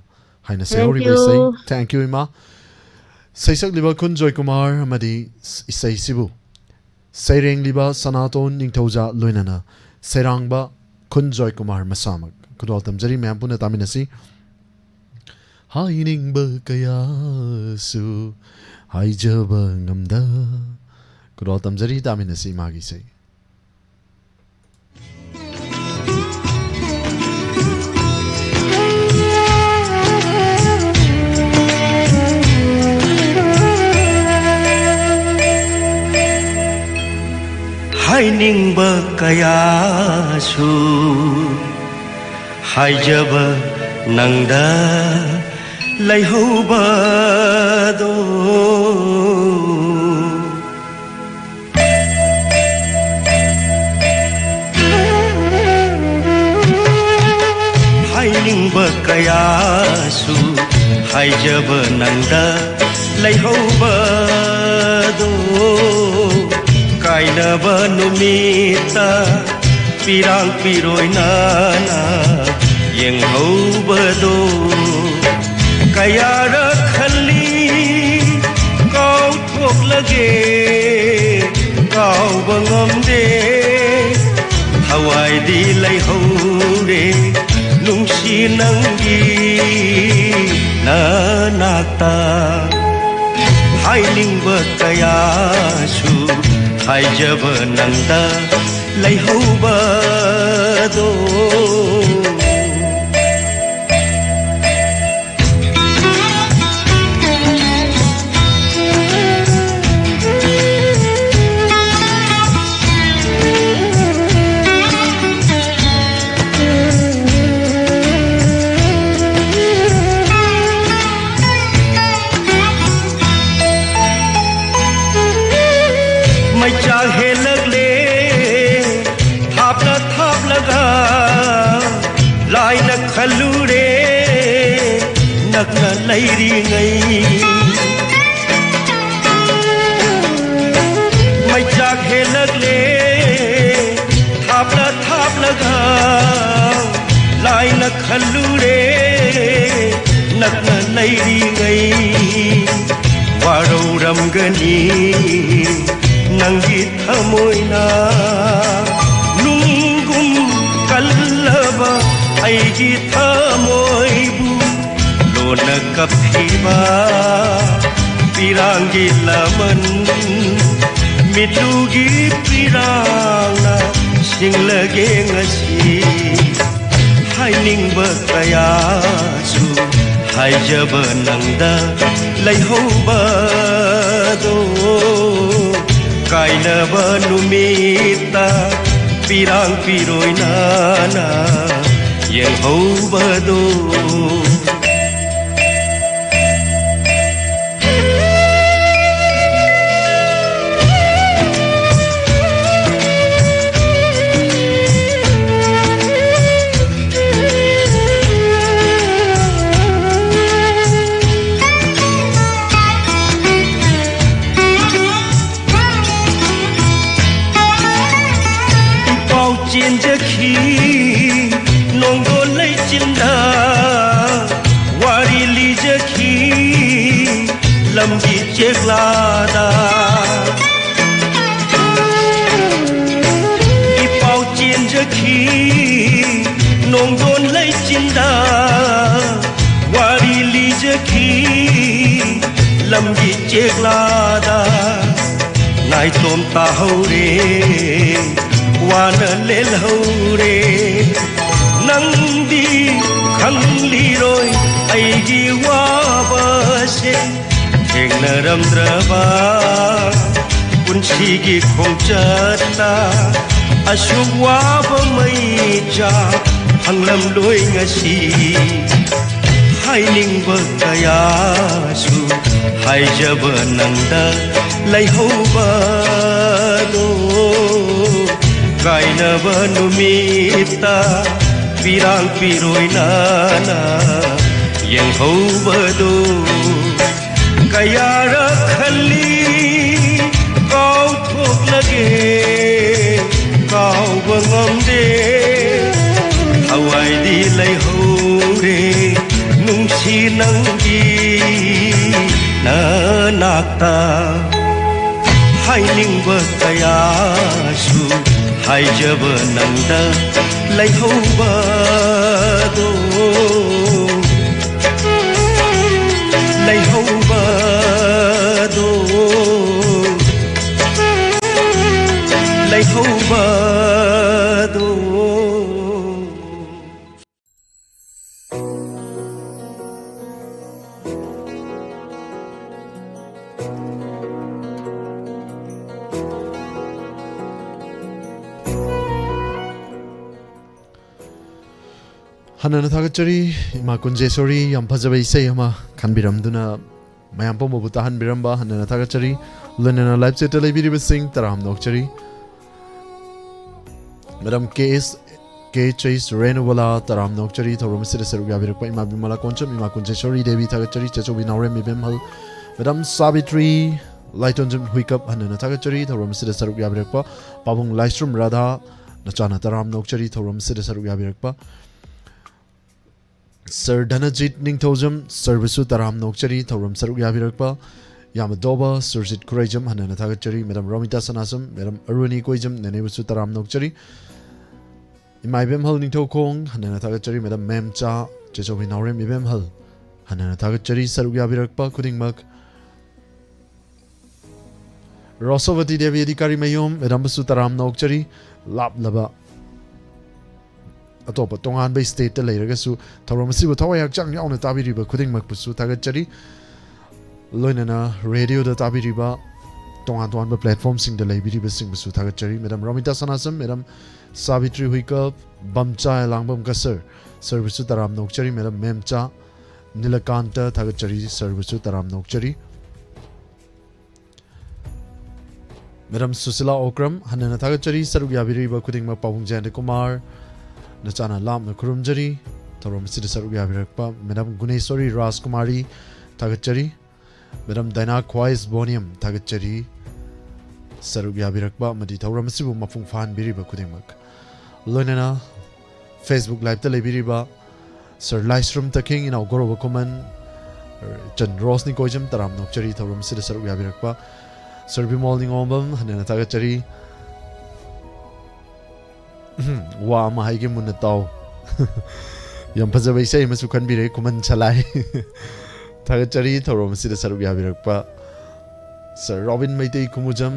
ꯍꯥꯏꯅ ꯁꯩꯍꯧꯔꯤꯕ ꯏꯁꯩ꯫ Thank you, ꯏꯃꯥ꯫ ꯁꯩꯁꯛꯂꯤꯕ ꯈꯨꯟꯖꯣꯏ ꯀꯨꯃꯥꯔ ꯑꯃꯗꯤ ꯏꯁꯩꯁꯤꯕꯨ ꯁꯩꯔꯦꯡꯂꯤꯕ ꯁꯅꯥꯇꯣꯟ ꯅꯤꯡꯊꯧꯖꯥ ꯂꯣꯏꯅꯅ ꯁꯩꯔꯥꯡꯕ ꯈꯨꯟꯖꯣꯏ ꯀꯨꯃꯥꯔ ꯃꯁꯥꯃꯛ꯫ ꯈꯨꯗꯣꯜ ꯇꯝꯖꯔꯤ, ꯃꯌꯥꯝ ꯄꯨꯟꯅ ꯇꯥꯃꯤꯟꯅꯁꯤ꯫ ꯍꯥꯏꯅꯤꯡꯕ ꯀꯌꯥꯁꯨ ꯍꯥꯏꯖꯕ ꯉꯝꯗ꯫ ꯈꯨꯗꯣꯜ ꯇꯝꯖꯔꯤ, ꯇꯥꯃꯤꯟꯅꯁꯤ ꯏꯃꯥꯒꯤ ꯏꯁꯩ꯫ ꯍꯥꯏꯅꯤꯡꯕ ꯀꯌꯥꯁꯨ ꯍꯥꯏꯖꯕ ꯅꯪꯗ ꯂꯩꯍꯧꯕꯗꯣ꯫ ꯍꯥꯏꯅꯤꯡꯕ ꯀꯌꯥꯁꯨ ꯍꯥꯏꯖꯕ ꯅꯪꯗ ꯂꯩꯍꯧꯕꯗꯣ꯫ ꯀꯥꯏꯅꯕ ꯅꯨꯃꯤꯠꯇ ꯄꯤꯔꯥꯡ ꯄꯤꯔꯣꯏꯅꯅ ꯌꯦꯡꯍꯧꯕꯗꯣ꯫ ꯀꯌꯥꯔꯛ ꯈꯜꯂꯤ ꯀꯥꯎꯊꯣꯛꯂꯒꯦ, ꯀꯥꯎꯕ ꯉꯝꯗꯦ꯫ ꯊꯋꯥꯏꯗꯤ ꯂꯩꯍꯧꯔꯦ ꯅꯨꯡꯁꯤ ꯅꯪꯒꯤ ꯅꯅꯥꯛꯇ꯫ ꯍꯥꯏꯅꯤꯡꯕ ꯀꯌꯥꯁꯨ ꯍꯥꯏꯖꯕ ꯅꯪꯗ ꯂꯩꯍꯧꯕꯗꯣ꯫ ꯃꯩꯆꯥꯛ ꯍꯦꯜꯂꯛꯂꯦ ꯊꯥꯞꯅ ꯊꯥꯞꯂꯒ, ꯂꯥꯏꯅ ꯈꯜꯂꯨꯔꯦ ꯅꯛꯅ ꯂꯩꯔꯤꯉꯩ꯫ ꯃꯩꯆꯥꯛ ꯍꯦꯜꯂꯛꯂꯦ ꯊꯥꯞꯂ ꯊꯥꯞꯂꯒ, ꯂꯥꯏꯅ ꯈꯜꯂꯨꯔꯦ ꯅꯛꯅ ꯂꯩꯔꯤꯉꯩ꯫ ꯋꯥꯔꯧꯔꯝꯒꯅꯤ ꯅꯪꯒꯤ ꯊꯃꯣꯏꯅ, ꯅꯨꯡꯒꯨꯝ ꯀꯜꯂꯕ ꯑꯩꯒꯤ ꯊꯃꯣꯏꯕꯨ ꯂꯣꯟꯅ ꯀꯞꯈꯤꯕ ꯄꯤꯔꯥꯡꯒꯤ ꯂꯃꯟ꯫ ꯃꯤꯠꯂꯨꯒꯤ ꯄꯤꯔꯥꯡꯅ ꯁꯤꯡꯂꯒꯦ ꯉꯁꯤ꯫ ꯍꯥꯏꯅꯤꯡꯕ ꯀꯌꯥꯁꯨ ꯍꯥꯏꯖꯕ ꯅꯪꯗ ꯂꯩꯍꯧꯕꯗꯣ꯫ ꯀꯥꯏꯅꯕ ꯅꯨꯃꯤꯠꯇ ꯄꯤꯔꯥꯡ ꯄꯤꯔꯣꯏꯅꯅ ꯌꯦꯡꯍꯧꯕꯗꯣ꯫ ꯏꯄꯥꯎ ꯆꯦꯟꯖꯈꯤ ꯅꯣꯡꯗꯣꯟ ꯂꯩꯆꯤꯟꯗ, ꯋꯥꯔꯤ ꯂꯤꯖꯈꯤ ꯂꯝꯒꯤ ꯆꯦꯛꯂꯥꯗ꯫ ꯏꯄꯥꯎ ꯆꯦꯟꯖꯈꯤ ꯅꯣꯡꯗꯣꯟ ꯂꯩꯆꯤꯟꯗ, ꯋꯥꯔꯤ ꯂꯤꯖꯈꯤ ꯂꯝꯒꯤ ꯆꯦꯛꯂꯥꯗ꯫ ꯅꯥꯏꯇꯣꯝ ꯇꯥꯍꯧꯔꯦ, ꯋꯥꯅ ꯂꯦꯜꯍꯧꯔꯦ꯫ ꯅꯪꯗꯤ ꯈꯪꯂꯤꯔꯣꯏ ꯑꯩꯒꯤ ꯋꯥꯕꯁꯦ꯫ ꯊꯦꯡꯅꯔꯝꯗ꯭ꯔꯕ ꯄꯨꯟꯁꯤꯒꯤ ꯈꯣꯡꯆꯠꯇ ꯑꯁꯨꯛ ꯋꯥꯕ ꯃꯩꯆꯥꯛ ꯐꯪꯂꯝꯂꯣꯏ ꯉꯁꯤ꯫ ꯍꯥꯏꯅꯤꯡꯕ ꯀꯌꯥꯁꯨ ꯍꯥꯏꯖꯕ ꯅꯪꯗ ꯂꯩꯍꯧꯕꯗꯣ꯫ ꯀꯥꯏꯅꯕ ꯅꯨꯃꯤꯠꯇ ꯄꯤꯔꯥꯡ ꯄꯤꯔꯣꯏ ꯅꯥꯅ ꯌꯦꯡꯍꯧꯕꯗꯣ꯫ ꯀꯌꯥꯔꯛ ꯈꯜꯂꯤ ꯀꯥꯎꯊꯣꯛꯂꯒꯦ, ꯀꯥꯎꯕ ꯉꯝꯗꯦ꯫ ꯊꯋꯥꯏꯗꯤ ꯂꯩꯍꯧꯔꯦ ꯅꯨꯡꯁꯤ ꯅꯪꯒꯤ ꯅꯅꯥꯛꯇ꯫ ꯍꯥꯏꯅꯤꯡꯕ ꯀꯌꯥꯁꯨ ꯍꯥꯏꯖꯕ ꯅꯪꯗ ꯂꯩꯍꯧꯕꯗꯣ꯫ ꯂꯩꯍꯧꯕꯗꯣ꯫ ꯂꯩꯍꯧꯕꯗꯣ꯫ ꯍꯟꯅꯅ ꯊꯥꯒꯠꯆꯔꯤ ꯏꯃꯥ ꯀꯨꯟꯖꯦꯁꯣꯔꯤ, ꯌꯥꯝ ꯐꯖꯕ ꯏꯁꯩ ꯑꯃ ꯈꯟꯕꯤꯔꯝꯗꯨꯅ ꯃꯌꯥꯝ ꯄꯨꯝꯕꯕꯨ ꯇꯥꯍꯟꯕꯤꯔꯝꯕ ꯍꯟꯅꯅ ꯊꯥꯒꯠꯆꯔꯤ꯫ ꯂꯣꯏꯅꯅ live chat ꯇ ꯂꯩꯕꯤꯔꯤꯕꯁꯤꯡ ꯇꯔꯥꯝꯅ ꯑꯣꯛꯆꯔꯤ꯫ ꯃꯦꯗꯥꯝ ꯀꯦ ꯑꯦꯁ, ꯀꯦ ꯑꯩꯆ ꯑꯩꯁ ꯔꯦꯅꯨꯕꯂꯥ, ꯇꯔꯥꯝꯅ ꯑꯣꯛꯆꯔꯤ꯫ ꯊꯧꯔꯝ ꯑꯁꯤꯗ ꯁꯔꯨꯛ ꯌꯥꯕꯤꯔꯛꯄ ꯏꯃꯥ ꯕꯤꯃꯂꯥ ꯀꯣꯟꯆꯝ, ꯏꯃꯥ ꯀꯨꯟꯖꯦꯁꯣꯔꯤ ꯗꯦꯕꯤ ꯊꯥꯒꯠꯆꯔꯤ꯫ ꯆꯦꯆꯧꯕꯤ ꯅꯥꯎꯔꯦꯝ ꯏꯕꯦꯝꯍꯜ, ꯃꯦꯗꯥꯝ ꯁꯥꯕꯤꯇ꯭ꯔꯤ, ꯂꯥꯏꯇꯣꯟꯖꯝ ꯍꯨꯏꯀꯞ ꯍꯟꯅꯅ ꯊꯥꯒꯠꯆꯔꯤ꯫ ꯊꯧꯔꯝ ꯑꯁꯤꯗ ꯁꯔꯨꯛ ꯌꯥꯕꯤꯔꯛꯄ ꯄꯥꯕꯨꯡ ꯂꯥꯏꯁ꯭ꯔꯝ ꯔꯥꯙꯥ, ꯅꯆꯥꯅ ꯇꯔꯥꯝꯅ ꯑꯣꯛꯆꯔꯤ꯫ ꯊꯧꯔꯝ ꯑꯁꯤꯗ ꯁꯔꯨꯛ ꯌꯥꯕꯤꯔꯛꯄ ꯁꯔ ꯙꯅꯖꯤꯠ ꯅꯤꯡꯊꯧꯖꯝ, ꯁꯔꯕꯨꯁꯨ ꯇꯔꯥꯝꯅ ꯑꯣꯛꯆꯔꯤ꯫ ꯊꯧꯔꯝ ꯁꯔꯨꯛ ꯌꯥꯕꯤꯔꯛꯄ ꯌꯥꯃꯗꯣꯕ ꯁꯨꯔꯖꯤꯠ ꯈꯨꯔꯩꯖꯝ ꯍꯟꯅꯅ ꯊꯥꯒꯠꯆꯔꯤ꯫ ꯃꯦꯗꯥꯝ ꯔꯣꯃꯤꯇꯥ ꯁꯅꯥꯁꯝ, ꯃꯦꯗꯥꯝ ꯑꯔꯨꯅꯤ ꯀꯣꯏꯖꯝ, ꯅꯦꯅꯦꯕꯨꯁꯨ ꯇꯔꯥꯝꯅ ꯑꯣꯛꯆꯔꯤ꯫ ꯏꯃꯥ ꯏꯕꯦꯝꯍꯜ ꯅꯤꯡꯊꯧꯈꯣꯡ ꯍꯟꯅꯅ ꯊꯥꯒꯠꯆꯔꯤ꯫ ꯃꯦꯗꯥꯝ ꯃꯦꯝꯆꯥ, ꯆꯦꯆꯧꯕꯤ ꯅꯥꯎꯔꯦꯝ ꯏꯕꯦꯝꯍꯜ ꯍꯟꯅꯅ ꯊꯥꯒꯠꯆꯔꯤ꯫ ꯁꯔꯨꯛ ꯌꯥꯕꯤꯔꯛꯄ ꯈꯨꯗꯤꯡꯃꯛ ꯔꯣꯁꯣꯕꯇꯤ ꯗꯦꯕꯤ ꯑꯙꯤꯀꯥꯔꯤ ꯃꯌꯨꯝ, ꯃꯦꯗꯥꯝꯕꯨꯁꯨ ꯇꯔꯥꯝꯅ ꯑꯣꯛꯆꯔꯤ꯫ ꯂꯥꯞꯂꯕ ꯑꯇꯣꯞꯄ ꯇꯣꯉꯥꯟꯕ stateꯇ ꯂꯩꯔꯒꯁꯨ ꯊꯧꯔꯝ ꯑꯁꯤꯕꯨ ꯊꯋꯥꯏ ꯍꯛꯆꯥꯡ ꯌꯥꯎꯅ ꯇꯥꯕꯤꯔꯤꯕ ꯈꯨꯗꯤꯡꯃꯛꯄꯨꯁꯨ ꯊꯥꯒꯠꯆꯔꯤ꯫ ꯂꯣꯏꯅꯅ radioꯗ ꯇꯥꯕꯤꯔꯤꯕ ꯇꯣꯉꯥꯟ ꯇꯣꯉꯥꯟꯕ platformꯁꯤꯡꯗ ꯂꯩꯕꯤꯔꯤꯕꯁꯤꯡꯕꯨꯁꯨ ꯊꯥꯒꯠꯆꯔꯤ꯫ ꯃꯦꯗꯥꯝ ꯔꯣꯃꯤꯇꯥ ꯁꯅꯥꯁꯝ, ꯃꯦꯗꯥꯝ ꯁꯥꯕꯤꯇ꯭ꯔꯤ ꯍꯨꯏꯀꯞ, ꯕꯝꯆꯥ ꯂꯥꯡꯕꯝ ꯀꯁꯔ, ꯁꯔꯕꯨꯁꯨ ꯇꯔꯥꯝꯅ ꯑꯣꯛꯆꯔꯤ꯫ ꯃꯦꯗꯥꯝ ꯃꯦꯝꯆꯥ ꯅꯤꯂꯀꯥꯟꯇ ꯊꯥꯒꯠꯆꯔꯤ, ꯁꯔꯕꯨꯁꯨ ꯇꯔꯥꯝꯅ ꯑꯣꯛꯆꯔꯤ꯫ ꯃꯦꯗꯥꯝ ꯁꯨꯁꯤꯂꯥ ꯑꯣꯀ꯭ꯔꯝ, ꯍꯟꯅꯅ ꯊꯥꯒꯠꯆꯔꯤ꯫ ꯁꯔꯨꯛ ꯌꯥꯕꯤꯔꯤꯕ ꯈꯨꯗꯤꯡꯃꯛ ꯄꯥꯕꯨꯡ ꯖꯌꯟꯇ ꯀꯨꯃꯥꯔ, ꯅꯆꯥꯅ ꯂꯥꯞꯅ ꯈꯨꯔꯨꯝꯖꯔꯤ꯫ ꯊꯧꯔꯝ ꯑꯁꯤꯗ ꯁꯔꯨꯛ ꯌꯥꯕꯤꯔꯛꯄ ꯃꯦꯗꯥꯝ ꯒꯨꯅꯦꯁꯣꯔꯤ ꯔꯥꯖꯀꯨꯃꯥꯔꯤ ꯊꯥꯒꯠꯆꯔꯤ꯫ ꯃꯦꯗꯥꯝ ꯗꯥꯏꯅꯥ ꯈ꯭ꯋꯥꯏꯁ ꯕꯣꯅꯤꯌꯝ ꯊꯥꯒꯠꯆꯔꯤ꯫ ꯁꯔꯨꯛ ꯌꯥꯕꯤꯔꯛꯄ ꯑꯃꯗꯤ ꯊꯧꯔꯝ ꯑꯁꯤꯕꯨ ꯃꯄꯨꯡ ꯐꯥꯍꯟꯕꯤꯔꯤꯕ ꯈꯨꯗꯤꯡꯃꯛ꯫ ꯂꯣꯏꯅꯅ Facebook Liveꯇ ꯂꯩꯕꯤꯔꯤꯕ ꯁꯔ ꯂꯥꯏꯁ꯭ꯔꯝ ꯇꯈꯦꯡ, ꯏꯅꯥꯎ ꯒꯣꯔꯣꯕ ꯈꯨꯃꯟ, ꯆꯟ ꯔꯣꯁꯅꯤ ꯀꯣꯏꯖꯝ, ꯇꯔꯥꯝꯅ ꯑꯣꯛꯆꯔꯤ ꯊꯧꯔꯝ ꯑꯁꯤꯗ ꯁꯔꯨꯛ ꯌꯥꯕꯤꯔꯛꯄ꯫ ꯁꯔ ꯕꯤꯃꯣꯜ ꯅꯤꯉꯣꯝꯕꯝ, ꯍꯟꯅꯅ ꯊꯥꯒꯠꯆꯔꯤ꯫ ꯎꯝ, ꯋꯥ ꯑꯃ ꯍꯥꯏꯒꯦ, ꯃꯨꯟꯅ ꯇꯥꯎ꯫ ꯌꯥꯝ ꯐꯖꯕ ꯏꯁꯩ ꯑꯃꯁꯨ ꯈꯟꯕꯤꯔꯦ, ꯈꯨꯃꯟ ꯁꯂꯥꯏ꯫ ꯊꯥꯒꯠꯆꯔꯤ ꯊꯧꯔꯝ ꯑꯁꯤꯗ ꯁꯔꯨꯛ ꯌꯥꯕꯤꯔꯛꯄ ꯁꯔ ꯔꯣꯕꯤꯟ ꯃꯩꯇꯩ ꯈꯨꯃꯨꯖꯝ,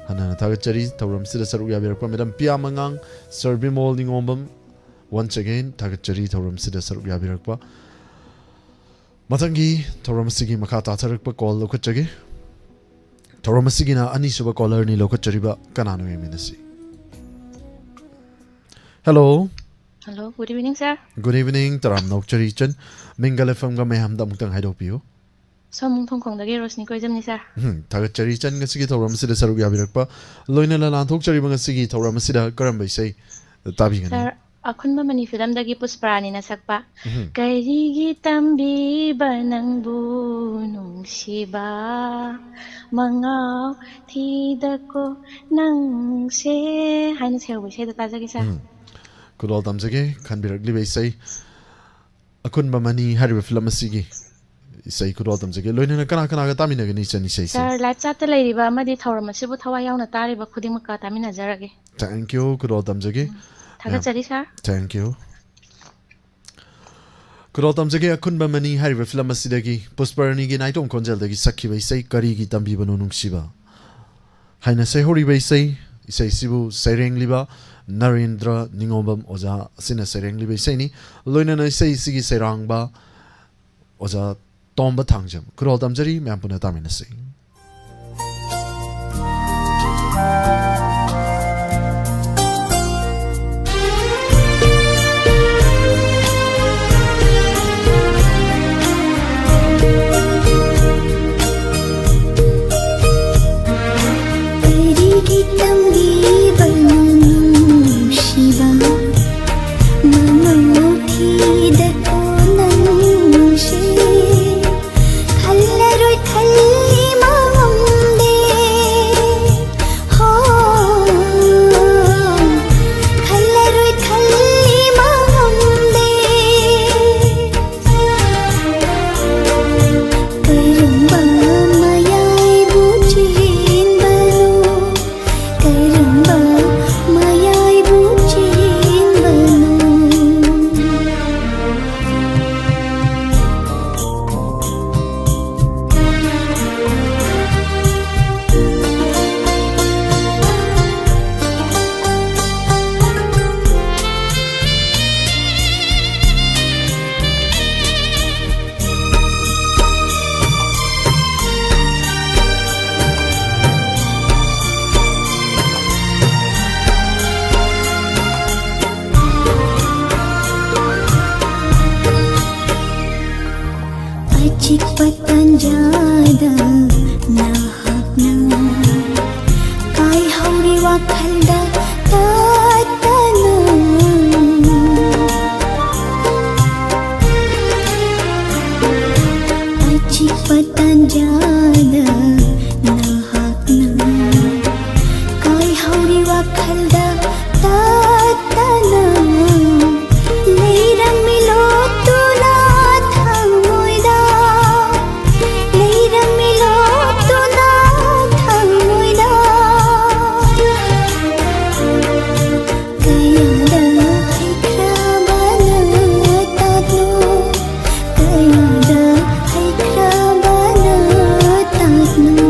ꯍꯟꯅ ꯍꯟꯅ ꯊꯥꯒꯠꯆꯔꯤ ꯊꯧꯔꯝ ꯑꯁꯤꯗ ꯁꯔꯨꯛ ꯌꯥꯕꯤꯔꯛꯄ madam ꯄꯤꯌꯥ ꯃꯉꯥꯡ, sir Bimol ꯅꯤꯉꯣꯝꯕꯝ꯫ Once again ꯊꯥꯒꯠꯆꯔꯤ ꯊꯧꯔꯝ ꯑꯁꯤꯗ ꯁꯔꯨꯛ ꯌꯥꯕꯤꯔꯛꯄ꯫ ꯃꯊꯪꯒꯤ ꯊꯧꯔꯝ ꯑꯁꯤꯒꯤ ꯃꯈꯥ ꯇꯥꯊꯔꯛꯄ call ꯂꯧꯈꯠꯆꯒꯦ꯫ ꯊꯧꯔꯝ ꯑꯁꯤꯒꯤꯅ ꯑꯅꯤꯁꯨꯕ callerꯅꯤ ꯂꯧꯈꯠꯆꯔꯤꯕ꯫ ꯀꯅꯥꯅꯣ ꯌꯦꯡꯃꯤꯟꯅꯁꯤ꯫ Hello꯫ Hello, good evening, sir. Good evening, ꯇꯔꯥꯝꯅ ꯑꯣꯛꯆꯔꯤ ꯏꯆꯟ꯫ ꯃꯤꯡꯒ ꯂꯩꯐꯝꯒ ꯃꯌꯥꯝꯗ ꯑꯃꯨꯛꯇꯪ ꯍꯥꯏꯗꯣꯛꯄꯤꯌꯨ꯫ ꯁꯣꯝ ꯊꯣꯡꯈꯣꯡꯗꯒꯤ ꯔꯣꯁꯅꯤ ꯀꯣꯏꯖꯝꯅꯤ, sir꯫ ꯎꯝ, ꯊꯥꯒꯠꯆꯔꯤ ꯏꯆꯟ, ꯉꯁꯤꯒꯤ ꯊꯧꯔꯝ ꯑꯁꯤꯗ ꯁꯔꯨꯛ ꯌꯥꯕꯤꯔꯛꯄ꯫ ꯂꯣꯏꯅꯅ ꯂꯥꯟꯊꯣꯛꯆꯔꯤꯕ ꯉꯁꯤꯒꯤ ꯊꯧꯔꯝ ꯑꯁꯤꯗ ꯀꯔꯝꯕ ꯏꯁꯩ ꯇꯥꯕꯤꯒꯅꯤ? Sir, ꯑꯈꯨꯟꯕ ꯃꯅꯤ filmꯗꯒꯤ ꯄꯨꯁꯄꯔꯥꯅꯤꯅ ꯁꯛꯄ ꯎꯝ꯫ "ꯀꯔꯤꯒꯤ ꯇꯝꯕꯤꯕ ꯅꯪꯕꯨ ꯅꯨꯡꯁꯤꯕ ꯃꯉꯥꯎ ꯊꯤꯗꯀꯣ ꯅꯪꯁꯦ" ꯍꯥꯏꯅ ꯁꯩꯍꯧꯕ ꯏꯁꯩꯗꯣ ꯇꯥꯖꯒꯦ, sir꯫ ꯎꯝ꯫ ꯈꯨꯗꯣꯜ ꯇꯝꯖꯒꯦ ꯈꯟꯕꯤꯔꯛꯂꯤꯕ ꯏꯁꯩ ꯑꯈꯨꯟꯕ ꯃꯅꯤ ꯍꯥꯏꯔꯤꯕ film ꯑꯁꯤꯒꯤ ꯏꯁꯩ ꯈꯨꯗꯣꯜ ꯇꯝꯖꯒꯦ꯫ ꯂꯣꯏꯅꯅ ꯀꯅꯥ ꯀꯅꯥꯒ ꯇꯥꯃꯤꯟꯅꯒꯅꯤ ꯏꯆꯟ ꯏꯁꯩꯁꯦ? Sir, live chatꯇ ꯂꯩꯔꯤꯕ ꯑꯃꯗꯤ ꯊꯧꯔꯝ ꯑꯁꯤꯕꯨ ꯊꯋꯥꯏ ꯌꯥꯎꯅ ꯇꯥꯔꯤꯕ ꯈꯨꯗꯤꯡꯃꯛꯀ ꯇꯥꯃꯤꯟꯅꯖꯔꯒꯦ꯫ Thank you, ꯈꯨꯗꯣꯜ ꯇꯝꯖꯒꯦ꯫ ꯎꯝ, ꯊꯥꯒꯠꯆꯔꯤ, sir꯫ Thank you꯫ ꯈꯨꯗꯣꯜ ꯇꯝꯖꯒꯦ ꯑꯈꯨꯟꯕ ꯃꯅꯤ ꯍꯥꯏꯔꯤꯕ film ꯑꯁꯤꯗꯒꯤ ꯄꯨꯁꯄꯔꯥꯅꯤꯒꯤ ꯅꯥꯏꯇꯣꯝ ꯈꯣꯟꯖꯦꯜꯗꯒꯤ ꯁꯛꯈꯤꯕ ꯏꯁꯩ "ꯀꯔꯤꯒꯤ ꯇꯝꯕꯤꯕꯅꯣ ꯅꯨꯡꯁꯤꯕ"꯫ ꯍꯥꯏꯅ ꯁꯩꯍꯧꯔꯤꯕ ꯏꯁꯩ, ꯏꯁꯩꯁꯤꯕꯨ ꯁꯩꯔꯦꯡꯂꯤꯕ ꯅꯔꯦꯟꯗ꯭ꯔ ꯅꯤꯉꯣꯝꯕꯝ ꯑꯣꯖꯥ ꯑꯁꯤꯅ ꯁꯩꯔꯦꯡꯂꯤꯕ ꯏꯁꯩꯅꯤ꯫ ꯂꯣꯏꯅꯅ ꯏꯁꯩꯁꯤꯒꯤ ꯁꯩꯔꯥꯡꯕ ꯑꯣꯖꯥ ꯇꯣꯝꯕ ꯊꯥꯡꯖꯝ꯫ ꯈꯨꯔꯣꯜ ꯇꯝꯖꯔꯤ, ꯃꯌꯥꯝ ꯄꯨꯟꯅ ꯇꯥꯃꯤꯟꯅꯁꯤ꯫ ꯀꯔꯤꯒꯤ ꯇꯝꯕꯤꯕꯅꯣ ꯅꯨꯡꯁꯤꯕ, ꯃꯃꯥ ꯊꯤꯗ ꯀꯣꯟꯅ ꯅꯨꯡꯁꯤ꯫ ꯈꯜꯂꯔꯣꯏ ꯈꯜꯂꯤ ꯃꯉꯝꯗꯦ꯫ ꯍꯣ, ꯈꯜꯂꯔꯣꯏ ꯈꯜꯂꯤ ꯃꯉꯝꯗꯦ꯫ ꯀꯔꯝꯕ ꯃꯌꯥꯏꯕꯨ ꯆꯦꯟꯕꯅꯣ? ꯀꯔꯝꯕ ꯃꯌꯥꯏꯕꯨ ꯆꯦꯟꯕꯅꯣ? ꯑꯆꯤꯛꯄ ꯇꯥꯟꯖꯥꯗ ꯅꯍꯥꯛꯅ ꯀꯥꯏꯍꯧꯔꯤ ꯋꯥꯈꯜꯗ ꯇꯠꯇꯅ꯫ ꯑꯆꯤꯛꯄ ꯇꯥꯟꯖꯥꯗ ꯅꯍꯥꯛꯅ ꯀꯥꯏꯍꯧꯔꯤ ꯋꯥꯈꯜꯗ ꯇꯠꯇꯅ꯫ ꯂꯩꯔꯝꯃꯤ ꯂꯣꯠꯇꯨꯅ ꯊꯃꯣꯏꯗ, ꯂꯩꯔꯝꯃꯤ ꯂꯣꯠꯇꯨꯅ ꯊꯃꯣꯏꯗ꯫ ꯀꯌꯥꯗ ꯍꯩꯈ꯭ꯔꯕꯅ ꯇꯥꯛꯂꯣ, ꯀꯌꯥꯗ ꯍꯩꯈ꯭ꯔꯕꯅ ꯇꯥꯛꯂꯣ꯫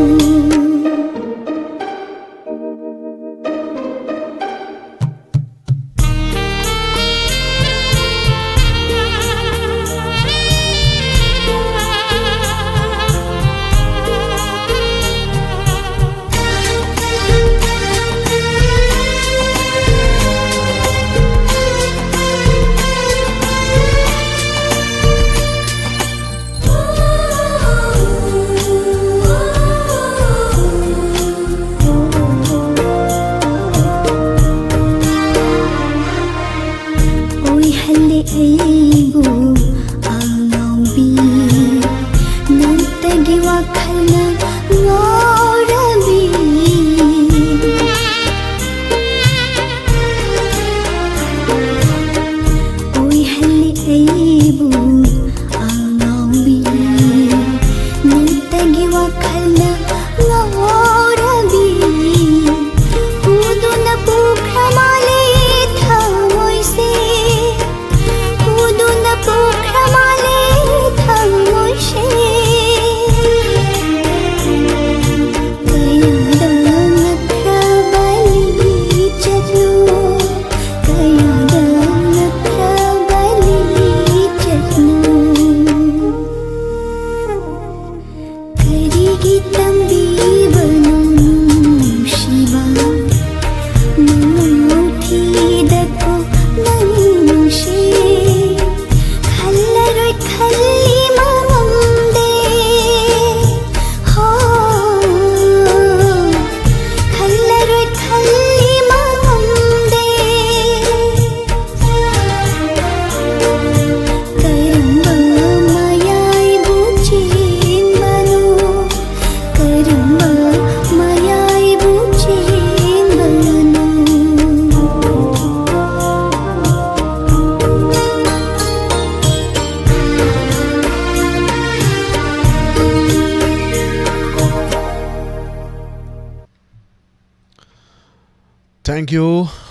Thank you.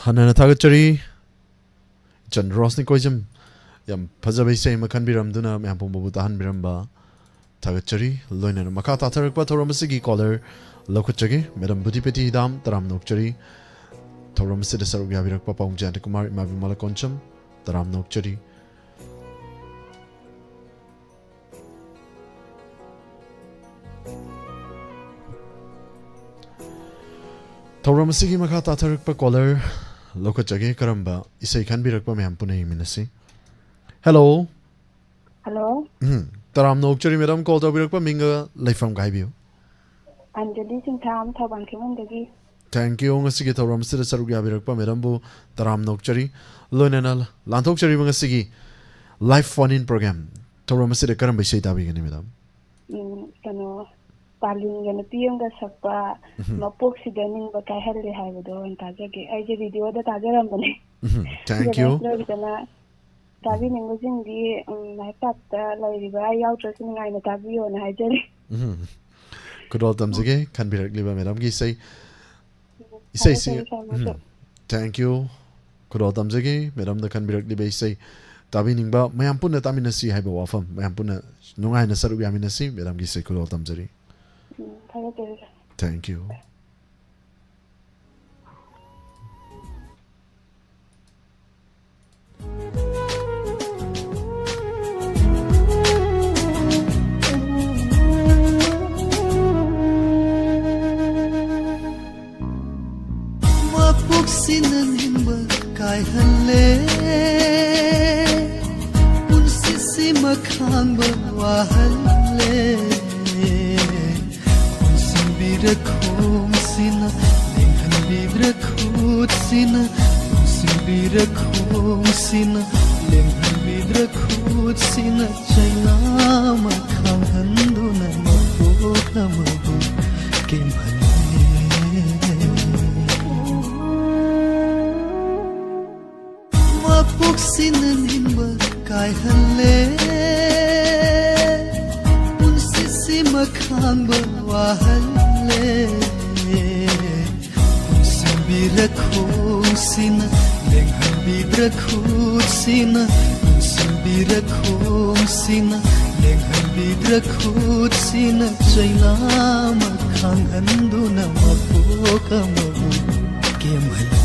ꯍꯟꯅ ꯍꯟꯅ ꯊꯥꯒꯠꯆꯔꯤ꯫ ꯏꯆꯟ ꯔꯣꯁꯅꯤ ꯀꯣꯏꯖꯝ ꯌꯥꯝ ꯐꯖꯕ ꯏꯁꯩ ꯑꯃ ꯈꯟꯕꯤꯔꯝꯗꯨꯅ ꯃꯌꯥꯝ ꯄꯨꯝꯕꯕꯨ ꯇꯥꯍꯟꯕꯤꯔꯝꯕ ꯊꯥꯒꯠꯆꯔꯤ꯫ ꯂꯣꯏꯅꯅ ꯃꯈꯥ ꯇꯥꯊꯔꯛꯄ ꯊꯧꯔꯝ ꯑꯁꯤꯒꯤ caller ꯂꯧꯈꯠꯆꯒꯦ꯫ Madam ꯕꯨꯙꯤꯄꯦꯇꯤ ꯍꯤꯗꯥꯝ, ꯇꯔꯥꯝꯅ ꯑꯣꯛꯆꯔꯤ꯫ ꯊꯧꯔꯝ ꯑꯁꯤꯗ ꯁꯔꯨꯛ ꯌꯥꯕꯤꯔꯛꯄ ꯄꯥꯎ ꯖꯌꯟꯇ ꯀꯨꯃꯥꯔ, ꯏꯃꯥ ꯕꯤꯃꯂꯥ ꯀꯣꯟꯆꯝ, ꯇꯔꯥꯝꯅ ꯑꯣꯛꯆꯔꯤ꯫ ꯊꯧꯔꯝ ꯑꯁꯤꯒꯤ ꯃꯈꯥ ꯇꯥꯊꯔꯛꯄ caller ꯂꯧꯈꯠꯆꯒꯦ꯫ ꯀꯔꯝꯕ ꯏꯁꯩ ꯈꯟꯕꯤꯔꯛꯄ ꯃꯌꯥꯝ ꯄꯨꯟꯅ ꯌꯦꯡꯃꯤꯟꯅꯁꯤ꯫ Hello꯫ Hello꯫ ꯎꯝ, ꯇꯔꯥꯝꯅ ꯑꯣꯛꯆꯔꯤ madam, call ꯇꯧꯕꯤꯔꯛꯄ ꯃꯤꯡꯒ ꯂꯩꯐꯝꯒ ꯍꯥꯏꯕꯤꯌꯨ꯫ ꯑꯟꯖꯂꯤ ꯁꯤꯡꯊꯥꯝ, ꯊꯧꯕꯥꯜ ꯈꯦꯃꯟꯗꯒꯤ꯫ Thank you, ꯉꯁꯤꯒꯤ ꯊꯧꯔꯝ ꯑꯁꯤꯗ ꯁꯔꯨꯛ ꯌꯥꯕꯤꯔꯛꯄ madamꯕꯨ ꯇꯔꯥꯝꯅ ꯑꯣꯛꯆꯔꯤ꯫ ꯂꯣꯏꯅꯅ ꯂꯥꯟꯊꯣꯛꯆꯔꯤꯕ ꯉꯁꯤꯒꯤ live phone in program ꯊꯧꯔꯝ ꯑꯁꯤꯗ ꯀꯔꯝꯕ ꯏꯁꯩ ꯇꯥꯕꯤꯒꯅꯤ madam? ꯎꯝ, ꯀꯩꯅꯣ, ꯄꯥꯂꯤꯒ ꯅꯨꯄꯤ ꯑꯃꯒ ꯁꯛꯄ ꯎꯝ꯫ ꯃꯄꯣꯛꯁꯤꯗ ꯅꯤꯡꯕ ꯀꯥꯏꯍꯜꯂꯦ ꯍꯥꯏꯕꯗꯣ ꯑꯣꯏꯅ ꯇꯥꯖꯒꯦ꯫ ꯑꯩꯁꯦ radioꯗ ꯇꯥꯖꯔꯝꯕꯅꯦ꯫ ꯎꯝ, thank ꯑꯗꯨꯒ you꯫ ꯂꯣꯏꯔꯗꯅ ꯇꯥꯕꯤꯅꯤꯡꯕꯁꯤꯡꯗꯤ, ꯎꯝ, ꯃꯥꯏ ꯄꯥꯛꯇ ꯂꯩꯔꯤꯕ ꯑꯩ ꯌꯥꯎꯗ꯭ꯔꯁꯨ ꯅꯨꯡꯉꯥꯏꯅ ꯇꯥꯕꯤꯌꯣꯅ ꯍꯥꯏꯖꯔꯤ꯫ ꯎꯝ꯫ ꯈꯨꯗꯣꯜ ꯇꯝꯖꯒꯦ ꯈꯟꯕꯤꯔꯛꯂꯤꯕ madamꯒꯤ ꯏꯁꯩ꯫ ꯏꯁꯩꯁꯤ, ꯊꯥꯒꯠꯆꯔꯤ, ꯊꯥꯒꯠꯆꯔꯤ꯫ ꯎꯝ꯫ Thank you꯫ ꯈꯨꯗꯣꯜ ꯇꯝꯖꯒꯦ madamꯅ ꯈꯟꯕꯤꯔꯛꯂꯤꯕ ꯏꯁꯩ꯫ ꯇꯥꯕꯤꯅꯤꯡꯕ ꯃꯌꯥꯝ ꯄꯨꯟꯅ ꯇꯥꯃꯤꯟꯅꯁꯤ ꯍꯥꯏꯕ ꯋꯥꯐꯝ, ꯃꯌꯥꯝ ꯄꯨꯟꯅ ꯅꯨꯡꯉꯥꯏꯅ ꯁꯔꯨꯛ ꯌꯥꯃꯤꯟꯅꯁꯤ꯫ Madamꯒꯤ ꯏꯁꯩ ꯈꯨꯗꯣꯜ ꯇꯝꯖꯔꯤ꯫ ꯎꯝ, ꯊꯥꯒꯠꯆꯔꯤ꯫ Thank you꯫ ꯃꯄꯣꯛꯁꯤꯅ ꯅꯤꯡꯕ ꯀꯥꯏꯍꯜꯂꯦ, ꯄꯨꯟꯁꯤꯁꯤꯃ ꯈꯥꯡꯕ ꯋꯥꯍꯜꯂꯦ꯫ ꯄꯨꯟꯁꯤꯟꯕꯤꯗ꯭ꯔ ꯈꯣꯡꯁꯤꯅ, ꯂꯦꯡꯍꯟꯕꯤꯗ꯭ꯔ ꯈꯨꯠꯁꯤꯅ, ꯄꯨꯟꯁꯤꯟꯕꯤꯗ꯭ꯔ ꯈꯣꯡꯁꯤꯅ, ꯂꯦꯡꯍꯟꯕꯤꯗ꯭ꯔ ꯈꯨꯠꯁꯤꯅ, ꯆꯩꯅꯥ ꯑꯃ ꯈꯥꯡꯍꯟꯗꯨꯅ ꯃꯄꯣꯛ ꯑꯃꯕꯨ ꯀꯦꯝꯍꯜꯂꯦ꯫ ꯃꯄꯣꯛꯁꯤꯅ ꯅꯤꯡꯕ ꯀꯥꯏꯍꯜꯂꯦ, ꯄꯨꯟꯁꯤꯁꯤꯃ ꯈꯥꯡꯕ ꯋꯥꯍꯜꯂꯦ꯫ ꯄꯨꯟꯁꯤ ꯕꯤꯔꯈꯣꯡꯁꯤꯅ, ꯂꯦꯡꯍꯟꯕꯤꯗ꯭ꯔ ꯈꯨꯠꯁꯤꯅ, ꯅꯨꯡꯁꯤꯕꯤꯔꯈꯣꯡꯁꯤꯅ, ꯂꯦꯡꯍꯟꯕꯤꯗ꯭ꯔ ꯈꯨꯠꯁꯤꯅ, ꯆꯩꯅꯥ ꯑꯃ ꯈꯥꯡꯍꯟꯗꯨꯅ ꯃꯄꯣꯛ ꯑꯃꯕꯨ ꯀꯦꯝꯍꯜꯂꯦ꯫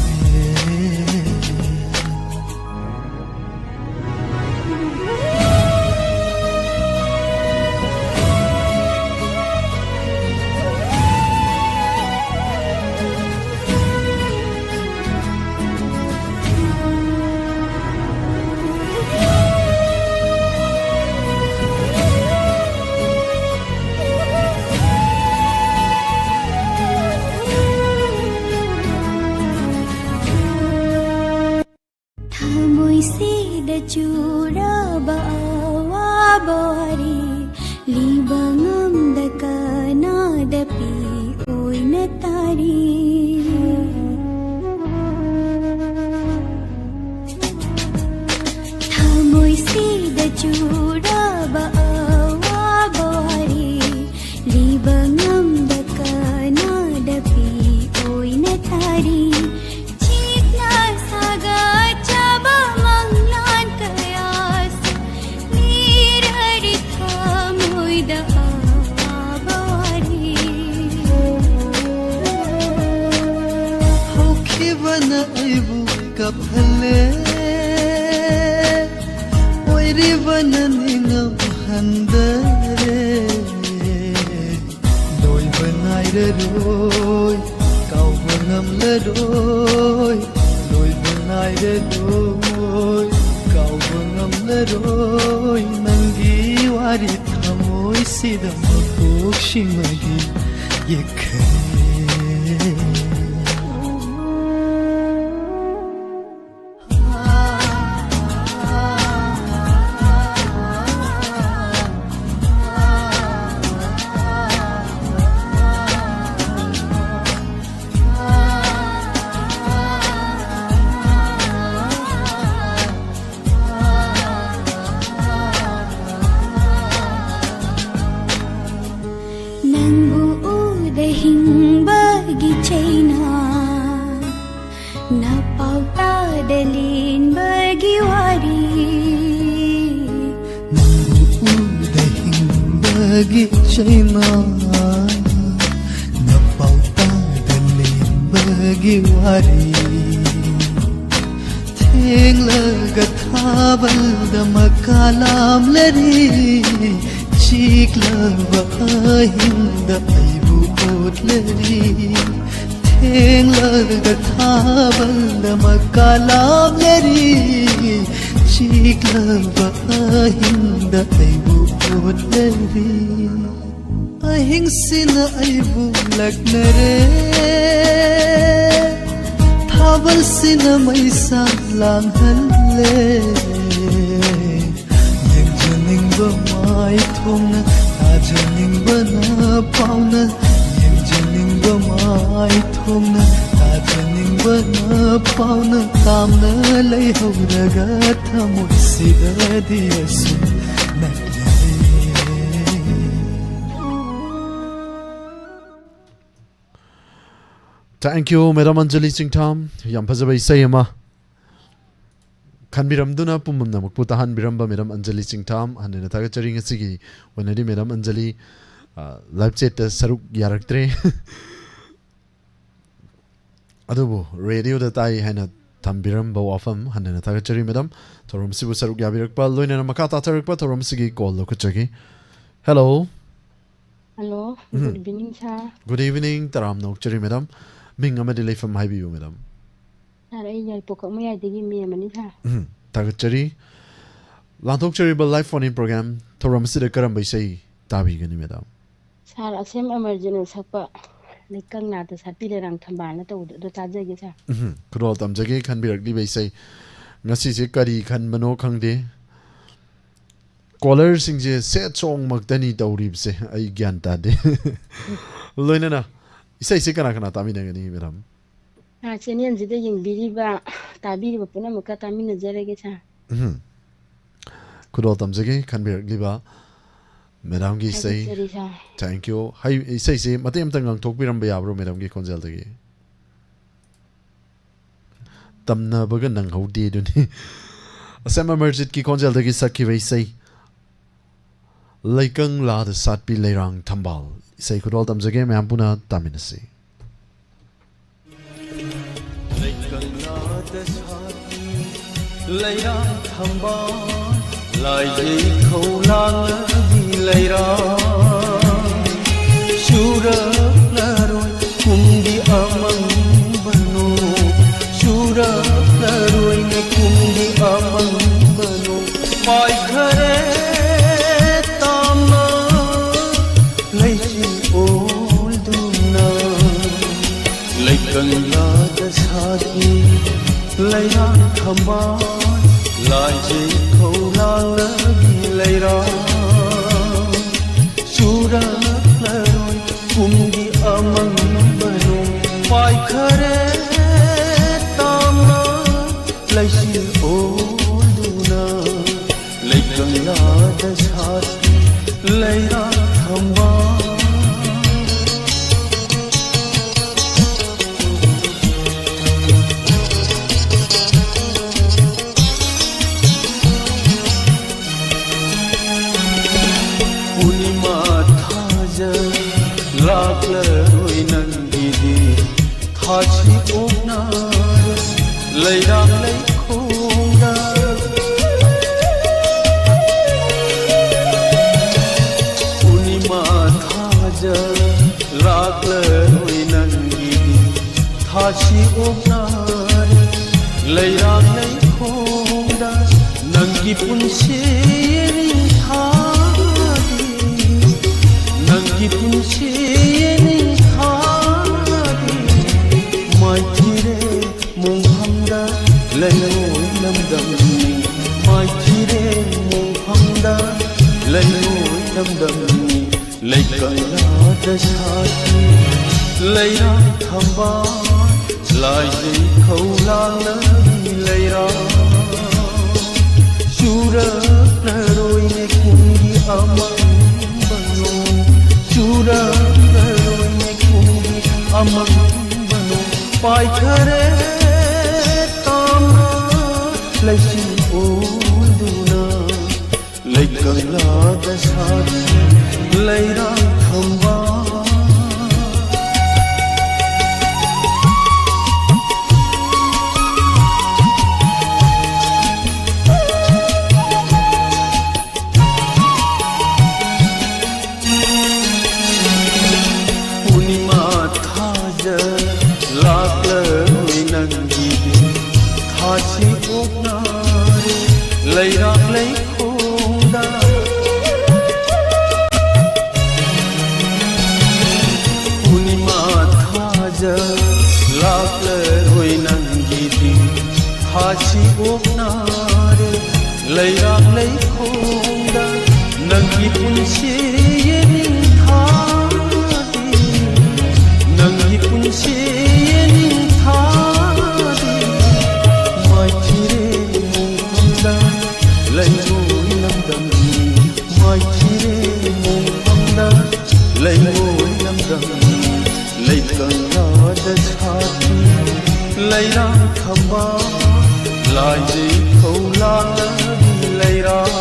ꯊꯃꯣꯏꯁꯤꯗ ꯆꯨꯔꯕ ꯑꯋꯥꯕ ꯋꯥꯔꯤ ꯂꯤꯕ ꯉꯝꯗ ꯀꯅꯥꯗ ꯄꯤ ꯑꯣꯏꯅ ꯇꯥꯔꯤ꯫ ꯊꯃꯣꯏꯁꯤꯗ ꯆꯨꯔꯕ ꯑꯋꯥꯕ ꯋꯥꯔꯤ ꯂꯤꯕ ꯉꯝꯗ ꯀꯅꯥꯗ ꯄꯤ ꯑꯣꯏꯅ ꯇꯥꯔꯤ꯫ ꯆꯤꯛꯅ ꯁꯥꯒꯠꯆꯕ ꯃꯪꯂꯥꯟ ꯀꯌꯥꯁꯨ ꯂꯤꯔꯔꯤ ꯊꯃꯣꯏꯗ ꯑꯋꯥꯕ ꯋꯥꯔꯤ꯫ ꯍꯧꯈꯤꯕꯅ ꯑꯩꯕꯨ ꯀꯞꯍꯜꯂꯦ, ꯑꯣꯏꯔꯤꯕꯅ ꯅꯤꯡꯉꯝꯍꯟꯗꯔꯦ꯫ ꯂꯣꯏꯕ ꯅꯥꯏꯔꯔꯣꯏ, ꯀꯥꯎꯕ ꯉꯝꯂꯔꯣꯏ꯫ ꯂꯣꯏꯕ ꯅꯥꯏꯔꯔꯣꯏ, ꯀꯥꯎꯕ ꯉꯝꯂꯔꯣꯏ꯫ ꯅꯪꯒꯤ ꯋꯥꯔꯤ ꯊꯃꯣꯏꯁꯤꯗ ꯃꯀꯣꯛꯁꯤꯃꯒꯤ ꯌꯦꯛꯈ꯭ꯔꯦ꯫ ꯅꯪꯕꯨ ꯎꯗ ꯍꯤꯡ ꯅꯄꯥꯎ ꯇꯥꯗ ꯂꯦꯟꯕꯒꯤ ꯋꯥꯔꯤ, ꯅꯪꯕꯨ ꯎꯗ ꯍꯤꯡꯕꯒꯤ ꯆꯩꯅꯥ, ꯅꯄꯥꯎ ꯇꯥꯗ ꯂꯦꯟꯕꯒꯤ ꯋꯥꯔꯤ꯫ ꯊꯦꯡꯂꯒ ꯊꯥꯕꯜꯗ ꯃꯀꯥ ꯂꯥꯝꯂꯔꯤ, ꯆꯤꯛꯂꯕ ꯑꯍꯤꯡꯗ ꯑꯩꯕꯨ ꯑꯣꯠꯂꯔꯤ꯫ ꯊꯦꯡꯂꯒ ꯊꯥꯕꯜꯗ ꯃꯀꯥ ꯂꯥꯝꯂꯔꯤ, ꯆꯤꯛꯂꯕ ꯑꯍꯤꯡꯗ ꯑꯩꯕꯨ ꯑꯣꯠꯂꯔꯤ꯫ ꯑꯍꯤꯡꯁꯤꯅ ꯑꯩꯕꯨ ꯂꯛꯅꯔꯦ, ꯊꯥꯕꯜꯁꯤꯅ ꯃꯩꯁꯥ ꯂꯥꯡꯍꯜꯂꯦ꯫ ꯌꯦꯡꯖꯅꯤꯡꯕ ꯃꯥꯏꯊꯣꯡꯅ, ꯇꯥꯖꯅꯤꯡꯕꯅ ꯄꯥꯎꯅ, ꯌꯦꯡꯖꯅꯤꯡꯕ ꯃꯥꯏꯊꯣꯡꯅ, ꯇꯥꯖꯅꯤꯡꯕꯅ ꯄꯥꯎꯅ, ꯇꯥꯝꯅ ꯂꯩꯍꯧꯔꯒ ꯊꯃꯣꯏꯁꯤꯗꯗꯤ ꯑꯁꯨꯝ ꯅꯛꯅꯔꯦ꯫ Thank you, Madam Anjali Chingtham. ꯌꯥꯝ ꯐꯖꯕ ꯏꯁꯩ ꯑꯃ ꯈꯟꯕꯤꯔꯝꯗꯨꯅ ꯄꯨꯝꯅꯃꯛꯄꯨ ꯇꯥꯍꯟꯕꯤꯔꯝꯕ Madam Anjali Chingtham, ꯍꯟꯅ ꯍꯟꯅ ꯊꯥꯒꯠꯆꯔꯤ꯫ ꯉꯁꯤꯒꯤ ꯑꯣꯏꯅꯗꯤ Madam Anjali, ꯑ, live chat ꯇ ꯁꯔꯨꯛ ꯌꯥꯔꯛꯇ꯭ꯔꯦ꯫ ꯑꯗꯨꯕꯨ radio ꯗ ꯇꯥꯏ ꯍꯥꯏꯅ ꯊꯝꯕꯤꯔꯝꯕ ꯋꯥꯐꯝ ꯍꯟꯅ ꯍꯟꯅ ꯊꯥꯒꯠꯆꯔꯤ, Madam꯫ ꯊꯧꯔꯝ ꯑꯁꯤꯕꯨ ꯁꯔꯨꯛ ꯌꯥꯕꯤꯔꯛꯄ, ꯂꯣꯏꯅꯅ ꯃꯈꯥ ꯇꯥꯊꯔꯛꯄ ꯊꯧꯔꯝ ꯑꯁꯤꯒꯤ call ꯂꯧꯈꯠꯆꯒꯦ꯫ Hello꯫ Hello, ꯎꯝ꯫ Good evening, sir꯫ Good evening, ꯇꯔꯥꯝꯅ ꯑꯣꯛꯆꯔꯤ, Madam꯫ ꯃꯤꯡ ꯑꯃꯗꯤ ꯂꯩꯐꯝ ꯍꯥꯏꯕꯤꯌꯨ, Madam꯫ Sir, ꯑꯩ ꯌꯥꯏꯄꯣꯛꯀꯛ ꯃꯌꯥꯏꯗꯒꯤ ꯃꯦꯝ ꯑꯅꯤ, sir꯫ ꯎꯝ, ꯊꯥꯒꯠꯆꯔꯤ꯫ ꯂꯥꯟꯊꯣꯛꯆꯔꯤꯕ live phone-in program ꯊꯧꯔꯝ ꯑꯁꯤꯗ ꯀꯔꯝꯕ ꯏꯁꯩ ꯇꯥꯕꯤꯒꯅꯤ, Madam? Sir, ꯑꯁꯦꯝ ꯑꯃꯔꯖꯤꯠꯅ ꯁꯛꯄ ꯂꯩꯀꯪꯂꯥꯗ ꯁꯥꯠꯄꯤ ꯂꯩꯔꯥꯡ ꯊꯝꯕꯥꯜꯅ ꯇꯧꯕꯗꯣ, ꯑꯗꯨ ꯇꯥꯖꯒꯦ, sir꯫ ꯎꯝ, ꯈꯨꯗꯣꯜ ꯇꯝꯖꯒꯦ꯫ ꯈꯟꯕꯤꯔꯛꯂꯤꯕ ꯏꯁꯩ ꯉꯁꯤꯁꯦ ꯀꯔꯤ ꯈꯟꯕꯅꯣ ꯈꯪꯗꯦ꯫ Caller-ꯁꯤꯡꯁꯦ sad song ꯃꯛꯇꯅꯤ ꯇꯧꯔꯤꯕꯁꯦ, ꯑꯩ ꯒ꯭ꯌꯥꯟ ꯇꯥꯗꯦ꯫ ꯂꯣꯏꯅꯅ ꯏꯁꯩꯁꯦ ꯀꯅꯥ ꯀꯅꯥ ꯇꯥꯃꯤꯟꯅꯒꯅꯤ, Madam? ꯑꯥ, channel-ꯁꯤꯗ ꯌꯦꯡꯕꯤꯔꯤꯕ, ꯇꯥꯕꯤꯔꯤꯕ ꯄꯨꯝꯅꯃꯛꯀ ꯇꯥꯃꯤꯟꯅꯖꯔꯒꯦ, sir꯫ ꯎꯝ꯫ ꯈꯨꯗꯣꯜ ꯇꯝꯖꯒꯦ ꯈꯟꯕꯤꯔꯛꯂꯤꯕ Madam-ꯒꯤ ꯏꯁꯩ꯫ ꯊꯥꯒꯠꯆꯔꯤ, sir꯫ Thank you꯫ ꯍꯩ-, ꯏꯁꯩꯁꯦ ꯃꯇꯦꯛ ꯑꯃꯇꯪ ꯉꯪꯊꯣꯛꯄꯤꯔꯝꯕ ꯌꯥꯕ꯭ꯔꯣ, Madam-ꯒꯤ ꯈꯣꯟꯖꯦꯜꯗꯒꯤ? ꯇꯝꯅꯕꯒ ꯅꯪꯍꯧꯗꯦ ꯑꯗꯨꯅꯤ꯫ ꯑꯁꯦꯝ ꯑꯃꯔꯖꯤꯠꯀꯤ ꯈꯣꯟꯖꯦꯜꯗꯒꯤ ꯁꯛꯈꯤꯕ ꯏꯁꯩ ꯂꯩꯀꯪꯂꯥꯗ ꯁꯥꯠꯄꯤ ꯂꯩꯔꯥꯡ ꯊꯝꯕꯥꯜ꯫ ꯏꯁꯩ ꯈꯨꯗꯣꯜ ꯇꯝꯖꯒꯦ, ꯃꯌꯥꯝ ꯄꯨꯟꯅ ꯇꯥꯃꯤꯟꯅꯁꯤ꯫ ꯂꯩꯀꯪꯂꯥꯗ ꯁꯥꯠꯄꯤ ꯂꯩꯔꯥꯡ ꯊꯝꯕꯥꯜ, ꯂꯥꯏꯖꯩ ꯈꯧꯂꯥꯡꯂꯕꯤ ꯂꯩꯔꯥꯡ꯫ ꯆꯨꯔꯛꯂꯔꯣꯏ ꯀꯨꯝꯒꯤ ꯑꯃꯪꯕꯅꯣ, ꯆꯨꯔꯛꯂꯔꯣꯏꯅꯦ ꯀꯨꯝꯒꯤ ꯑꯃꯪꯕꯅꯣ꯫ ꯄꯥꯏꯈꯔꯦ ꯇꯥꯝꯅ ꯂꯩꯆꯤꯜ ꯑꯣꯜꯗꯨꯅ꯫ ꯂꯩꯀꯪꯂꯥꯗ ꯁꯥꯠꯄꯤ ꯂꯩꯔꯥꯡ ꯊꯝꯕꯥꯜ, ꯂꯥꯏꯖꯩ ꯈꯧꯂꯥꯡꯂꯕꯤ ꯂꯩꯔꯥꯡ꯫ ꯆꯨꯔꯛꯂꯔꯣꯏ ꯀꯨꯝꯒꯤ ꯑꯃꯪꯕꯅꯣ, ꯄꯥꯏꯈꯔꯦ ꯇꯥꯝꯅ ꯂꯩꯆꯤꯜ ꯑꯣꯜꯗꯨꯅ꯫ ꯂꯩꯀꯪꯂꯥꯗ ꯁꯥꯠꯄꯤ ꯂꯩꯔꯥꯡ ꯊꯝꯕꯥꯜ꯫ ꯄꯨꯔꯅꯤꯃꯥ ꯊꯥꯖ ꯂꯥꯛꯂꯔꯣꯏ ꯅꯪꯒꯤꯗꯤ, ꯊꯥꯁꯤ ꯑꯣꯛꯅꯔꯦ ꯂꯩꯔꯥꯡ ꯂꯩꯈꯣꯡꯗ꯫ ꯄꯨꯔꯅꯤꯃꯥ ꯊꯥꯖ ꯂꯥꯛꯂꯔꯣꯏ ꯅꯪꯒꯤꯗꯤ, ꯊꯥꯁꯤ ꯑꯣꯛꯅꯔꯦ ꯂꯩꯔꯥꯡ ꯂꯩꯈꯣꯡꯗ꯫ ꯅꯪꯒꯤ ꯄꯨꯟꯁꯤ ꯌꯦꯅꯤꯡꯊꯥꯗꯤ, ꯅꯪꯒꯤ ꯄꯨꯟꯁꯤ ꯌꯦꯅꯤꯡꯊꯥꯗꯤ, ꯃꯥꯏꯊꯤꯔꯦ ꯃꯣꯡꯐꯝꯗ ꯂꯩꯔꯣꯏ ꯂꯝꯗꯝꯅꯤ, ꯃꯥꯏꯊꯤꯔꯦ ꯃꯣꯡꯐꯝꯗ ꯂꯩꯔꯣꯏ ꯂꯝꯗꯝꯅꯤ꯫ ꯂꯩꯀꯪꯂꯥꯗ ꯁꯥꯠꯄꯤ ꯂꯩꯔꯥꯡ ꯊꯝꯕꯥꯜ, ꯂꯥꯏꯖꯩ ꯈꯧꯂꯥꯡꯂꯕꯤ ꯂꯩꯔꯥꯡ꯫ ꯆꯨꯔꯛꯂꯔꯣꯏꯅꯦ ꯀꯨꯝꯒꯤ ꯑꯃꯪꯕꯅꯣ, ꯆꯨꯔꯛꯂꯔꯣꯏꯅꯦ ꯀꯨꯝꯒꯤ ꯑꯃꯪꯕꯅꯣ꯫ ꯄꯥꯏꯈꯔꯦ ꯂꯩꯔꯥꯡ ꯊꯝꯕꯥꯜ꯫ ꯄꯨꯔꯅꯤꯃꯥ ꯊꯥꯖ ꯂꯥꯛꯂꯔꯣꯏ ꯅꯪꯒꯤꯗꯤ꯫ ꯊꯥꯁꯤ ꯑꯣꯛꯅꯔꯦ ꯂꯩꯔꯥꯛ ꯂꯩꯈꯣꯡꯗ꯫ ꯄꯨꯔꯅꯤꯃꯥ ꯊꯥꯖ ꯂꯥꯛꯂꯔꯣꯏ ꯅꯪꯒꯤꯗꯤ꯫ ꯊꯥꯁꯤ ꯑꯣꯛꯅꯔꯦ ꯂꯩꯔꯥꯛ ꯂꯩꯈꯣꯡꯗ꯫ ꯅꯪꯒꯤ ꯄꯨꯟꯁꯤ ꯌꯦꯅꯤꯡꯊꯥꯗꯤ, ꯅꯪꯒꯤ ꯄꯨꯟꯁꯤ ꯌꯦꯅꯤꯡꯊꯥꯗꯤ꯫ ꯃꯥꯏꯊꯤꯔꯦ ꯃꯣꯡꯐꯝꯗ ꯂꯩꯉꯣꯏ ꯂꯝꯗꯝ꯫ ꯃꯥꯏꯊꯤꯔꯦ ꯃꯣꯡꯐꯝꯗ ꯂꯩꯉꯣꯏ ꯂꯝꯗꯝ꯫ ꯂꯩꯀꯪꯂꯥꯗ ꯁꯥꯠꯄꯤ ꯂꯩꯔꯥꯡ ꯊꯝꯕꯥꯜ꯫ ꯂꯥꯏꯖꯩ ꯈꯧꯂꯥꯡꯒꯤ ꯂꯩꯔꯥꯡ꯫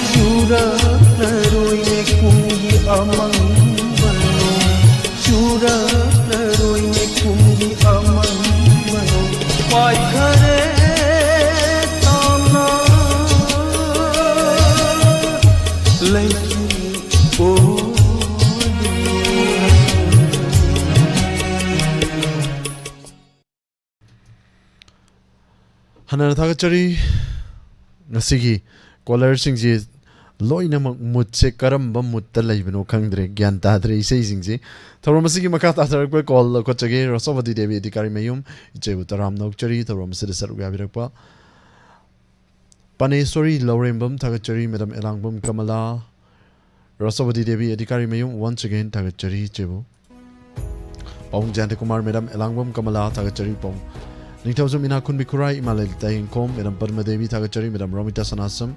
ꯆꯨꯔꯛꯂꯔꯣꯏ ꯃꯤꯀꯨꯝꯒꯤ ꯑꯃꯝꯕ ꯅꯣꯡ꯫ ꯆꯨꯔꯛꯂꯔꯣꯏ ꯃꯤꯀꯨꯝꯒꯤ ꯑꯃꯝꯕ ꯅꯣꯡ꯫ ꯄꯥꯏꯈꯔꯦ ꯇꯥꯝꯅ ꯂꯩꯆꯤꯜ ꯑꯣꯏꯗꯨꯅ꯫ ꯍꯟꯅꯅ ꯊꯥꯒꯠꯆꯔꯤ꯫ ꯉꯁꯤꯒꯤ ꯀꯣꯂꯔꯁꯤꯡꯁꯤ ꯂꯣꯏꯅꯃꯛ ꯃꯨꯠꯁꯦ ꯀꯔꯝꯕ ꯃꯨꯠꯇ ꯂꯩꯕꯅꯣ ꯈꯪꯗ꯭ꯔꯦ, ꯒ꯭ꯌꯥꯟ ꯇꯥꯗ꯭ꯔꯦ ꯏꯁꯩꯁꯤꯡꯁꯤ꯫ ꯊꯧꯔꯝ ꯑꯁꯤꯒꯤ ꯃꯈꯥ ꯇꯥꯊꯔꯛꯄ ꯀꯣꯜ ꯂꯧꯈꯠꯆꯒꯦ꯫ ꯔꯣꯁꯣꯕꯗꯤ ꯗꯦꯕꯤ ꯑꯙꯤꯀꯥꯔꯤ ꯃꯌꯨꯝ, ꯏꯆꯦꯕꯨ ꯇꯔꯥꯝꯅ ꯑꯣꯛꯆꯔꯤ꯫ ꯊꯧꯔꯝ ꯑꯁꯤꯗ ꯁꯔꯨꯛ ꯌꯥꯕꯤꯔꯛꯄ ꯄꯥꯅꯦꯁꯣꯔꯤ ꯂꯧꯔꯦꯝꯕꯝ ꯊꯥꯒꯠꯆꯔꯤ꯫ ꯃꯦꯗꯥꯝ ꯑꯦꯂꯥꯡꯕꯝ ꯀꯃꯂꯥ, ꯔꯣꯁꯣꯕꯗꯤ ꯗꯦꯕꯤ ꯑꯙꯤꯀꯥꯔꯤ ꯃꯌꯨꯝ, once again ꯊꯥꯒꯠꯆꯔꯤ ꯏꯆꯦꯕꯨ꯫ ꯄꯥꯕꯨꯡ ꯖꯌꯟꯇ ꯀꯨꯃꯥꯔ, ꯃꯦꯗꯥꯝ ꯑꯦꯂꯥꯡꯕꯝ ꯀꯃꯂꯥ ꯊꯥꯒꯠꯆꯔꯤ꯫ ꯄꯥꯕꯨꯡ ꯅꯤꯡꯊꯧꯖꯝ ꯏꯅꯥꯛꯈꯨꯟꯕꯤ ꯈꯨꯔꯥꯏ, ꯏꯃꯥ ꯂꯂꯤꯇꯥ ꯌꯦꯡꯈꯣꯝ, ꯃꯦꯗꯥꯝ ꯄꯗꯃ ꯗꯦꯕꯤ ꯊꯥꯒꯠꯆꯔꯤ꯫ ꯃꯦꯗꯥꯝ ꯔꯣꯃꯤꯇꯥ ꯁꯅꯥꯁꯝ,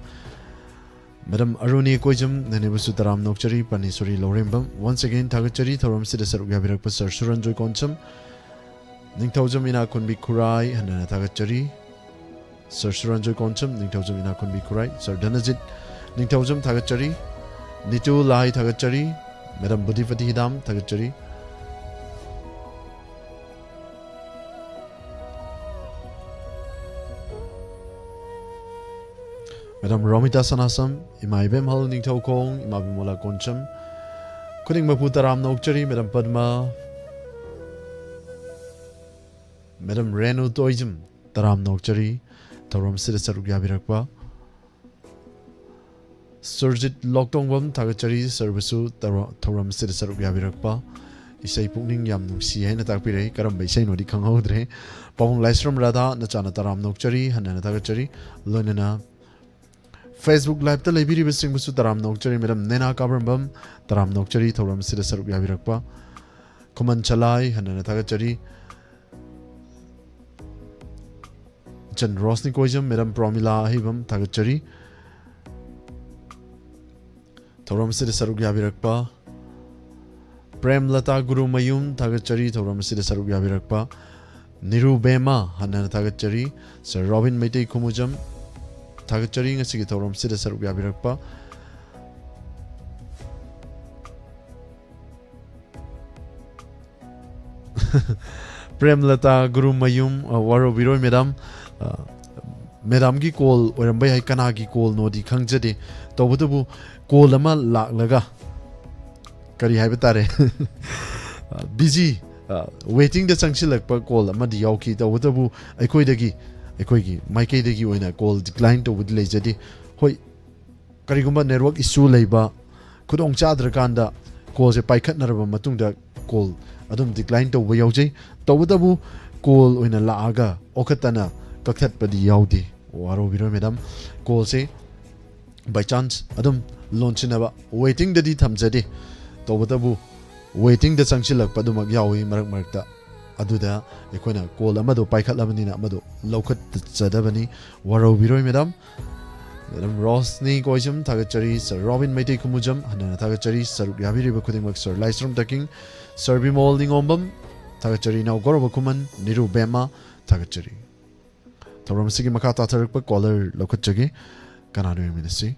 ꯃꯦꯗꯥꯝ ꯑꯔꯨꯅꯤ ꯀꯣꯏꯖꯝ, ꯅꯅꯦꯕꯨꯁꯨ ꯇꯔꯥꯝ ꯅꯣꯛꯆꯔꯤ꯫ ꯄꯥꯅꯦꯁꯣꯔꯤ ꯂꯧꯔꯦꯝꯕꯝ, once again ꯊꯥꯒꯠꯆꯔꯤ꯫ ꯊꯧꯔꯝꯁꯤꯗ ꯁꯔꯨꯛ ꯌꯥꯕꯤꯔꯛꯄ ꯁꯔ ꯁꯨꯔꯟꯖꯣꯏ ꯀꯣꯟꯁꯝ, ꯅꯤꯡꯊꯧꯖꯝ ꯏꯅꯥꯛꯈꯨꯟꯕꯤ ꯈꯨꯔꯥꯏ, ꯍꯟꯅꯅ ꯊꯥꯒꯠꯆꯔꯤ꯫ ꯁꯔ ꯁꯨꯔꯟꯖꯣꯏ ꯀꯣꯟꯁꯝ, ꯅꯤꯡꯊꯧꯖꯝ ꯏꯅꯥꯛꯈꯨꯟꯕꯤ ꯈꯨꯔꯥꯏ, ꯁꯔ ꯙꯅꯖꯤꯠ, ꯅꯤꯡꯊꯧꯖꯝ ꯊꯥꯒꯠꯆꯔꯤ꯫ ꯅꯤꯇꯨ ꯂꯥꯏ ꯊꯥꯒꯠꯆꯔꯤ꯫ ꯃꯦꯗꯥꯝ ꯕꯨꯙꯤꯄꯇꯤ ꯍꯤꯗꯥꯝ ꯊꯥꯒꯠꯆꯔꯤ꯫ ꯃꯦꯗꯥꯝ ꯔꯣꯃꯤꯇꯥ ꯁꯅꯥꯁꯝ, ꯏꯃꯥ ꯏꯕꯦꯝꯍꯜ ꯅꯤꯡꯊꯧꯈꯣꯡ, ꯏꯃꯥ ꯕꯤꯃꯣꯂꯥ ꯀꯣꯟꯁꯝ, ꯈꯨꯗꯤꯡꯃꯛꯄꯨ ꯇꯔꯥꯝꯅ ꯑꯣꯛꯆꯔꯤ꯫ ꯃꯦꯗꯥꯝ ꯄꯗꯃ, ꯃꯦꯗꯥꯝ ꯔꯦꯅꯨ ꯇꯣꯏꯖꯝ, ꯇꯔꯥꯝꯅ ꯑꯣꯛꯆꯔꯤ ꯊꯧꯔꯝꯁꯤꯗ ꯁꯔꯨꯛ ꯌꯥꯕꯤꯔꯛꯄ꯫ ꯁꯨꯔꯖꯤꯠ ꯂꯣꯛꯇꯣꯡꯕꯝ ꯊꯥꯒꯠꯆꯔꯤ, ꯁꯔꯕꯁꯨ ꯇꯧꯔ-, ꯊꯧꯔꯝꯁꯤꯗ ꯁꯔꯨꯛ ꯌꯥꯕꯤꯔꯛꯄ꯫ ꯏꯁꯩ ꯄꯨꯛꯅꯤꯡ ꯌꯥꯝ ꯅꯨꯡꯁꯤ ꯍꯥꯏꯅ ꯇꯥꯛꯄꯤꯔꯛꯏ, ꯀꯔꯝꯕ ꯏꯁꯩꯅꯣꯗꯤ ꯈꯪꯍꯧꯗ꯭ꯔꯦ꯫ ꯄꯥꯕꯨꯡ ꯂꯥꯏꯁ꯭ꯔꯝ ꯔꯥꯙꯥ ꯅꯆꯥꯅ ꯇꯔꯥꯝꯅ ꯑꯣꯛꯆꯔꯤ, ꯍꯟꯅꯅ ꯊꯥꯒꯠꯆꯔꯤ꯫ ꯂꯣꯏꯅꯅ Facebook Live-ꯇ ꯂꯩꯕꯤꯔꯤꯕꯁꯤꯡꯕꯨꯁꯨ ꯇꯔꯥꯝꯅ ꯑꯣꯛꯆꯔꯤ꯫ ꯃꯦꯗꯥꯝ ꯅꯦꯅꯥ ꯀꯥꯕ꯭ꯔꯝꯕꯝ, ꯇꯔꯥꯝꯅ ꯑꯣꯛꯆꯔꯤ ꯊꯧꯔꯝꯁꯤꯗ ꯁꯔꯨꯛ ꯌꯥꯕꯤꯔꯛꯄ꯫ ꯈꯨꯃꯟ ꯆꯂꯥꯏ, ꯍꯟꯅꯅ ꯊꯥꯒꯠꯆꯔꯤ꯫ ꯏꯆꯟ ꯔꯣꯁꯅꯤ ꯀꯣꯏꯖꯝ, ꯃꯦꯗꯥꯝ ꯄ꯭ꯔꯣꯃꯤꯂꯥ ꯑꯍꯩꯕꯝ, ꯊꯥꯒꯠꯆꯔꯤ ꯊꯧꯔꯝ ꯑꯁꯤꯗ ꯁꯔꯨꯛ ꯌꯥꯕꯤꯔꯛꯄ꯫ ꯄ꯭ꯔꯦꯝꯂꯇꯥ ꯒꯨꯔꯨꯃꯌꯨꯝ, ꯊꯥꯒꯠꯆꯔꯤ ꯊꯧꯔꯝ ꯑꯁꯤꯗ ꯁꯔꯨꯛ ꯌꯥꯕꯤꯔꯛꯄ꯫ ꯅꯤꯔꯨꯕꯦꯃ, ꯍꯟꯅ ꯍꯟꯅ ꯊꯥꯒꯠꯆꯔꯤ꯫ ꯁꯔ ꯔꯣꯕꯤꯟ ꯃꯩꯇꯩ ꯈꯨꯃꯨꯖꯝ, ꯊꯥꯒꯠꯆꯔꯤ ꯉꯁꯤꯒꯤ ꯊꯧꯔꯝ ꯑꯁꯤꯗ ꯁꯔꯨꯛ ꯌꯥꯕꯤꯔꯛꯄ꯫ ꯄ꯭ꯔꯦꯝꯂꯇꯥ ꯒꯨꯔꯨꯃꯌꯨꯝ, ꯑ, ꯋꯥꯔꯧꯕꯤꯔꯣꯏ ꯃꯦꯗꯥꯝ꯫ ꯑ, ꯃꯦꯗꯥꯝꯒꯤ ꯀꯣꯜ ꯑꯣꯏꯔꯝꯕ ꯌꯥꯏ, ꯀꯅꯥꯒꯤ ꯀꯣꯜꯅꯣꯗꯤ ꯈꯪꯖꯗꯦ꯫ ꯇꯧꯕꯇꯕꯨ ꯀꯣꯜ ꯑꯃ ꯂꯥꯛꯂꯒ, ꯀꯔꯤ ꯍꯥꯏꯕ ꯇꯥꯔꯦ, ꯕꯤꯖꯤ, ꯋꯦꯇꯤꯡꯗ ꯆꯪꯁꯤꯜꯂꯛꯄ ꯀꯣꯜ ꯑꯃꯗꯤ ꯌꯥꯎꯈꯤ꯫ ꯇꯧꯕꯇꯕꯨ ꯑꯩꯈꯣꯏꯗꯒꯤ, ꯑꯩꯈꯣꯏꯒꯤ ꯃꯥꯏꯀꯩꯗꯒꯤ ꯑꯣꯏꯅ ꯀꯣꯜ ꯗꯤꯀ꯭ꯂꯥꯏꯟ ꯇꯧꯕꯗꯤ ꯂꯩꯖꯗꯦ꯫ ꯍꯣꯏ, ꯀꯔꯤꯒꯨꯝꯕ ꯅꯦꯠꯋꯥꯔꯛ ꯏꯁꯨ ꯂꯩꯕ, ꯈꯨꯗꯣꯡ ꯆꯥꯗ꯭ꯔꯀꯥꯟꯗ ꯀꯣꯜꯁꯦ ꯄꯥꯏꯈꯠꯅꯔꯕ ꯃꯇꯨꯡꯗ ꯀꯣꯜ ꯑꯗꯨꯝ ꯗꯤꯀ꯭ꯂꯥꯏꯟ ꯇꯧꯕ ꯌꯥꯎꯖꯩ꯫ ꯇꯧꯕꯇꯕꯨ ꯀꯣꯜ ꯑꯣꯏꯅ ꯂꯥꯛꯑꯒ ꯑꯣꯈꯠꯇꯅ ꯀꯛꯊꯠꯄꯗꯤ ꯌꯥꯎꯗꯦ꯫ ꯋꯥꯔꯧꯕꯤꯔꯣꯏ ꯃꯦꯗꯥꯝ, ꯀꯣꯜꯁꯦ ꯕꯥꯏ ꯆꯥꯟꯁ ꯑꯗꯨꯝ ꯂꯣꯟꯁꯤꯟꯅꯕ ꯋꯦꯇꯤꯡꯗꯗꯤ ꯊꯝꯖꯗꯦ꯫ ꯇꯧꯕꯇꯕꯨ ꯋꯦꯇꯤꯡꯗ ꯆꯪꯁꯤꯜꯂꯛꯄ ꯑꯗꯨꯃꯛ ꯌꯥꯎꯏ ꯃꯔꯛ ꯃꯔꯛꯇ꯫ ꯑꯗꯨꯗ ꯑꯩꯈꯣꯏꯅ ꯀꯣꯜ ꯑꯃꯗꯣ ꯄꯥꯏꯈꯠꯂꯕꯅꯤꯅ ꯑꯃꯗꯣ ꯂꯧꯈꯠꯆꯗꯕꯅꯤ꯫ ꯋꯥꯔꯧꯕꯤꯔꯣꯏ ꯃꯦꯗꯥꯝ꯫ ꯃꯦꯗꯥꯝ ꯔꯣꯁꯅꯤ ꯀꯣꯏꯖꯝ, ꯊꯥꯒꯠꯆꯔꯤ꯫ ꯁꯔ ꯔꯣꯕꯤꯟ ꯃꯩꯇꯩ ꯈꯨꯃꯨꯖꯝ, ꯍꯟꯅ ꯍꯟꯅ ꯊꯥꯒꯠꯆꯔꯤ꯫ ꯁꯔꯨꯛ ꯌꯥꯕꯤꯔꯤꯕ ꯈꯨꯗꯤꯡꯃꯛ ꯁꯔ ꯂꯥꯏꯁ꯭ꯔꯝ ꯇꯥꯀꯤꯡ, ꯁꯔ ꯕꯤꯃꯣꯜ ꯅꯤꯉꯣꯝꯕꯝ, ꯊꯥꯒꯠꯆꯔꯤ꯫ ꯏꯅꯥꯎ ꯒꯧꯔꯕ ꯈꯨꯃꯟ, ꯅꯤꯔꯨꯕꯦꯝꯃ, ꯊꯥꯒꯠꯆꯔꯤ꯫ ꯊꯧꯔꯝ ꯑꯁꯤꯒꯤ ꯃꯈꯥ ꯇꯥꯊꯔꯛꯄ ꯀꯣꯂꯔ ꯂꯧꯈꯠꯆꯒꯦ꯫ ꯀꯅꯥꯅꯣ ꯌꯦꯡꯃꯤꯟꯅꯁꯤ꯫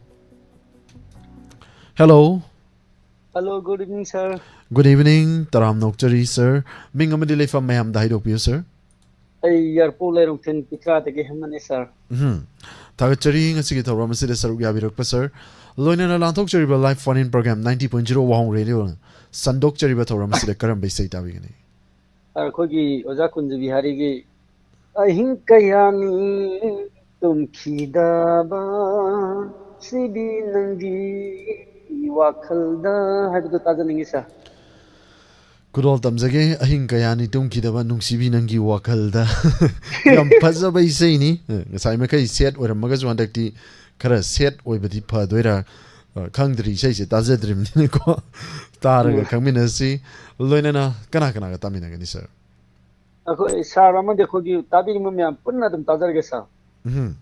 Hello. Hello, good evening, sir. Good evening, ꯇꯔꯥꯝꯅ ꯑꯣꯛꯆꯔꯤ, sir. ꯃꯤꯡ ꯑꯃꯗꯤ ꯂꯩꯐꯝ ꯃꯌꯥꯝꯗ ꯍꯥꯏꯗꯣꯛꯄꯤꯌꯨ, sir. ꯑꯩ ꯌꯥꯏꯔꯤꯄꯣꯛ ꯂꯩꯔꯣꯡꯊꯦꯟ ꯄꯤꯊ꯭ꯔꯥꯗꯒꯤ ꯍꯦꯃꯟꯅꯤ, sir. ꯎꯝ꯫ ꯊꯥꯒꯠꯆꯔꯤ ꯉꯁꯤꯒꯤ ꯊꯧꯔꯝ ꯑꯁꯤꯗ ꯁꯔꯨꯛ ꯌꯥꯕꯤꯔꯛꯄ, sir꯫ ꯂꯣꯏꯅꯅ ꯂꯥꯟꯊꯣꯛꯆꯔꯤꯕ Live Phone-In Program ninety point zero ꯋꯥꯍꯣꯡ ꯔꯦꯗꯤꯑꯣꯅ ꯁꯟꯗꯣꯛꯆꯔꯤꯕ ꯊꯧꯔꯝ ꯑꯁꯤꯗ ꯀꯔꯝꯕ ꯏꯁꯩ ꯇꯥꯕꯤꯒꯅꯤ? ꯑꯩꯈꯣꯏꯒꯤ ꯑꯣꯖꯥ ꯀꯨꯟꯖ ꯕꯤꯍꯥꯔꯤꯒꯤ ꯑꯍꯤꯡ ꯀꯌꯥꯅꯤ ꯇꯨꯝꯈꯤꯗꯕ ꯁꯤꯕꯤ ꯅꯪꯒꯤ ꯋꯥꯈꯜꯗ ꯍꯥꯏꯕꯗꯨ ꯇꯥꯖꯅꯤꯡꯉꯤ, sir꯫ ꯈꯨꯗꯣꯜ ꯇꯝꯖꯒꯦ, ꯑꯍꯤꯡ ꯀꯌꯥꯅꯤ ꯇꯨꯝꯈꯤꯗꯕ ꯅꯨꯡꯁꯤꯕꯤ ꯅꯪꯒꯤ ꯋꯥꯈꯜꯗ꯫ ꯌꯥꯝ ꯐꯖꯕ ꯏꯁꯩꯅꯤ꯫ ꯉꯁꯥꯏ ꯃꯈꯩ sad ꯑꯣꯏꯔꯝꯃꯒꯁꯨ ꯍꯟꯗꯛꯇꯤ ꯈꯔ sad ꯑꯣꯏꯕꯗꯤ ꯐꯗꯣꯏꯔꯥ? ꯑ, ꯈꯪꯗ꯭ꯔꯤ, ꯏꯁꯩꯁꯦ ꯇꯥꯖꯗ꯭ꯔꯤꯕꯅꯤꯅꯀꯣ꯫ ꯇꯥꯔꯒ ꯎꯝ꯫ ꯈꯪꯃꯤꯟꯅꯁꯤ꯫ ꯂꯣꯏꯅꯅ ꯀꯅꯥ ꯀꯅꯥꯒ ꯇꯥꯃꯤꯟꯅꯒꯅꯤ, sir? ꯑꯩꯈꯣꯏ sir ꯑꯃꯗꯤ ꯑꯩꯈꯣꯏꯒꯤ ꯇꯥꯕꯤꯔꯤꯕ ꯃꯌꯥꯝ ꯄꯨꯟꯅ ꯑꯗꯨꯝ ꯇꯥꯖꯔꯒꯦ, sir꯫ ꯎꯝ꯫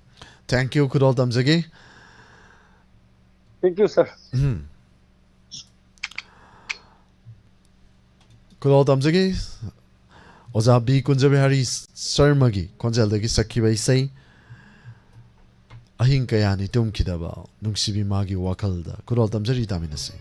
Thank you, ꯈꯨꯗꯣꯜ ꯇꯝꯖꯒꯦ꯫ Thank you, sir꯫ ꯎꯝ꯫ ꯈꯨꯗꯣꯜ ꯇꯝꯖꯒꯦ꯫ ꯑꯣꯖꯥ ꯕꯤ ꯀꯨꯟꯖꯕꯤꯍꯥꯔꯤ ꯁꯔꯃꯒꯤ ꯈꯣꯟꯖꯦꯜꯗꯒꯤ ꯁꯛꯈꯤꯕ ꯏꯁꯩ ꯑꯍꯤꯡ ꯀꯌꯥꯅꯤ ꯇꯨꯝꯈꯤꯗꯕ ꯅꯨꯡꯁꯤꯕꯤ ꯃꯥꯒꯤ ꯋꯥꯈꯜꯗ꯫ ꯈꯨꯗꯣꯜ ꯇꯝꯖꯔꯤ, ꯇꯥꯃꯤꯟꯅꯁꯤ꯫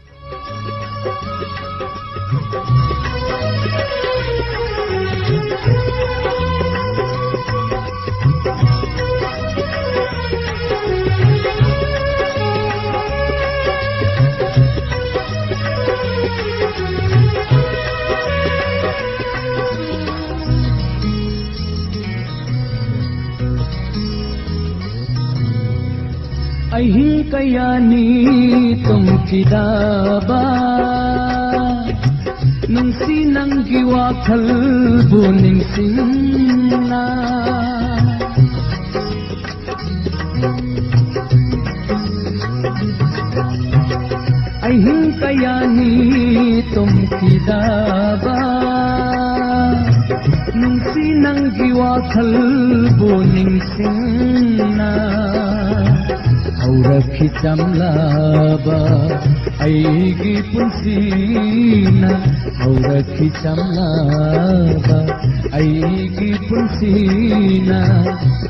ꯑꯍꯤꯡ ꯀꯌꯥꯅꯤ ꯇꯨꯝꯈꯤꯗꯕ ꯅꯨꯡꯁꯤ ꯅꯪꯒꯤ ꯋꯥꯈꯜꯕꯨ ꯅꯤꯡꯁꯤꯡꯅ꯫ ꯑꯍꯤꯡ ꯀꯌꯥꯅꯤ ꯇꯨꯝꯈꯤꯗꯕ ꯅꯨꯡꯁꯤ ꯅꯪꯒꯤ ꯋꯥꯈꯜꯕꯨ ꯅꯤꯡꯁꯤꯡꯅ ꯍꯧꯔꯛꯈꯤ ꯆꯝꯂꯕ ꯑꯩꯒꯤ ꯄꯨꯟꯁꯤꯅ ꯍꯧꯔꯛꯈꯤ ꯆꯝꯂꯕ ꯑꯩꯒꯤ ꯄꯨꯟꯁꯤꯅ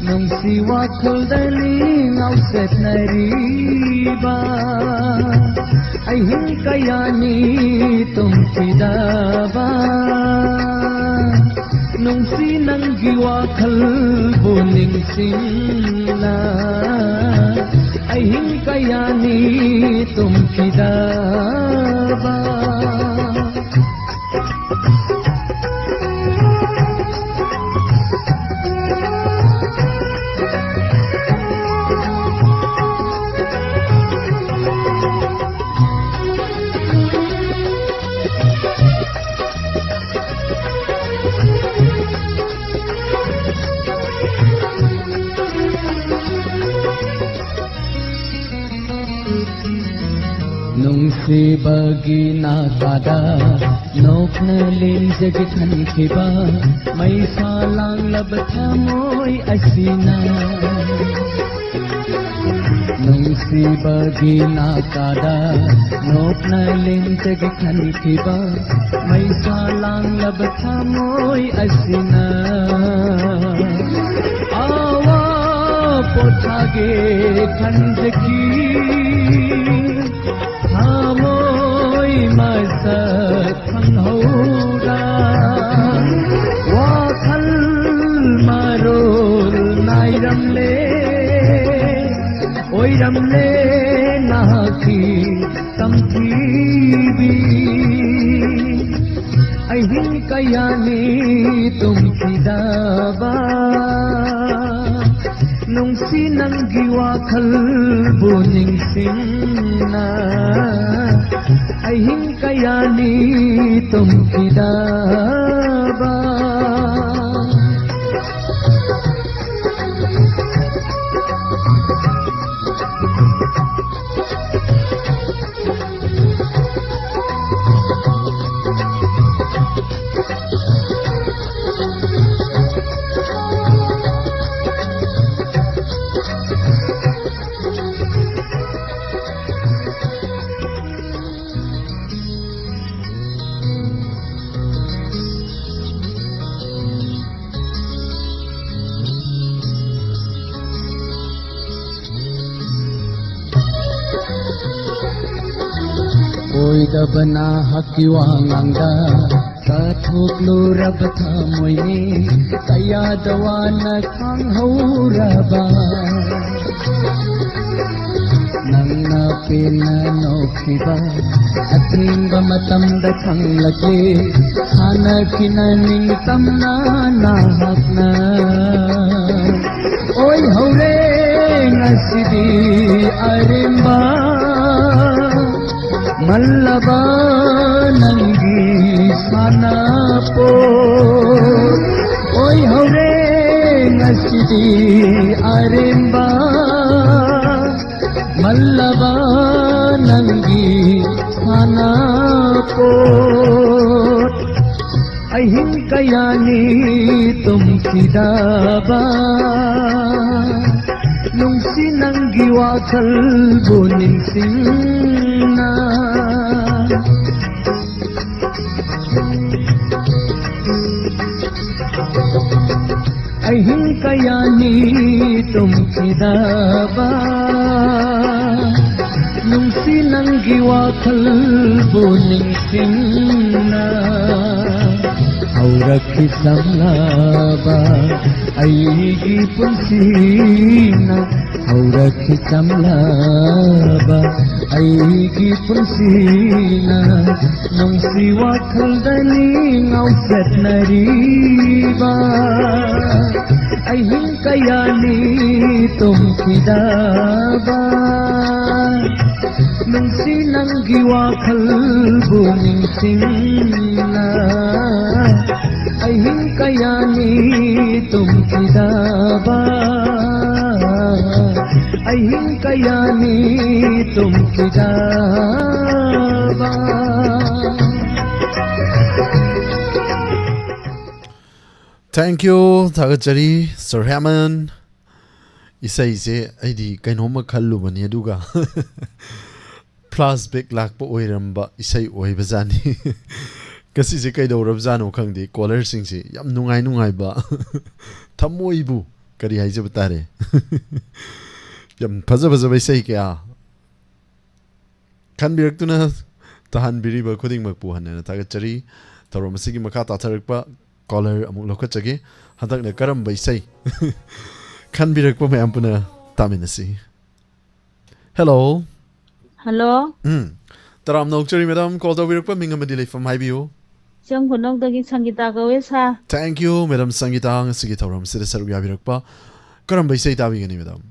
ꯅꯨꯡꯁꯤ ꯋꯥꯈꯜꯗꯅꯤ ꯉꯥꯎꯆꯠꯅꯔꯤꯕ꯫ ꯑꯍꯤꯡ ꯀꯌꯥꯅꯤ ꯇꯨꯝꯈꯤꯗꯕ, ꯅꯨꯡꯁꯤ ꯅꯪꯒꯤ ꯋꯥꯈꯜꯕꯨ ꯅꯤꯡꯁꯤꯡꯅ꯫ ꯑꯍꯤꯡ ꯀꯌꯥꯅꯤ ꯇꯨꯝꯈꯤꯗꯕ꯫ ꯅꯨꯡꯁꯤꯕꯒꯤ ꯅꯥꯀꯥꯗ ꯅꯣꯛꯅ ꯂꯦꯟꯖꯒꯦ ꯈꯟꯈꯤꯕ ꯃꯩꯁꯥ ꯂꯥꯡꯂꯕ ꯊꯃꯣꯏ ꯑꯁꯤꯅ꯫ ꯅꯨꯡꯁꯤꯕꯒꯤ ꯅꯥꯀꯥꯗ ꯅꯣꯛꯅ ꯂꯦꯟꯖꯒꯦ ꯈꯟꯈꯤꯕ ꯃꯩꯁꯥ ꯂꯥꯡꯂꯕ ꯊꯃꯣꯏ ꯑꯁꯤꯅ꯫ ꯑꯋꯥ ꯄꯣꯊꯥꯒꯦ ꯈꯟꯖꯈꯤ ꯊꯃꯣꯏ ꯃꯁꯛ ꯈꯪꯍꯧꯗ꯫ ꯋꯥꯈꯜ ꯃꯔꯣꯜ ꯅꯥꯏꯔꯝꯂꯦ, ꯑꯣꯏꯔꯝꯂꯦ ꯅꯍꯥꯛꯀꯤ ꯇꯝꯊꯤꯕꯤ꯫ ꯑꯍꯤꯡ ꯀꯌꯥꯅꯤ ꯇꯨꯝꯈꯤꯗꯕ, ꯅꯨꯡꯁꯤ ꯅꯪꯒꯤ ꯋꯥꯈꯜꯕꯨ ꯅꯤꯡꯁꯤꯡꯅ꯫ ꯑꯍꯤꯡ ꯀꯌꯥꯅꯤ ꯇꯨꯝꯈꯤꯗꯕ꯫ ꯇꯕꯅ ꯍꯛꯀꯤ ꯋꯥꯉꯥꯡꯗ ꯀꯠꯊꯣꯛꯂꯨꯔꯕ ꯊꯃꯣꯏꯅꯤ, ꯀꯌꯥꯗ ꯋꯥꯅ ꯈꯥꯡꯍꯧꯔꯕ꯫ ꯅꯪꯅ ꯄꯦꯟꯅ ꯅꯣꯛꯈꯤꯕ ꯑꯊꯦꯡꯕ ꯃꯇꯝꯗ ꯈꯪꯂꯛꯂꯦ, ꯍꯥꯟꯅ ꯀꯤꯅ ꯅꯤꯡꯇꯝꯅ ꯅꯍꯥꯛꯅ ꯑꯣꯏꯍꯧꯔꯦ ꯉꯁꯤꯗꯤ ꯑꯔꯦꯝꯕ꯫ ꯃꯜꯂꯕ ꯅꯪꯒꯤ ꯁꯥꯟꯅꯄꯣꯠ ꯑꯣꯏꯍꯧꯔꯦ ꯉꯁꯤꯗꯤ ꯑꯔꯦꯝꯕ꯫ ꯃꯜꯂꯕ ꯅꯪꯒꯤ ꯁꯥꯟꯅꯄꯣꯠ꯫ ꯑꯍꯤꯡ ꯀꯌꯥꯅꯤ ꯇꯨꯝꯈꯤꯗꯕ ꯅꯨꯡꯁꯤ ꯅꯪꯒꯤ ꯋꯥꯈꯜꯕꯨ ꯅꯤꯡꯁꯤꯡꯅ꯫ ꯑꯍꯤꯡ ꯀꯌꯥꯅꯤ ꯇꯨꯝꯈꯤꯗꯕ ꯅꯨꯡꯁꯤ ꯅꯪꯒꯤ ꯋꯥꯈꯜꯕꯨ ꯅꯤꯡꯁꯤꯡꯅ꯫ ꯍꯧꯔꯛꯈꯤ ꯆꯝꯂꯕ ꯑꯩꯒꯤ ꯄꯨꯟꯁꯤꯅ, ꯍꯧꯔꯛꯈꯤ ꯆꯝꯂꯕ ꯑꯩꯒꯤ ꯄꯨꯟꯁꯤꯅ, ꯅꯨꯡꯁꯤ ꯋꯥꯈꯜꯗꯅꯤ ꯉꯥꯎꯆꯠꯅꯔꯤꯕ꯫ ꯑꯍꯤꯡ ꯀꯌꯥꯅꯤ ꯇꯨꯝꯈꯤꯗꯕ ꯅꯨꯡꯁꯤ ꯅꯪꯒꯤ ꯋꯥꯈꯜꯕꯨ ꯅꯤꯡꯁꯤꯡꯅ꯫ ꯑꯍꯤꯡ ꯀꯌꯥꯅꯤ ꯇꯨꯝꯈꯤꯗꯕ, ꯑꯍꯤꯡ ꯀꯌꯥꯅꯤ ꯇꯨꯝꯈꯤꯗꯕ꯫ Thank you, ꯊꯥꯒꯠꯆꯔꯤ ꯁꯔ ꯍꯦꯃꯟ꯫ ꯏꯁꯩꯁꯦ ꯑꯩꯗꯤ ꯀꯩꯅꯣꯝꯃ ꯈꯜꯂꯨꯕꯅꯤ, ꯑꯗꯨꯒ ꯐ꯭ꯂꯥꯁꯕꯦꯛ ꯂꯥꯛꯄ ꯑꯣꯏꯔꯝꯕ ꯏꯁꯩ ꯑꯣꯏꯕꯖꯥꯠꯅꯤ꯫ ꯉꯁꯤꯁꯦ ꯀꯩꯗꯧꯔꯕꯖꯥꯠꯅꯣ ꯈꯪꯗꯦ, ꯀꯣꯂꯔꯁꯤꯡꯁꯦ ꯌꯥꯝ ꯅꯨꯡꯉꯥꯏ ꯅꯨꯡꯉꯥꯏꯕ, ꯊꯃꯣꯏꯕꯨ ꯀꯔꯤ ꯍꯥꯏꯖꯕ ꯇꯥꯔꯦ꯫ ꯌꯥꯝ ꯐꯖ ꯐꯖꯕ ꯏꯁꯩ ꯀꯌꯥ ꯈꯟꯕꯤꯔꯛꯇꯨꯅ ꯇꯥꯍꯟꯕꯤꯔꯤꯕ ꯈꯨꯗꯤꯡꯃꯛꯄꯨ ꯍꯟꯅ ꯍꯟꯅ ꯊꯥꯒꯠꯆꯔꯤ꯫ ꯊꯧꯔꯝ ꯑꯁꯤꯒꯤ ꯃꯈꯥ ꯇꯥꯊꯔꯛꯄ caller ꯑꯃꯨꯛ ꯂꯧꯈꯠꯆꯒꯦ꯫ ꯍꯟꯗꯛꯅ ꯀꯔꯝꯕ ꯏꯁꯩ ꯈꯟꯕꯤꯔꯛꯄ, ꯃꯌꯥꯝ ꯄꯨꯟꯅ ꯇꯥꯃꯤꯟꯅꯁꯤ꯫ Hello꯫ Hello꯫ ꯎꯝ꯫ ꯇꯔꯥꯝꯅ ꯑꯣꯛꯆꯔꯤ madam, call ꯇꯧꯕꯤꯔꯛꯄ ꯃꯤꯡ ꯑꯃꯗꯤ ꯂꯩꯐꯝ ꯍꯥꯏꯕꯤꯌꯨ꯫ ꯆꯪ ꯈꯨꯅꯧꯗꯒꯤ ꯁꯪꯒꯤꯇꯥ ꯀꯧꯋꯦ sir꯫ Thank you madam ꯁꯪꯒꯤꯇꯥ, ꯉꯁꯤꯒꯤ ꯊꯧꯔꯝꯁꯤꯗ ꯁꯔꯨꯛ ꯌꯥꯕꯤꯔꯛꯄ꯫ ꯀꯔꯝꯕ ꯏꯁꯩ ꯇꯥꯕꯤꯒꯅꯤ madam?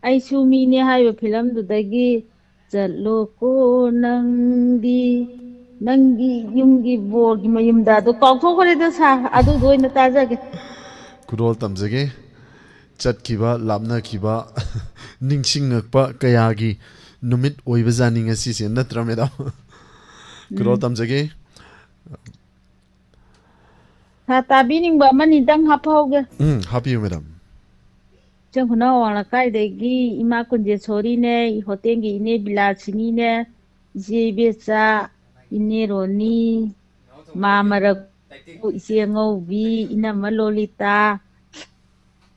ꯑꯩꯁꯨ ꯃꯤꯅꯦ ꯍꯥꯏꯕ ꯐꯤꯂꯝꯗꯨꯗꯒꯤ "ꯆꯠꯂꯣꯀꯣ ꯅꯪꯗꯤ ꯅꯪꯒꯤ ꯌꯨꯝꯒꯤ ꯕꯣꯔꯒꯤ ꯃꯌꯨꯝꯗ", ꯑꯗꯨ ꯀꯥꯎꯊꯣꯛꯈ꯭ꯔꯦꯗ sir, ꯑꯗꯨꯗꯣ ꯑꯣꯏꯅ ꯇꯥꯖꯒꯦ꯫ ꯈꯨꯗꯣꯜ ꯇꯝꯖꯒꯦ꯫ ꯆꯠꯈꯤꯕ, ꯂꯥꯞꯅꯈꯤꯕ ꯅꯤꯡꯁꯤꯡꯉꯛꯄ ꯀꯌꯥꯒꯤ ꯅꯨꯃꯤꯠ ꯑꯣꯏꯕꯖꯥꯠꯅꯤ ꯉꯁꯤꯁꯦ, ꯅꯠꯇ꯭ꯔꯥ madam? ꯈꯨꯗꯣꯜ ꯎꯝ꯫ ꯇꯝꯖꯒꯦ꯫ Sir, ꯇꯥꯕꯤꯅꯤꯡꯕ ꯑꯃꯅꯤꯗꯪ ꯍꯥꯞꯍꯧꯒꯦ꯫ ꯎꯝ, ꯍꯥꯞꯄꯤꯌꯨ madam꯫ ꯏꯆꯤꯟ ꯈꯨꯅꯥꯎ ꯑꯋꯥꯡ ꯂꯩꯀꯥꯏꯗꯒꯤ ꯏꯃꯥ ꯀꯨꯟꯖꯦꯁꯣꯔꯤꯅꯦ, ꯍꯣꯇꯦꯜꯒꯤ ꯏꯅꯦ ꯕꯤꯂꯥꯁꯤꯅꯤꯅꯦ, ꯏꯆꯦ ꯏꯕꯦꯆꯥ, ꯏꯅꯦ ꯔꯣꯅꯤ, ꯃꯥ ꯃꯔꯛ, ꯏꯆꯦ ꯑꯉꯧꯕꯤ, ꯏꯅꯝꯃ ꯂꯣꯂꯤꯇꯥ,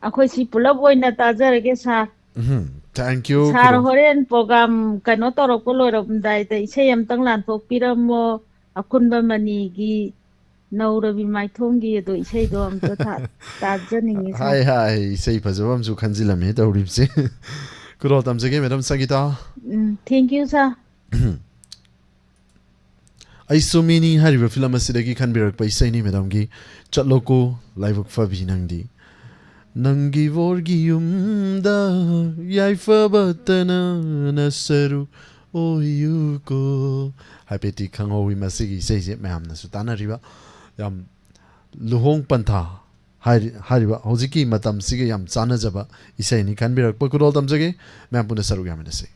ꯑꯩꯈꯣꯏ ꯁꯤ ꯄꯨꯂꯞ ꯑꯣꯏꯅ ꯇꯥꯖꯔꯒꯦ sir꯫ Um, thank you, sir, ꯈꯨꯔꯨꯝ꯫ ꯍꯣꯔꯦꯟ program ꯀꯩꯅꯣ ꯇꯧꯔꯛꯄ ꯂꯣꯏꯔꯝꯗꯥꯏꯗ ꯏꯁꯩ ꯑꯝꯇꯪ ꯂꯥꯟꯊꯣꯛꯄꯤꯔꯝꯃꯣ, ꯑꯈꯨꯟꯕ ꯃꯅꯤꯒꯤ "ꯅꯧꯔꯕꯤ ꯃꯥꯏꯊꯣꯡꯒꯤ" ꯑꯗꯣ ꯏꯁꯩꯗꯣ ꯑꯝꯇ ꯊꯥ-, ꯇꯥꯖꯅꯤꯡꯉꯤ sir꯫ ꯍꯥꯏ, ꯍꯥꯏ, ꯏꯁꯩ ꯐꯖꯕ ꯑꯃꯁꯨ ꯈꯟꯖꯤꯜꯂꯝꯃꯦ ꯇꯧꯔꯤꯕꯁꯦ꯫ ꯈꯨꯗꯣꯜ ꯇꯝꯖꯒꯦ madam ꯁꯪꯒꯤꯇꯥ꯫ Um, thank you sir꯫ ꯑꯩꯁꯨ ꯃꯤꯅꯤ ꯍꯥꯏꯔꯤꯕ ꯐꯤꯂꯝ ꯑꯁꯤꯗꯒꯤ ꯈꯟꯕꯤꯔꯛꯄ ꯏꯁꯩꯅꯤ madamꯒꯤ "ꯆꯠꯂꯣꯀꯣ ꯂꯥꯏꯕꯛ ꯐꯕꯤ ꯅꯪꯗꯤ, ꯅꯪꯒꯤ ꯕꯣꯔꯒꯤ ꯌꯨꯝꯗ ꯌꯥꯏꯐꯕꯇꯅ ꯅꯁꯔꯨꯛ ꯑꯣꯏꯌꯨꯀꯣ"꯫ ꯍꯥꯏꯐꯦꯠꯇꯤ ꯈꯪꯍꯧꯋꯤ ꯃꯁꯤꯒꯤ ꯏꯁꯩꯁꯦ, ꯃꯌꯥꯝꯅꯁꯨ ꯇꯥꯟꯅꯔꯤꯕ, ꯌꯥꯝ ꯂꯨꯍꯣꯡ ꯄꯟꯊꯥ ꯍꯥꯏꯔꯤ-, ꯍꯥꯏꯔꯤꯕ ꯍꯧꯖꯤꯛꯀꯤ ꯃꯇꯝꯁꯤꯒ ꯌꯥꯝ ꯆꯥꯟꯅꯖꯕ ꯏꯁꯩꯅꯤ꯫ ꯈꯟꯕꯤꯔꯛꯄ ꯈꯨꯗꯣꯜ ꯇꯝꯖꯒꯦ, ꯃꯌꯥꯝ ꯄꯨꯟꯅ ꯁꯔꯨꯛ ꯌꯥꯃꯤꯟꯅꯁꯤ꯫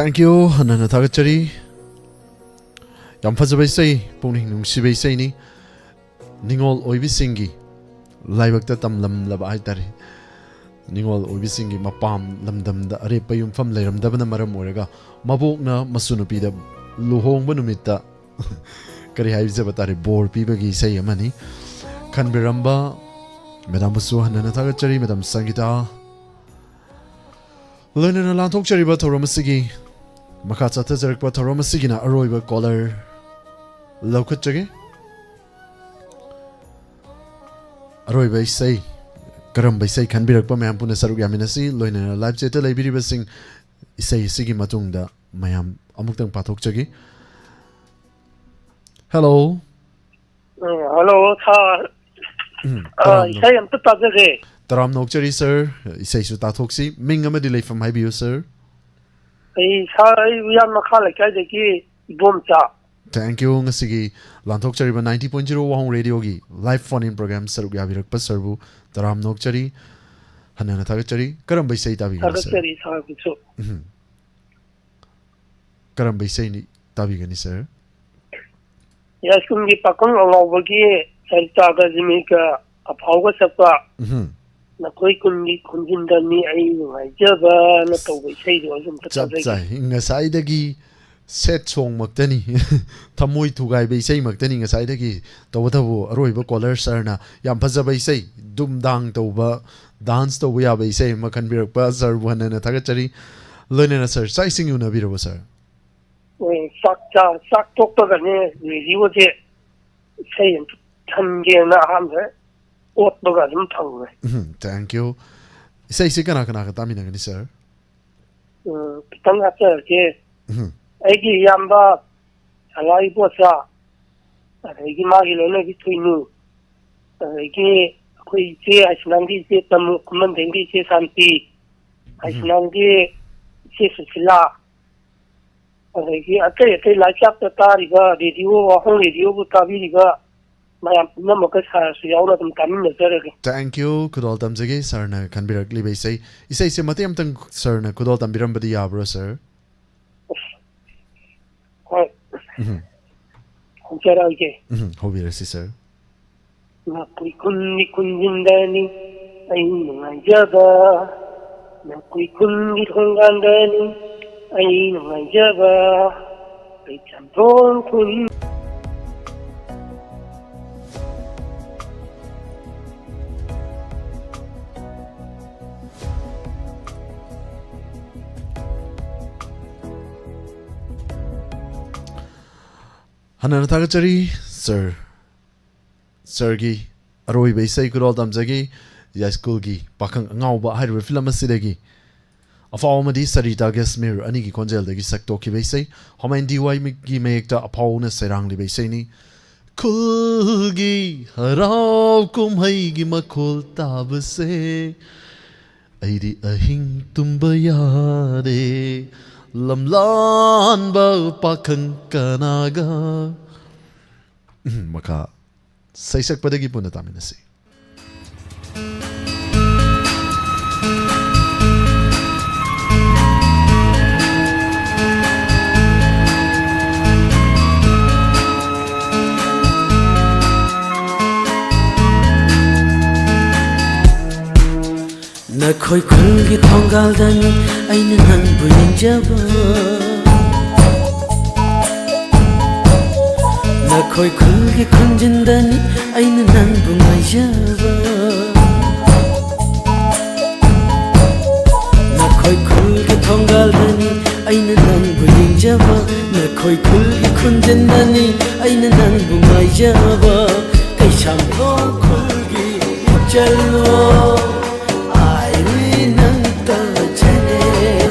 Thank you. ꯍꯟꯅ ꯍꯟꯅ ꯊꯥꯒꯠꯆꯔꯤ꯫ ꯌꯥꯝ ꯐꯖꯕ ꯏꯁꯩ, ꯄꯨꯛꯅꯤꯡ ꯅꯨꯡꯁꯤꯕ ꯏꯁꯩꯅꯤ꯫ ꯅꯤꯉꯣꯜ ꯑꯣꯏꯕꯤꯁꯤꯡꯒꯤ ꯂꯥꯏꯕꯛꯇ ꯇꯝꯂꯝꯂꯕ ꯍꯥꯏꯇꯥꯔꯦ꯫ ꯅꯤꯉꯣꯜ ꯑꯣꯏꯕꯤꯁꯤꯡꯒꯤ ꯃꯄꯥꯝ ꯂꯝꯗꯝꯗ ꯑꯔꯦꯞꯄ ꯌꯨꯝꯐꯝ ꯂꯩꯔꯝꯗꯕꯅ ꯃꯔꯝ ꯑꯣꯏꯔꯒ ꯃꯕꯣꯛꯅ ꯃꯁꯨ ꯅꯨꯄꯤꯗ ꯂꯨꯍꯣꯡꯕ ꯅꯨꯃꯤꯠꯇ ꯀꯔꯤ ꯍꯥꯏꯖꯕ ꯇꯥꯔꯦ, ꯕꯣꯔ ꯄꯤꯕꯒꯤ ꯏꯁꯩ ꯑꯃꯅꯤ꯫ ꯈꯟꯕꯤꯔꯝꯕ ꯃꯦꯗꯥꯝꯕꯨꯁꯨ ꯍꯟꯅ ꯍꯟꯅ ꯊꯥꯒꯠꯆꯔꯤ, ꯃꯦꯗꯥꯝ ꯁꯪꯒꯤꯇꯥ꯫ ꯂꯣꯏꯅꯅ ꯂꯥꯟꯊꯣꯛꯆꯔꯤꯕ ꯊꯧꯔꯝ ꯑꯁꯤꯒꯤ ꯃꯈꯥ ꯆꯠꯊꯖꯔꯛꯄ ꯊꯧꯔꯝ ꯑꯁꯤꯒꯤꯅ ꯑꯔꯣꯏꯕ ꯀꯣꯂꯔ ꯂꯧꯈꯠꯆꯒꯦ꯫ ꯑꯔꯣꯏꯕ ꯏꯁꯩ, ꯀꯔꯝꯕ ꯏꯁꯩ ꯈꯟꯕꯤꯔꯛꯄ, ꯃꯌꯥꯝ ꯄꯨꯟꯅ ꯁꯔꯨꯛ ꯌꯥꯃꯤꯟꯅꯁꯤ꯫ ꯂꯣꯏꯅꯅ ꯂꯥꯏꯚ ꯆꯦꯠꯇ ꯂꯩꯕꯤꯔꯤꯕꯁꯤꯡ, ꯏꯁꯩ ꯑꯁꯤꯒꯤ ꯃꯇꯨꯡꯗ ꯃꯌꯥꯝ ꯑꯃꯨꯛꯇꯪ ꯄꯥꯊꯣꯛꯆꯒꯦ꯫ ꯍꯦꯜꯂꯣ꯫ ꯎꯝ, ꯍꯜꯂꯣ, ꯁꯥꯔ꯫ ꯎꯝ, ꯑ, ꯇꯔꯥꯝꯅ-, ꯏꯁꯩ ꯑꯝꯇ ꯇꯥꯖꯒꯦ꯫ ꯇꯔꯥꯝꯅ ꯑꯣꯛꯆꯔꯤ, ꯁꯥꯔ꯫ ꯏꯁꯩꯁꯨ ꯇꯥꯊꯣꯛꯁꯤ꯫ ꯃꯤꯡ ꯑꯃꯗꯤ ꯂꯩꯐꯝ ꯍꯥꯏꯕꯤꯌꯨ, ꯁꯥꯔ꯫ ꯑꯩ, ꯁꯥꯔ, ꯑꯩ ꯎꯌꯥꯟ ꯃꯈꯥ ꯂꯩꯀꯥꯏꯗꯒꯤ ꯏꯕꯣꯝꯆꯥ꯫ Thank you꯫ ꯉꯁꯤꯒꯤ ꯂꯥꯟꯊꯣꯛꯆꯔꯤꯕ ninety point zero ꯋꯥꯍꯣꯡ ꯔꯦꯗꯤꯑꯣꯒꯤ live phone in program ꯁꯔꯨꯛ ꯌꯥꯕꯤꯔꯛꯄ ꯁꯥꯔꯕꯨ ꯇꯔꯥꯝꯅ ꯑꯣꯛꯆꯔꯤ꯫ ꯍꯟꯅ ꯍꯟꯅ ꯊꯥꯒꯠꯆꯔꯤ꯫ ꯀꯔꯝꯕ ꯏꯁꯩ ꯇꯥꯕꯤꯒꯅꯤ, ꯁꯥꯔ? ꯊꯥꯒꯠꯆꯔꯤ, ꯁꯥꯔꯕꯨꯁꯨ꯫ ꯎꯝ꯫ ꯀꯔꯝꯕ ꯏꯁꯩꯅꯤ ꯇꯥꯕꯤꯒꯅꯤ, ꯁꯥꯔ? ꯌꯥꯏꯁ꯭ꯀꯨꯜꯒꯤ ꯄꯥꯈꯪ ꯑꯉꯥꯎꯕꯒꯤ ꯁꯔꯤꯇꯥꯒ ꯖꯤꯃꯤꯒ ꯑꯐꯥꯎꯒ ꯆꯠꯄ ꯎꯝꯍꯨꯝ꯫ ꯅꯈꯣꯏ ꯀꯨꯟꯒꯤ ꯈꯣꯟꯖꯤꯟꯗꯅꯤ ꯑꯩ ꯅꯨꯡꯉꯥꯏꯖꯕꯅ ꯇꯧꯕ ꯏꯁꯩꯗꯣ ꯑꯗꯨꯝꯇ ꯆꯞ ꯇꯥꯖꯒꯦ꯫ ꯆꯥꯏ꯫ ꯉꯁꯥꯏꯗꯒꯤ sad song ꯃꯛꯇꯅꯤ꯫ ꯊꯃꯣꯏ ꯊꯨꯒꯥꯏꯕ ꯏꯁꯩꯃꯛꯇꯅꯤ ꯉꯁꯥꯏꯗꯒꯤ꯫ ꯇꯧꯕꯇꯕꯨ ꯑꯔꯣꯏꯕ ꯀꯣꯂꯔ ꯁꯥꯔꯅ ꯌꯥꯝ ꯐꯖꯕ ꯏꯁꯩ, ꯗꯨꯝꯗꯥꯡ ꯇꯧꯕ, dance ꯇꯧꯕ ꯌꯥꯕ ꯏꯁꯩ ꯑꯃ ꯈꯟꯕꯤꯔꯛꯄ ꯁꯥꯔꯕꯨ ꯍꯟꯅ ꯍꯟꯅ ꯊꯥꯒꯠꯆꯔꯤ꯫ ꯂꯣꯏꯅꯅ ꯁꯥꯔ, ꯆꯥꯛ ꯏꯁꯤꯡ ꯎꯅꯕꯤꯔꯕꯣ ꯁꯥꯔ? ꯍꯣꯏ, ꯆꯥꯛ ꯆꯥ-, ꯆꯥꯛ ꯇꯣꯛꯄꯒꯅꯦ ꯔꯦꯗꯤꯑꯣꯁꯦ ꯏꯁꯩ ꯑꯝꯇ ꯊꯝꯒꯦꯅ ꯑꯍꯥꯟꯕ ꯑꯣꯠꯄꯒ ꯑꯗꯨꯝ ꯐꯪꯉꯦ꯫ ꯎꯝ, thank you꯫ ꯏꯁꯩꯁꯤ ꯀꯅꯥ ꯀꯅꯥꯒ ꯇꯥꯃꯤꯟꯅꯒꯅꯤ, ꯁꯥꯔ? ꯎꯝ, ꯈꯤꯇꯪ ꯍꯥꯞꯆꯔꯛꯀꯦ꯫ ꯎꯝ꯫ ꯑꯩꯒꯤ ꯏꯌꯥꯝꯕ ꯁꯂꯥꯏ ꯏꯕꯣꯆꯥ, ꯑꯗꯒꯤ ꯃꯥꯒꯤ ꯂꯣꯏꯅꯕꯤ ꯊꯣꯏꯅꯨ, ꯑꯗꯒꯤ ꯑꯩꯈꯣꯏ ꯏꯆꯦ ꯍꯥꯏꯁꯅꯥꯝꯒꯤ ꯏꯆꯦ ꯇꯃꯨ, ꯈꯨꯃꯟꯊꯦꯝꯒꯤ ꯏꯆꯦ ꯁꯥꯟꯇꯤ, ꯎꯝ꯫ ꯍꯥꯏꯁꯅꯥꯝꯒꯤ ꯏꯆꯦ ꯁꯨꯁꯤꯂꯥ, ꯑꯗꯒꯤ ꯑꯇꯩ ꯑꯇꯩ ꯂꯥꯏꯆꯥꯛꯇ ꯇꯥꯔꯤꯕ ꯔꯦꯗꯤꯑꯣ, ꯋꯥꯍꯣꯡ ꯔꯦꯗꯤꯑꯣꯕꯨ ꯇꯥꯕꯤꯔꯤꯕ ꯃꯌꯥꯝ ꯄꯨꯝꯅꯃꯛꯀ ꯁꯥꯔꯁꯨ ꯌꯥꯎꯅ ꯑꯗꯨꯝ ꯇꯥꯃꯤꯟꯅꯖꯔꯒꯦ꯫ Thank you꯫ ꯈꯨꯗꯣꯜ ꯇꯝꯖꯒꯦ ꯁꯥꯔꯅ ꯈꯟꯕꯤꯔꯛꯂꯤꯕ ꯏꯁꯩ꯫ ꯏꯁꯩꯁꯦ ꯃꯇꯦꯛ ꯑꯃꯇꯪ ꯁꯥꯔꯅ ꯈꯨꯗꯣꯜ ꯇꯝꯕꯤꯔꯝꯕꯗꯤ ꯌꯥꯕ꯭ꯔꯣ, ꯁꯥꯔ? ꯎꯝ꯫ ꯍꯧꯖꯔꯛꯑꯒꯦ꯫ ꯎꯝ, ꯍꯧꯕꯤꯔꯁꯤ, ꯁꯥꯔ꯫ ꯅꯈꯣꯏ ꯈꯨꯟꯒꯤ ꯈꯨꯟꯖꯤꯟꯗꯅꯤ ꯑꯩ ꯅꯨꯡꯉꯥꯏꯖꯕ, ꯅꯈꯣꯏ ꯈꯨꯟꯒꯤ ꯊꯣꯡꯒꯥꯟꯗꯅꯤ ꯑꯩ ꯅꯨꯡꯉꯥꯏꯖꯕ, ꯀꯩꯁꯥꯝꯊꯣꯡ ꯈꯨꯟ꯫ ꯍꯟꯅ ꯊꯥꯒꯠꯆꯔꯤ, ꯁꯥꯔ꯫ ꯁꯥꯔꯒꯤ ꯑꯔꯣꯏꯕ ꯏꯁꯩ ꯈꯨꯗꯣꯜ ꯇꯝꯖꯒꯦ꯫ ꯌꯥꯏꯁ꯭ꯀꯨꯜꯒꯤ ꯄꯥꯈꯪ ꯑꯉꯥꯎꯕ ꯍꯥꯏꯔꯤꯕ ꯐꯤꯂꯝ ꯑꯁꯤꯗꯒꯤ ꯑꯐꯥꯎ ꯑꯃꯗꯤ ꯁꯔꯤꯇꯥ ꯀꯦꯁꯃꯤꯔ ꯑꯅꯤꯒꯤ ꯈꯣꯟꯖꯦꯜꯗꯒꯤ ꯁꯛꯇꯣꯛꯈꯤꯕ ꯏꯁꯩ, ꯍꯣꯃꯥꯏꯟ ꯗꯤ ꯋꯥꯏꯒꯤ ꯃꯌꯦꯛꯇ ꯑꯐꯥꯎꯅ ꯁꯩꯔꯥꯡꯂꯤꯕ ꯏꯁꯩꯅꯤ꯫ ꯈꯨꯜꯒꯤ ꯍꯔꯥꯎ ꯀꯨꯝꯍꯩꯒꯤ ꯃꯈꯣꯜ ꯇꯥꯕꯁꯦ ꯑꯩꯗꯤ ꯑꯍꯤꯡ ꯇꯨꯝꯕ ꯌꯥꯗꯦ, ꯂꯝꯂꯥꯟꯕ ꯄꯥꯈꯪ ꯀꯅꯥꯒ꯫ ꯎꯝ, ꯃꯈꯥ ꯁꯩꯁꯛꯄꯗꯒꯤ ꯄꯨꯟꯅ ꯇꯥꯃꯤꯟꯅꯁꯤ꯫ ꯅꯈꯣꯏ ꯈꯨꯜꯒꯤ ꯊꯣꯡꯒꯥꯜꯗꯅꯤ ꯑꯩꯅ ꯅꯪꯕꯨ ꯌꯦꯡꯖꯕ꯫ ꯅꯈꯣꯏ ꯈꯨꯜꯒꯤ ꯈꯨꯟꯖꯤꯟꯗꯅꯤ ꯑꯩꯅ ꯅꯪꯕꯨ ꯉꯥꯏꯖꯕ꯫ ꯅꯈꯣꯏ ꯈꯨꯜꯒꯤ ꯊꯣꯡꯒꯥꯜꯗꯅꯤ ꯑꯩꯅ ꯅꯪꯕꯨ ꯌꯦꯡꯖꯕ꯫ ꯅꯈꯣꯏ ꯈꯨꯜꯒꯤ ꯈꯨꯟꯖꯤꯟꯗꯅꯤ ꯑꯩꯅ ꯅꯪꯕꯨ ꯉꯥꯏꯖꯕ꯫ ꯀꯩꯁꯥꯝꯊꯣꯡ ꯈꯨꯜꯒꯤ ꯏꯆꯜꯋꯣ, ꯑꯩ ꯅꯪ ꯇꯥꯖꯅꯦ,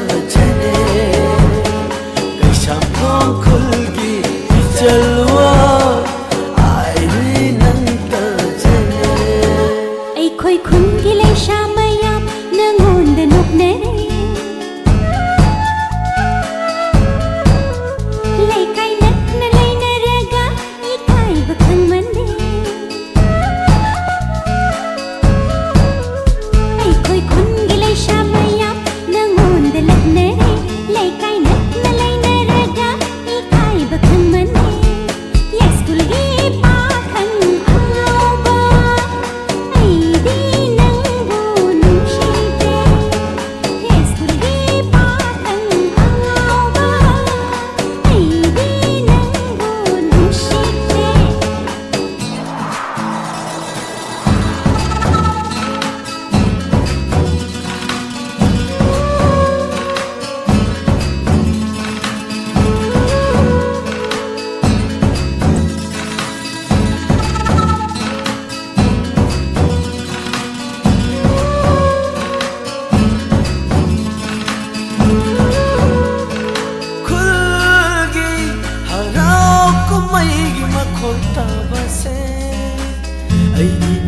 ꯇꯥꯖꯅꯦ꯫ ꯀꯩꯁꯥꯝꯊꯣꯡ ꯈꯨꯜꯒꯤ ꯏꯆꯜꯋꯣ, ꯑꯩ ꯅꯪ ꯇꯥꯖꯅꯦ꯫ ꯑꯩꯈꯣꯏ ꯈꯨꯟꯒꯤ ꯂꯩꯁꯥ ꯃꯌꯥꯝ ꯅꯪꯉꯣꯟꯗ ꯅꯣꯛꯅꯔꯦ꯫ ꯂꯩꯀꯥꯏ ꯅꯛꯅ ꯂꯩꯅꯔꯒ ꯏꯀꯥꯏꯕ ꯈꯪꯃꯟꯗꯦ꯫ ꯑꯩꯈꯣꯏ ꯈꯨꯟꯒꯤ ꯂꯩꯁꯥ ꯃꯌꯥꯝ ꯅꯪꯉꯣꯟꯗ ꯂꯛꯅꯔꯦ꯫ ꯂꯩꯀꯥꯏ ꯅꯛꯅ ꯂꯩꯅꯔꯒ ꯏꯀꯥꯏꯕ ꯈꯪꯃꯟꯗꯦ꯫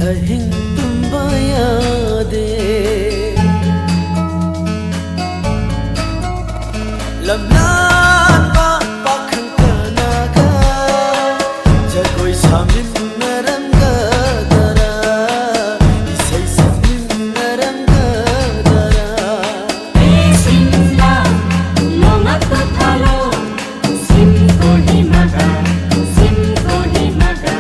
ꯑꯍꯤꯡ ꯇꯨꯝꯕ ꯌꯥꯗꯦ꯫ ꯂꯝꯂꯥꯟꯕ ꯄꯥꯈꯪ ꯀꯅꯥꯒ ꯖꯒꯣꯏ ꯁꯥꯃꯤꯟꯅꯔꯝꯒꯗꯔꯥ? ꯏꯁꯩ ꯁꯛꯃꯤꯟꯅꯔꯝꯒꯗꯔꯥ? ꯁꯤꯝꯂꯥ, ꯂꯣꯉꯥꯛꯇꯨ ꯊꯥꯂꯣ, ꯁꯤꯝ ꯀꯣꯍꯤꯃꯥꯒ, ꯁꯤꯝ ꯀꯣꯍꯤꯃꯥꯒ꯫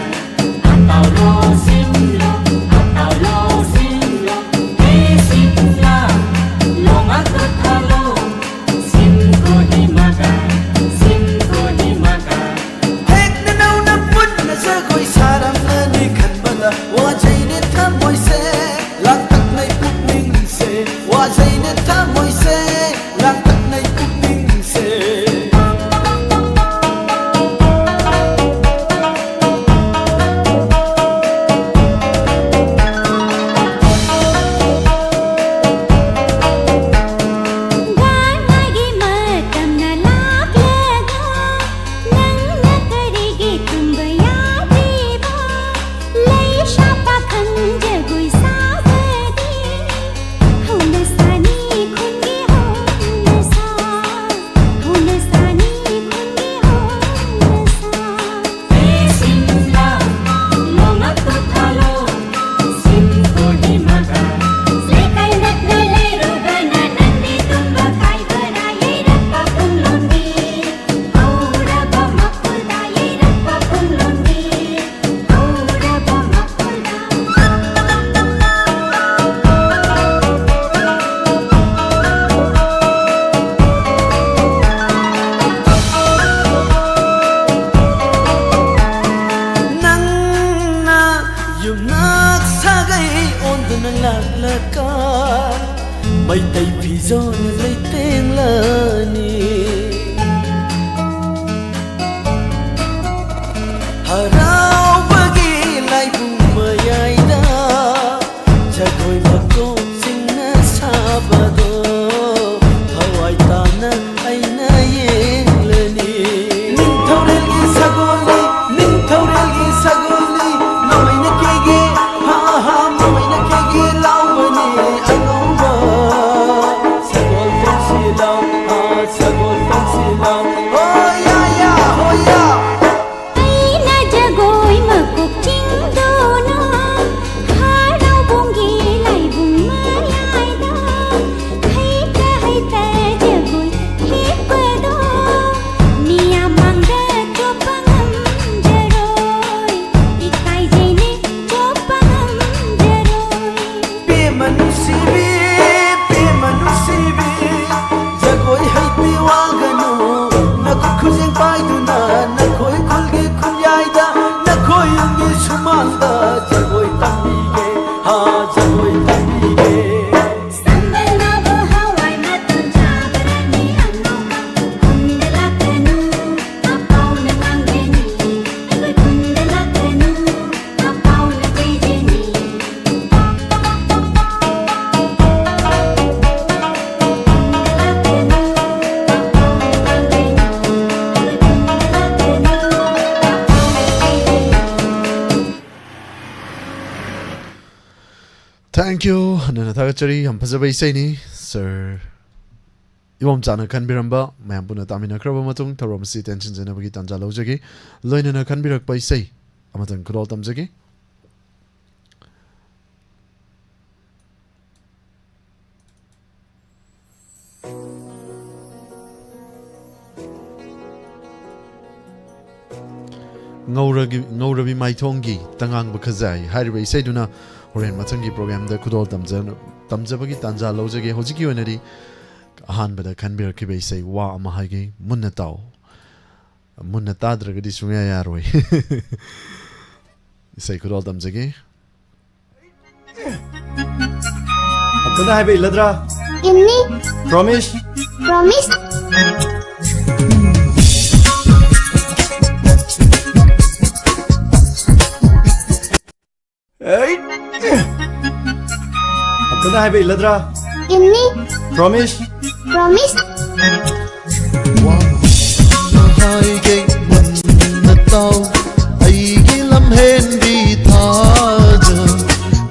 ꯍꯦꯛ ꯅꯅꯧꯅ ꯄꯨꯟꯅ ꯖꯒꯣꯏ ꯁꯥꯔꯝꯂꯅꯤ ꯈꯟꯕꯗ ꯋꯥꯖꯩꯅꯦ ꯊꯃꯣꯏꯁꯦ, ꯂꯥꯡꯇꯛꯅꯩ ꯄꯨꯛꯅꯤꯡꯁꯦ, ꯋꯥꯖꯩꯅꯦ ꯊꯃꯣꯏꯁꯦ꯫ ꯂꯥꯡꯇꯛꯅꯩ ꯄꯨꯛꯅꯤꯡꯁꯦ꯫ ꯒꯥꯟꯅꯒꯤ ꯃꯇꯝꯅ ꯂꯥꯛꯂꯒ ꯅꯪꯅ ꯀꯔꯤꯒꯤ ꯇꯨꯝꯕ ꯌꯥꯗ꯭ꯔꯤꯕ? ꯂꯩꯁꯥ ꯄꯥꯈꯪ ꯖꯒꯣꯏ ꯁꯥꯕꯗꯤ ꯍꯧꯅꯁꯥꯅꯤ ꯈꯨꯟꯒꯤ ꯍꯧꯅꯁꯥ, ꯍꯧꯅꯁꯥꯅꯤ ꯈꯨꯟꯒꯤ ꯍꯧꯅꯁꯥ꯫ ꯍꯦ ꯁꯤꯝꯂꯥ, ꯂꯣꯉꯥꯛꯇꯨ ꯊꯥꯂꯣ, ꯁꯤꯝ ꯀꯣꯍꯤꯃꯥꯒ꯫ ꯂꯩꯀꯥꯏ ꯅꯛꯅ ꯂꯩꯔꯨꯕꯅ ꯅꯪꯗꯤ ꯇꯨꯝꯕ ꯀꯥꯏꯕꯔꯥ? ꯌꯩꯔꯛꯄ ꯄꯨꯡꯂꯣꯟꯕꯤ꯫ ꯍꯧꯔꯕ ꯃꯈꯣꯜꯗ ꯌꯩꯔꯛꯄ ꯄꯨꯡꯂꯣꯟꯕꯤ, ꯍꯧꯔꯕ ꯃꯈꯣꯜꯗ꯫ ꯅꯪꯅ ꯌꯨꯝꯅꯥꯛ ꯁꯥꯒꯩ ꯑꯣꯟꯗꯨꯅ ꯂꯥꯛꯂꯒ ꯃꯩꯇꯩ ꯐꯤꯖꯣꯜ ꯂꯩꯇꯦꯡꯂꯅꯤ꯫ ꯍꯔꯥꯎꯕꯒꯤ ꯂꯥꯏꯕꯨꯡ ꯃꯌꯥꯏꯗ ꯖꯒꯣꯏ ꯃꯀꯣꯛꯁꯤꯡꯅ ꯁꯥꯕꯗꯣ ꯊꯋꯥꯏ ꯇꯥꯅ ꯑꯩꯅ ꯌꯦꯡꯂꯅꯤ꯫ ꯅꯤꯡꯊꯧꯔꯦꯜꯒꯤ ꯁꯒꯣꯜꯅꯤ, ꯅꯤꯡꯊꯧꯔꯦꯜꯒꯤ ꯁꯒꯣꯜꯅꯤ, ꯂꯣꯏꯅ ꯀꯦꯒꯦ ꯍꯥ꯫ Thank you. ꯍꯟꯅ ꯊꯥꯒꯠꯆꯔꯤ꯫ ꯌꯥꯝ ꯐꯖꯕ ꯏꯁꯩꯅꯤ꯫ Sir ꯏꯕꯣꯝꯆꯥꯅ ꯈꯟꯕꯤꯔꯝꯕ, ꯃꯌꯥꯝ ꯄꯨꯟꯅ ꯇꯥꯃꯤꯟꯅꯈ꯭ꯔꯕ ꯃꯇꯨꯡ ꯊꯧꯔꯝ ꯑꯁꯤ ꯇꯦꯟꯁꯤꯟꯖꯅꯕꯒꯤ ꯇꯥꯟꯖꯥ ꯂꯧꯖꯒꯦ꯫ ꯂꯣꯏꯅꯅ ꯈꯟꯕꯤꯔꯛꯄ ꯏꯁꯩ ꯑꯃꯇꯪ ꯈꯨꯗꯣꯜ ꯇꯝꯖꯒꯦ꯫ ꯉꯧꯔꯒꯤ-, ꯉꯧꯔꯕꯤ ꯃꯥꯏꯊꯣꯡꯒꯤ ꯇꯉꯥꯡꯕ ꯈꯖꯥꯏ ꯍꯥꯏꯔꯤꯕ ꯏꯁꯩꯗꯨꯅ ꯍꯣꯔꯦꯟ ꯃꯊꯪꯒꯤ ꯄ꯭ꯔꯣꯒ꯭ꯔꯥꯝꯗ ꯈꯨꯗꯣꯜ ꯇꯝꯖ-, ꯇꯝꯖꯕꯒꯤ ꯇꯥꯟꯖꯥ ꯂꯧꯖꯒꯦ꯫ ꯍꯧꯖꯤꯛꯀꯤ ꯑꯣꯏꯅꯗꯤ ꯑꯍꯥꯟꯕꯗ ꯈꯟꯕꯤꯔꯛꯈꯤꯕ ꯏꯁꯩ "ꯋꯥ ꯑꯃ ꯍꯥꯏꯒꯦ ꯃꯨꯟꯅ ꯇꯥꯎ", ꯃꯨꯟꯅ ꯇꯥꯗ꯭ꯔꯒꯗꯤ ꯁꯨꯡꯌꯥ ꯌꯥꯔꯣꯏ꯫ ꯏꯁꯩ ꯈꯨꯗꯣꯜ ꯇꯝꯖꯒꯦ꯫ ꯑꯝꯇꯅ ꯍꯥꯏꯕ ꯏꯜꯂꯗ꯭ꯔꯥ? ꯏꯟꯅꯤ꯫ Promise? Promise꯫ ꯑꯩ! ꯑꯝꯇꯅ ꯍꯥꯏꯕ ꯏꯜꯂꯗ꯭ꯔꯥ? ꯏꯟꯅꯤ꯫ Promise? Promise꯫ ꯋꯥ ꯑꯃ ꯍꯥꯏꯒꯦ ꯃꯨꯟꯅ ꯇꯥꯎ, ꯑꯩꯒꯤ ꯂꯝꯍꯦꯟꯕꯤ ꯊꯥꯖ,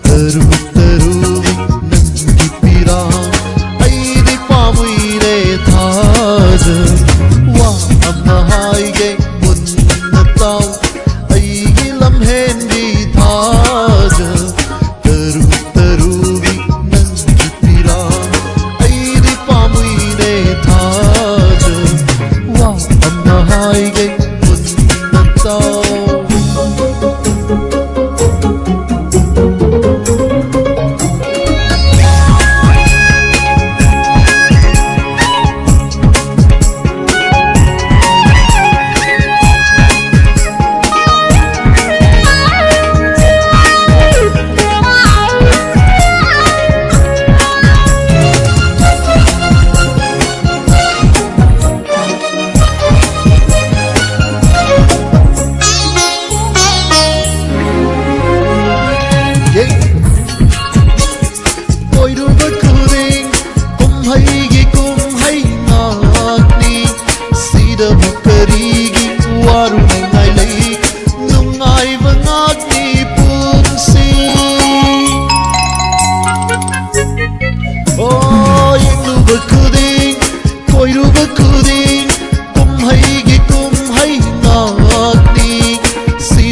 ꯇꯔꯨ ꯇꯔꯨꯕꯤ ꯅꯪꯒꯤ ꯄꯤꯔꯥꯡ, ꯑꯩꯗꯤ ꯄꯥꯝꯃꯨꯏꯔꯦ ꯊꯥꯖ꯫ ꯋꯥ ꯑꯃ ꯍꯥꯏꯒꯦ ꯃꯨꯟꯅ ꯇꯥꯎ, ꯑꯩꯒꯤ ꯂꯝꯍꯦꯟꯕꯤ ꯊꯥꯖ, ꯇꯔꯨ ꯇꯔꯨꯕꯤ ꯅꯪꯒꯤ ꯄꯤꯔꯥꯡ, ꯑꯩꯗꯤ ꯄꯥꯝꯃꯨꯏꯅꯦ ꯊꯥꯖ꯫ ꯋꯥ ꯑꯃ ꯍꯥꯏꯒꯦ ꯃꯨꯟꯅ ꯇꯥꯎ꯫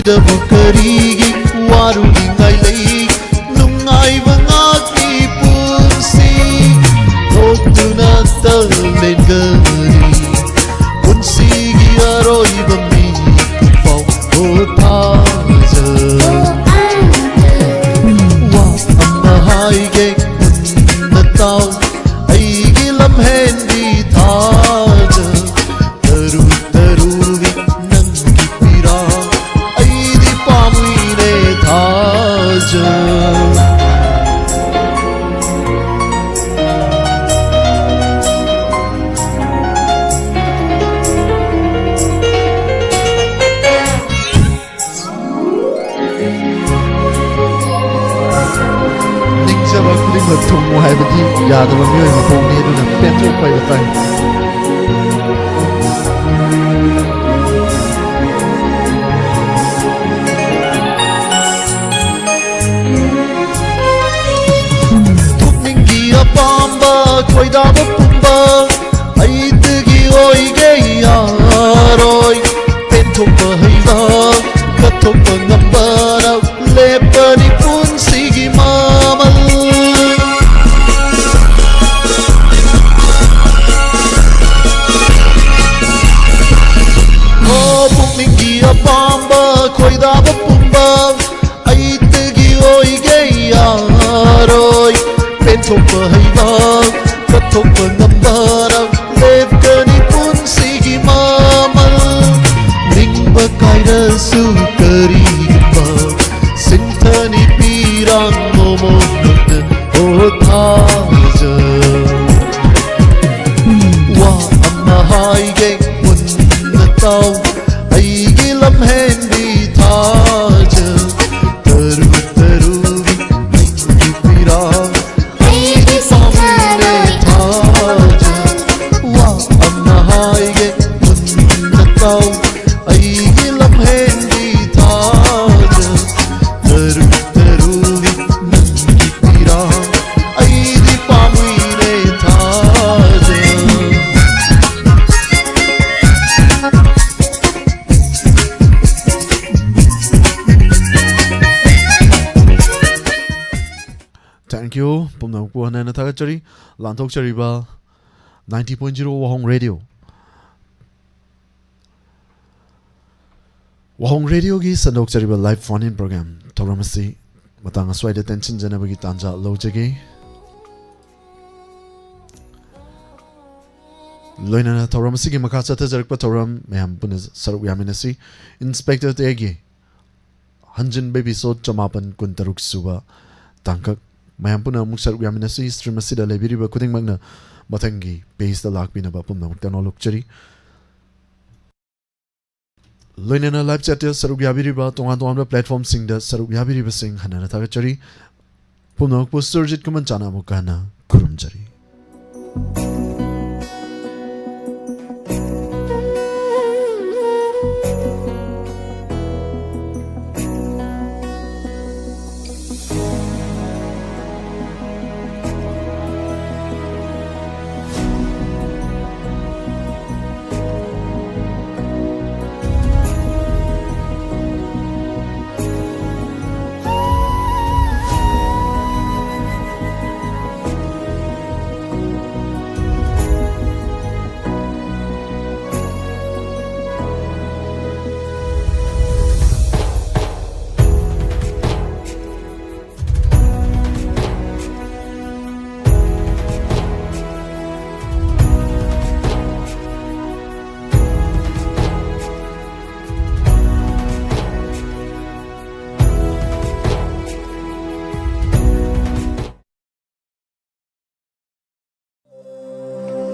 ꯁꯤꯗꯕꯨ ꯀꯔꯤꯒꯤ ꯋꯥꯔꯨꯅꯤꯡꯉꯥꯏ ꯂꯩ? ꯅꯨꯡꯉꯥꯏꯕ ꯉꯥꯛꯀꯤ ꯄꯨꯟꯁꯤ ꯊꯣꯛꯇꯨꯅ ꯇꯜꯂꯦꯟꯒꯅꯤ꯫ ꯄꯨꯟꯁꯤꯒꯤ ꯑꯔꯣꯏꯕ ꯃꯤꯀꯨꯞ ꯐꯥꯎ ꯄꯣꯊꯥꯖ꯫ ꯋꯥ ꯑꯃ ꯍꯥꯏꯒꯦ ꯃꯨꯟꯅ ꯇꯥꯎ, ꯑꯩꯒꯤ ꯂꯝꯍꯦꯟꯕꯤ ꯊꯥꯖ꯫ ꯇꯔꯨ ꯇꯔꯨꯕꯤ ꯅꯪꯒꯤ ꯄꯤꯔꯥꯡ ꯑꯩꯗꯤ ꯄꯥꯝꯃꯨꯏꯅꯦ ꯊꯥꯖ꯫ ꯅꯤꯡꯖꯕ ꯈꯨꯗꯤꯡꯃꯛ ꯊꯨꯡꯉꯨ ꯍꯥꯏꯕꯗꯤ ꯌꯥꯗꯕ ꯃꯤꯑꯣꯏ ꯃꯄꯣꯛꯅꯤ, ꯑꯗꯨꯅ ꯄꯦꯟꯊꯣꯛꯄ ꯍꯥꯏꯕ ꯇꯥꯏ꯫ ꯄꯨꯛꯅꯤꯡꯒꯤ ꯑꯄꯥꯝꯕ ꯈꯣꯏꯗꯥꯕ ꯄꯨꯝꯕ ꯑꯩꯗꯒꯤ ꯑꯣꯏꯒꯦ ꯌꯥꯔꯣꯏ꯫ ꯄꯦꯟꯊꯣꯛꯄ ꯍꯩꯕ, ꯀꯠꯊꯣꯛꯄ ꯉꯝꯕꯅ ꯂꯦꯞꯄꯅꯤ ꯄꯨꯟꯁꯤꯒꯤ ꯃꯃꯜ꯫ ꯑꯣ ꯄꯨꯛꯅꯤꯡꯒꯤ ꯑꯄꯥꯝꯕ ꯈꯣꯏꯗꯥꯕ ꯄꯨꯝꯕ ꯑꯩꯗꯒꯤ ꯑꯣꯏꯒꯦ ꯌꯥꯔꯣꯏ꯫ ꯄꯦꯟꯊꯣꯛꯄ ꯍꯩꯕ, ꯀꯠꯊꯣꯛꯄ ꯉꯝꯕꯅ ꯂꯦꯞꯀꯅꯤ ꯄꯨꯟꯁꯤꯒꯤ ꯃꯃꯜ꯫ ꯅꯤꯡꯕ ꯀꯥꯏꯔꯁꯨ ꯀꯔꯤꯒꯨꯝꯕ ꯁꯤꯟꯊꯅꯤ ꯄꯤꯔꯥꯡ ꯃꯣꯃꯣꯟ ꯅꯪꯅ ꯄꯣꯊꯥꯖ꯫ ꯋꯥ ꯑꯃ ꯍꯥꯏꯒꯦ ꯃꯨꯟꯅ ꯇꯥꯎ, ꯑꯩꯒꯤ ꯂꯝꯍꯦꯟꯕꯤ ꯊꯥꯖ꯫ ꯇꯔꯨ ꯇꯔꯨꯕꯤ ꯅꯪꯒꯤ ꯄꯤꯔꯥꯡ ꯑꯩꯗꯤ ꯄꯥꯝꯃꯨꯏꯅꯦ ꯊꯥꯖ꯫ ꯋꯥ ꯑꯃ ꯍꯥꯏꯒꯦ ꯃꯨꯟꯅ ꯇꯥꯎ, ꯑꯩꯒꯤ ꯂꯝꯍꯦꯟꯕꯤ ꯊꯥꯖ꯫ ꯇꯔꯨ ꯇꯔꯨꯕꯤ ꯅꯪꯒꯤ ꯄꯤꯔꯥꯡ ꯑꯩꯗꯤ ꯀ꯭ꯌꯨ ꯄꯨꯝꯅꯃꯛꯄꯨ ꯍꯟꯅ ꯍꯟꯅ ꯊꯥꯒꯠꯆꯔꯤ꯫ ꯂꯥꯟꯊꯣꯛꯆꯔꯤꯕ ninety point zero Wahong radio. Wahong ꯔꯦꯗꯤꯑꯣꯒꯤ ꯁꯟꯗꯣꯛꯆꯔꯤꯕ live phone in program ꯊꯧꯔꯝ ꯑꯁꯤ ꯃꯇꯥꯡ ꯑꯁ꯭ꯋꯥꯏꯗ ꯇꯦꯟꯁꯤꯟꯖꯅꯕꯒꯤ ꯇꯥꯟꯖꯥ ꯂꯧꯖꯒꯦ꯫ ꯂꯣꯏꯅꯅ ꯊꯧꯔꯝ ꯑꯁꯤꯒꯤ ꯃꯈꯥ ꯆꯠꯊꯖꯔꯛꯄ ꯊꯧꯔꯝ ꯃꯌꯥꯝ ꯄꯨꯟꯅ ꯁꯔꯨꯛ ꯌꯥꯃꯤꯟꯅꯁꯤ꯫ Inspector ꯇꯦꯒꯤ ꯍꯟꯖꯤꯟꯕ episode ꯆꯃꯥꯄꯟ ꯀꯨꯟꯇꯔꯨꯛ ꯁꯨꯕ ꯇꯥꯡꯀꯛ ꯃꯌꯥꯝ ꯄꯨꯟꯅ ꯑꯃꯨꯛ ꯁꯔꯨꯛ ꯌꯥꯃꯤꯟꯅꯁꯤ꯫ Stream ꯑꯁꯤꯗ ꯂꯩꯕꯤꯔꯤꯕ ꯈꯨꯗꯤꯡꯃꯛꯅ ꯃꯊꯪꯒꯤ pageꯇ ꯂꯥꯛꯄꯤꯅꯕ ꯄꯨꯝꯅꯃꯛꯇ ꯅꯣꯜꯂꯨꯛꯆꯔꯤ꯫ ꯂꯣꯏꯅꯅ live chatꯇ ꯁꯔꯨꯛ ꯌꯥꯕꯤꯔꯤꯕ, ꯇꯣꯉꯥꯟ ꯇꯣꯉꯥꯟꯕ platformꯁꯤꯡꯗ ꯁꯔꯨꯛ ꯌꯥꯕꯤꯔꯤꯕꯁꯤꯡ ꯍꯟꯅ ꯍꯟꯅ ꯊꯥꯒꯠꯆꯔꯤ꯫ ꯄꯨꯝꯅꯃꯛꯄꯨ ꯁꯨꯔꯖꯤꯠ ꯈꯨꯃꯟꯆꯥꯅ ꯑꯃꯨꯛꯀ ꯍꯟꯅ ꯈꯨꯔꯨꯝꯖꯔꯤ꯫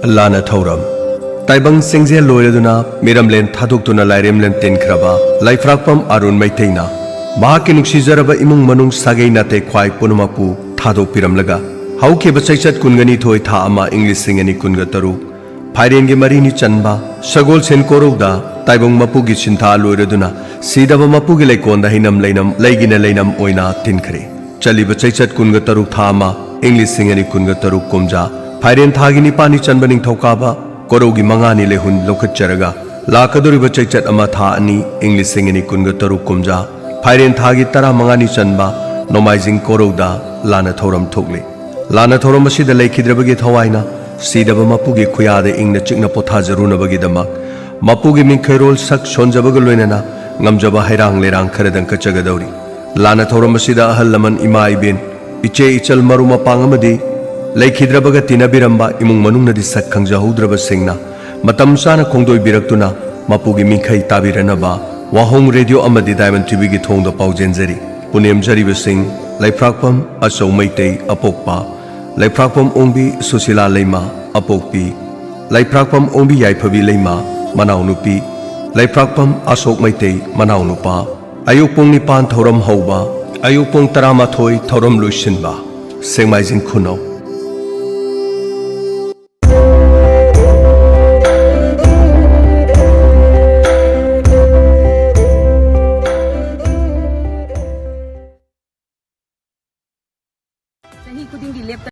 ꯑꯜꯂꯥꯅ ꯊꯧꯔꯝ꯫ ꯇꯥꯏꯕꯪ ꯆꯤꯡꯖꯦꯜ ꯂꯣꯏꯔꯗꯨꯅ ꯃꯤꯔꯝꯂꯦꯟ ꯊꯥꯗꯣꯛꯇꯨꯅ ꯂꯥꯏꯔꯦꯝꯂꯦꯟ ꯇꯤꯟꯈ꯭ꯔꯕ ꯂꯥꯏꯐ꯭ꯔꯥꯛꯄꯝ ꯑꯔꯨꯟ ꯃꯩꯇꯩꯅ ꯃꯍꯥꯛꯀꯤ ꯅꯨꯡꯁꯤꯖꯔꯕ ꯏꯃꯨꯡ ꯃꯅꯨꯡ ꯁꯥꯒꯩ ꯅꯥꯇꯩ ꯈ꯭ꯋꯥꯏ ꯄꯨꯝꯅꯃꯛꯄꯨ ꯊꯥꯗꯣꯛꯄꯤꯔꯝꯂꯒ ꯍꯧꯈꯤꯕ ꯆꯩꯆꯠ ꯀꯨꯟꯒꯅꯤꯊꯣꯏ ꯊꯥ ꯑꯃ ꯏꯪ ꯂꯤꯁꯤꯡ ꯑꯅꯤ ꯀꯨꯟꯒ ꯇꯔꯨꯛ ꯐꯥꯏꯔꯦꯟꯒꯤ ꯃꯔꯤꯅꯤ ꯆꯟꯕ ꯁꯒꯣꯜꯁꯦꯟ ꯀꯣꯔꯧꯗ ꯇꯥꯏꯕꯪ ꯃꯄꯨꯒꯤ ꯁꯤꯟꯊꯥ ꯂꯣꯏꯔꯗꯨꯅ ꯁꯤꯗꯕ ꯃꯄꯨꯒꯤ ꯂꯩꯀꯣꯜꯗ ꯍꯩꯅꯝ ꯂꯩꯅꯝ ꯂꯩꯒꯤꯅ ꯂꯩꯅꯝ ꯑꯣꯏꯅ ꯇꯤꯟꯈ꯭ꯔꯦ꯫ ꯆꯠꯂꯤꯕ ꯆꯩꯆꯠ ꯀꯨꯟꯒ ꯇꯔꯨꯛ ꯊꯥ ꯑꯃ ꯏꯪ ꯂꯤꯁꯤꯡ ꯑꯅꯤ ꯀꯨꯟꯒ ꯇꯔꯨꯛ ꯀꯨꯝꯖꯥ ꯐꯥꯏꯔꯦꯟ ꯊꯥꯒꯤ ꯅꯤꯄꯥꯜꯅꯤ ꯆꯟꯕ ꯅꯤꯡꯊꯧꯀꯥꯕ ꯀꯣꯔꯧꯒꯤ ꯃꯉꯥꯅꯤ ꯂꯩꯍꯨꯟ ꯂꯧꯈꯠꯆꯔꯒ ꯂꯥꯛꯀꯗꯧꯔꯤꯕ ꯆꯩꯆꯠ ꯑꯃ ꯊꯥ ꯑꯅꯤ ꯏꯪ ꯂꯤꯁꯤꯡ ꯑꯅꯤ ꯀꯨꯟꯒ ꯇꯔꯨꯛ ꯀꯨꯝꯖꯥ ꯐꯥꯏꯔꯦꯟ ꯊꯥꯒꯤ ꯇꯔꯥꯃꯉꯥꯅꯤ ꯆꯟꯕ ꯅꯣꯡꯃꯥꯏꯖꯤꯡ ꯀꯣꯔꯧꯗ ꯂꯥꯟꯅ ꯊꯧꯔꯝ ꯊꯣꯛꯂꯤ꯫ ꯂꯥꯟꯅ ꯊꯧꯔꯝ ꯑꯁꯤꯗ ꯂꯩꯈꯤꯗ꯭ꯔꯕꯒꯤ ꯊꯋꯥꯏꯅ ꯁꯤꯗꯕ ꯃꯄꯨꯒꯤ ꯈꯨꯌꯥꯗ ꯏꯪꯅ ꯆꯤꯛꯅ ꯄꯣꯊꯥꯖꯔꯨꯅꯕꯒꯤꯗꯃꯛ ꯃꯄꯨꯒꯤ ꯃꯤꯡꯈꯩꯔꯣꯜ ꯁꯛ ꯁꯣꯟꯖꯕꯒ ꯂꯣꯏꯅꯅ ꯉꯝꯖꯕ ꯍꯩꯔꯥꯡ ꯂꯩꯔꯥꯡ ꯈꯔꯗꯪ ꯀꯠꯆꯒꯗꯧꯔꯤ꯫ ꯂꯥꯟꯅ ꯊꯧꯔꯝ ꯑꯁꯤꯗ ꯑꯍꯜ ꯂꯃꯟ, ꯏꯃꯥ ꯏꯕꯦꯟ, ꯏꯆꯦ ꯏꯆꯜ, ꯃꯔꯨꯞ ꯃꯄꯥꯡ ꯑꯃꯗꯤ ꯂꯩꯈꯤꯗ꯭ꯔꯕꯒ ꯇꯤꯟꯅꯕꯤꯔꯝꯕ ꯏꯃꯨꯡ ꯃꯅꯨꯡꯅꯗꯤ ꯁꯛ ꯈꯪꯖꯍꯧꯗ꯭ꯔꯕꯁꯤꯡꯅ ꯃꯇꯝ ꯆꯥꯅ ꯈꯣꯡꯗꯣꯏꯕꯤꯔꯛꯇꯨꯅ ꯃꯄꯨꯒꯤ ꯃꯤꯡꯈꯩ ꯇꯥꯕꯤꯔꯅꯕ ꯋꯥꯍꯣꯡ ꯔꯦꯗꯤꯑꯣ ꯑꯃꯗꯤ ꯗꯥꯏꯃꯟ ꯇꯤꯚꯤꯒꯤ ꯊꯣꯡꯗ ꯄꯥꯎꯖꯦꯟꯖꯔꯤ꯫ ꯄꯨꯅꯦꯝꯖꯔꯤꯕꯁꯤꯡ: ꯂꯩꯐ꯭ꯔꯥꯛꯄꯝ ꯑꯆꯧ ꯃꯩꯇꯩ, ꯑꯄꯣꯛꯄ; ꯂꯩꯐ꯭ꯔꯥꯛꯄꯝ ꯑꯣꯡꯕꯤ ꯁꯨꯁꯤꯂꯥ ꯂꯩꯃ, ꯑꯄꯣꯛꯄꯤ; ꯂꯩꯐ꯭ꯔꯥꯛꯄꯝ ꯑꯣꯡꯕꯤ ꯌꯥꯏꯐꯕꯤ ꯂꯩꯃ, ꯃꯅꯥꯎꯅꯨꯄꯤ; ꯂꯩꯐ꯭ꯔꯥꯛꯄꯝ ꯑꯁꯣꯛ ꯃꯩꯇꯩ, ꯃꯅꯥꯎꯅꯨꯄꯥ꯫ ꯑꯌꯨꯛ ꯄꯨꯡ ꯅꯤꯄꯥꯟ ꯊꯧꯔꯝ ꯍꯧꯕ, ꯑꯌꯨꯛ ꯄꯨꯡ ꯇꯔꯥꯃꯥꯊꯣꯏ ꯊꯧꯔꯝ ꯂꯣꯏꯁꯤꯟꯕ꯫ ꯁꯦꯛꯃꯥꯏꯖꯤꯡ ꯈꯨꯅꯧ꯫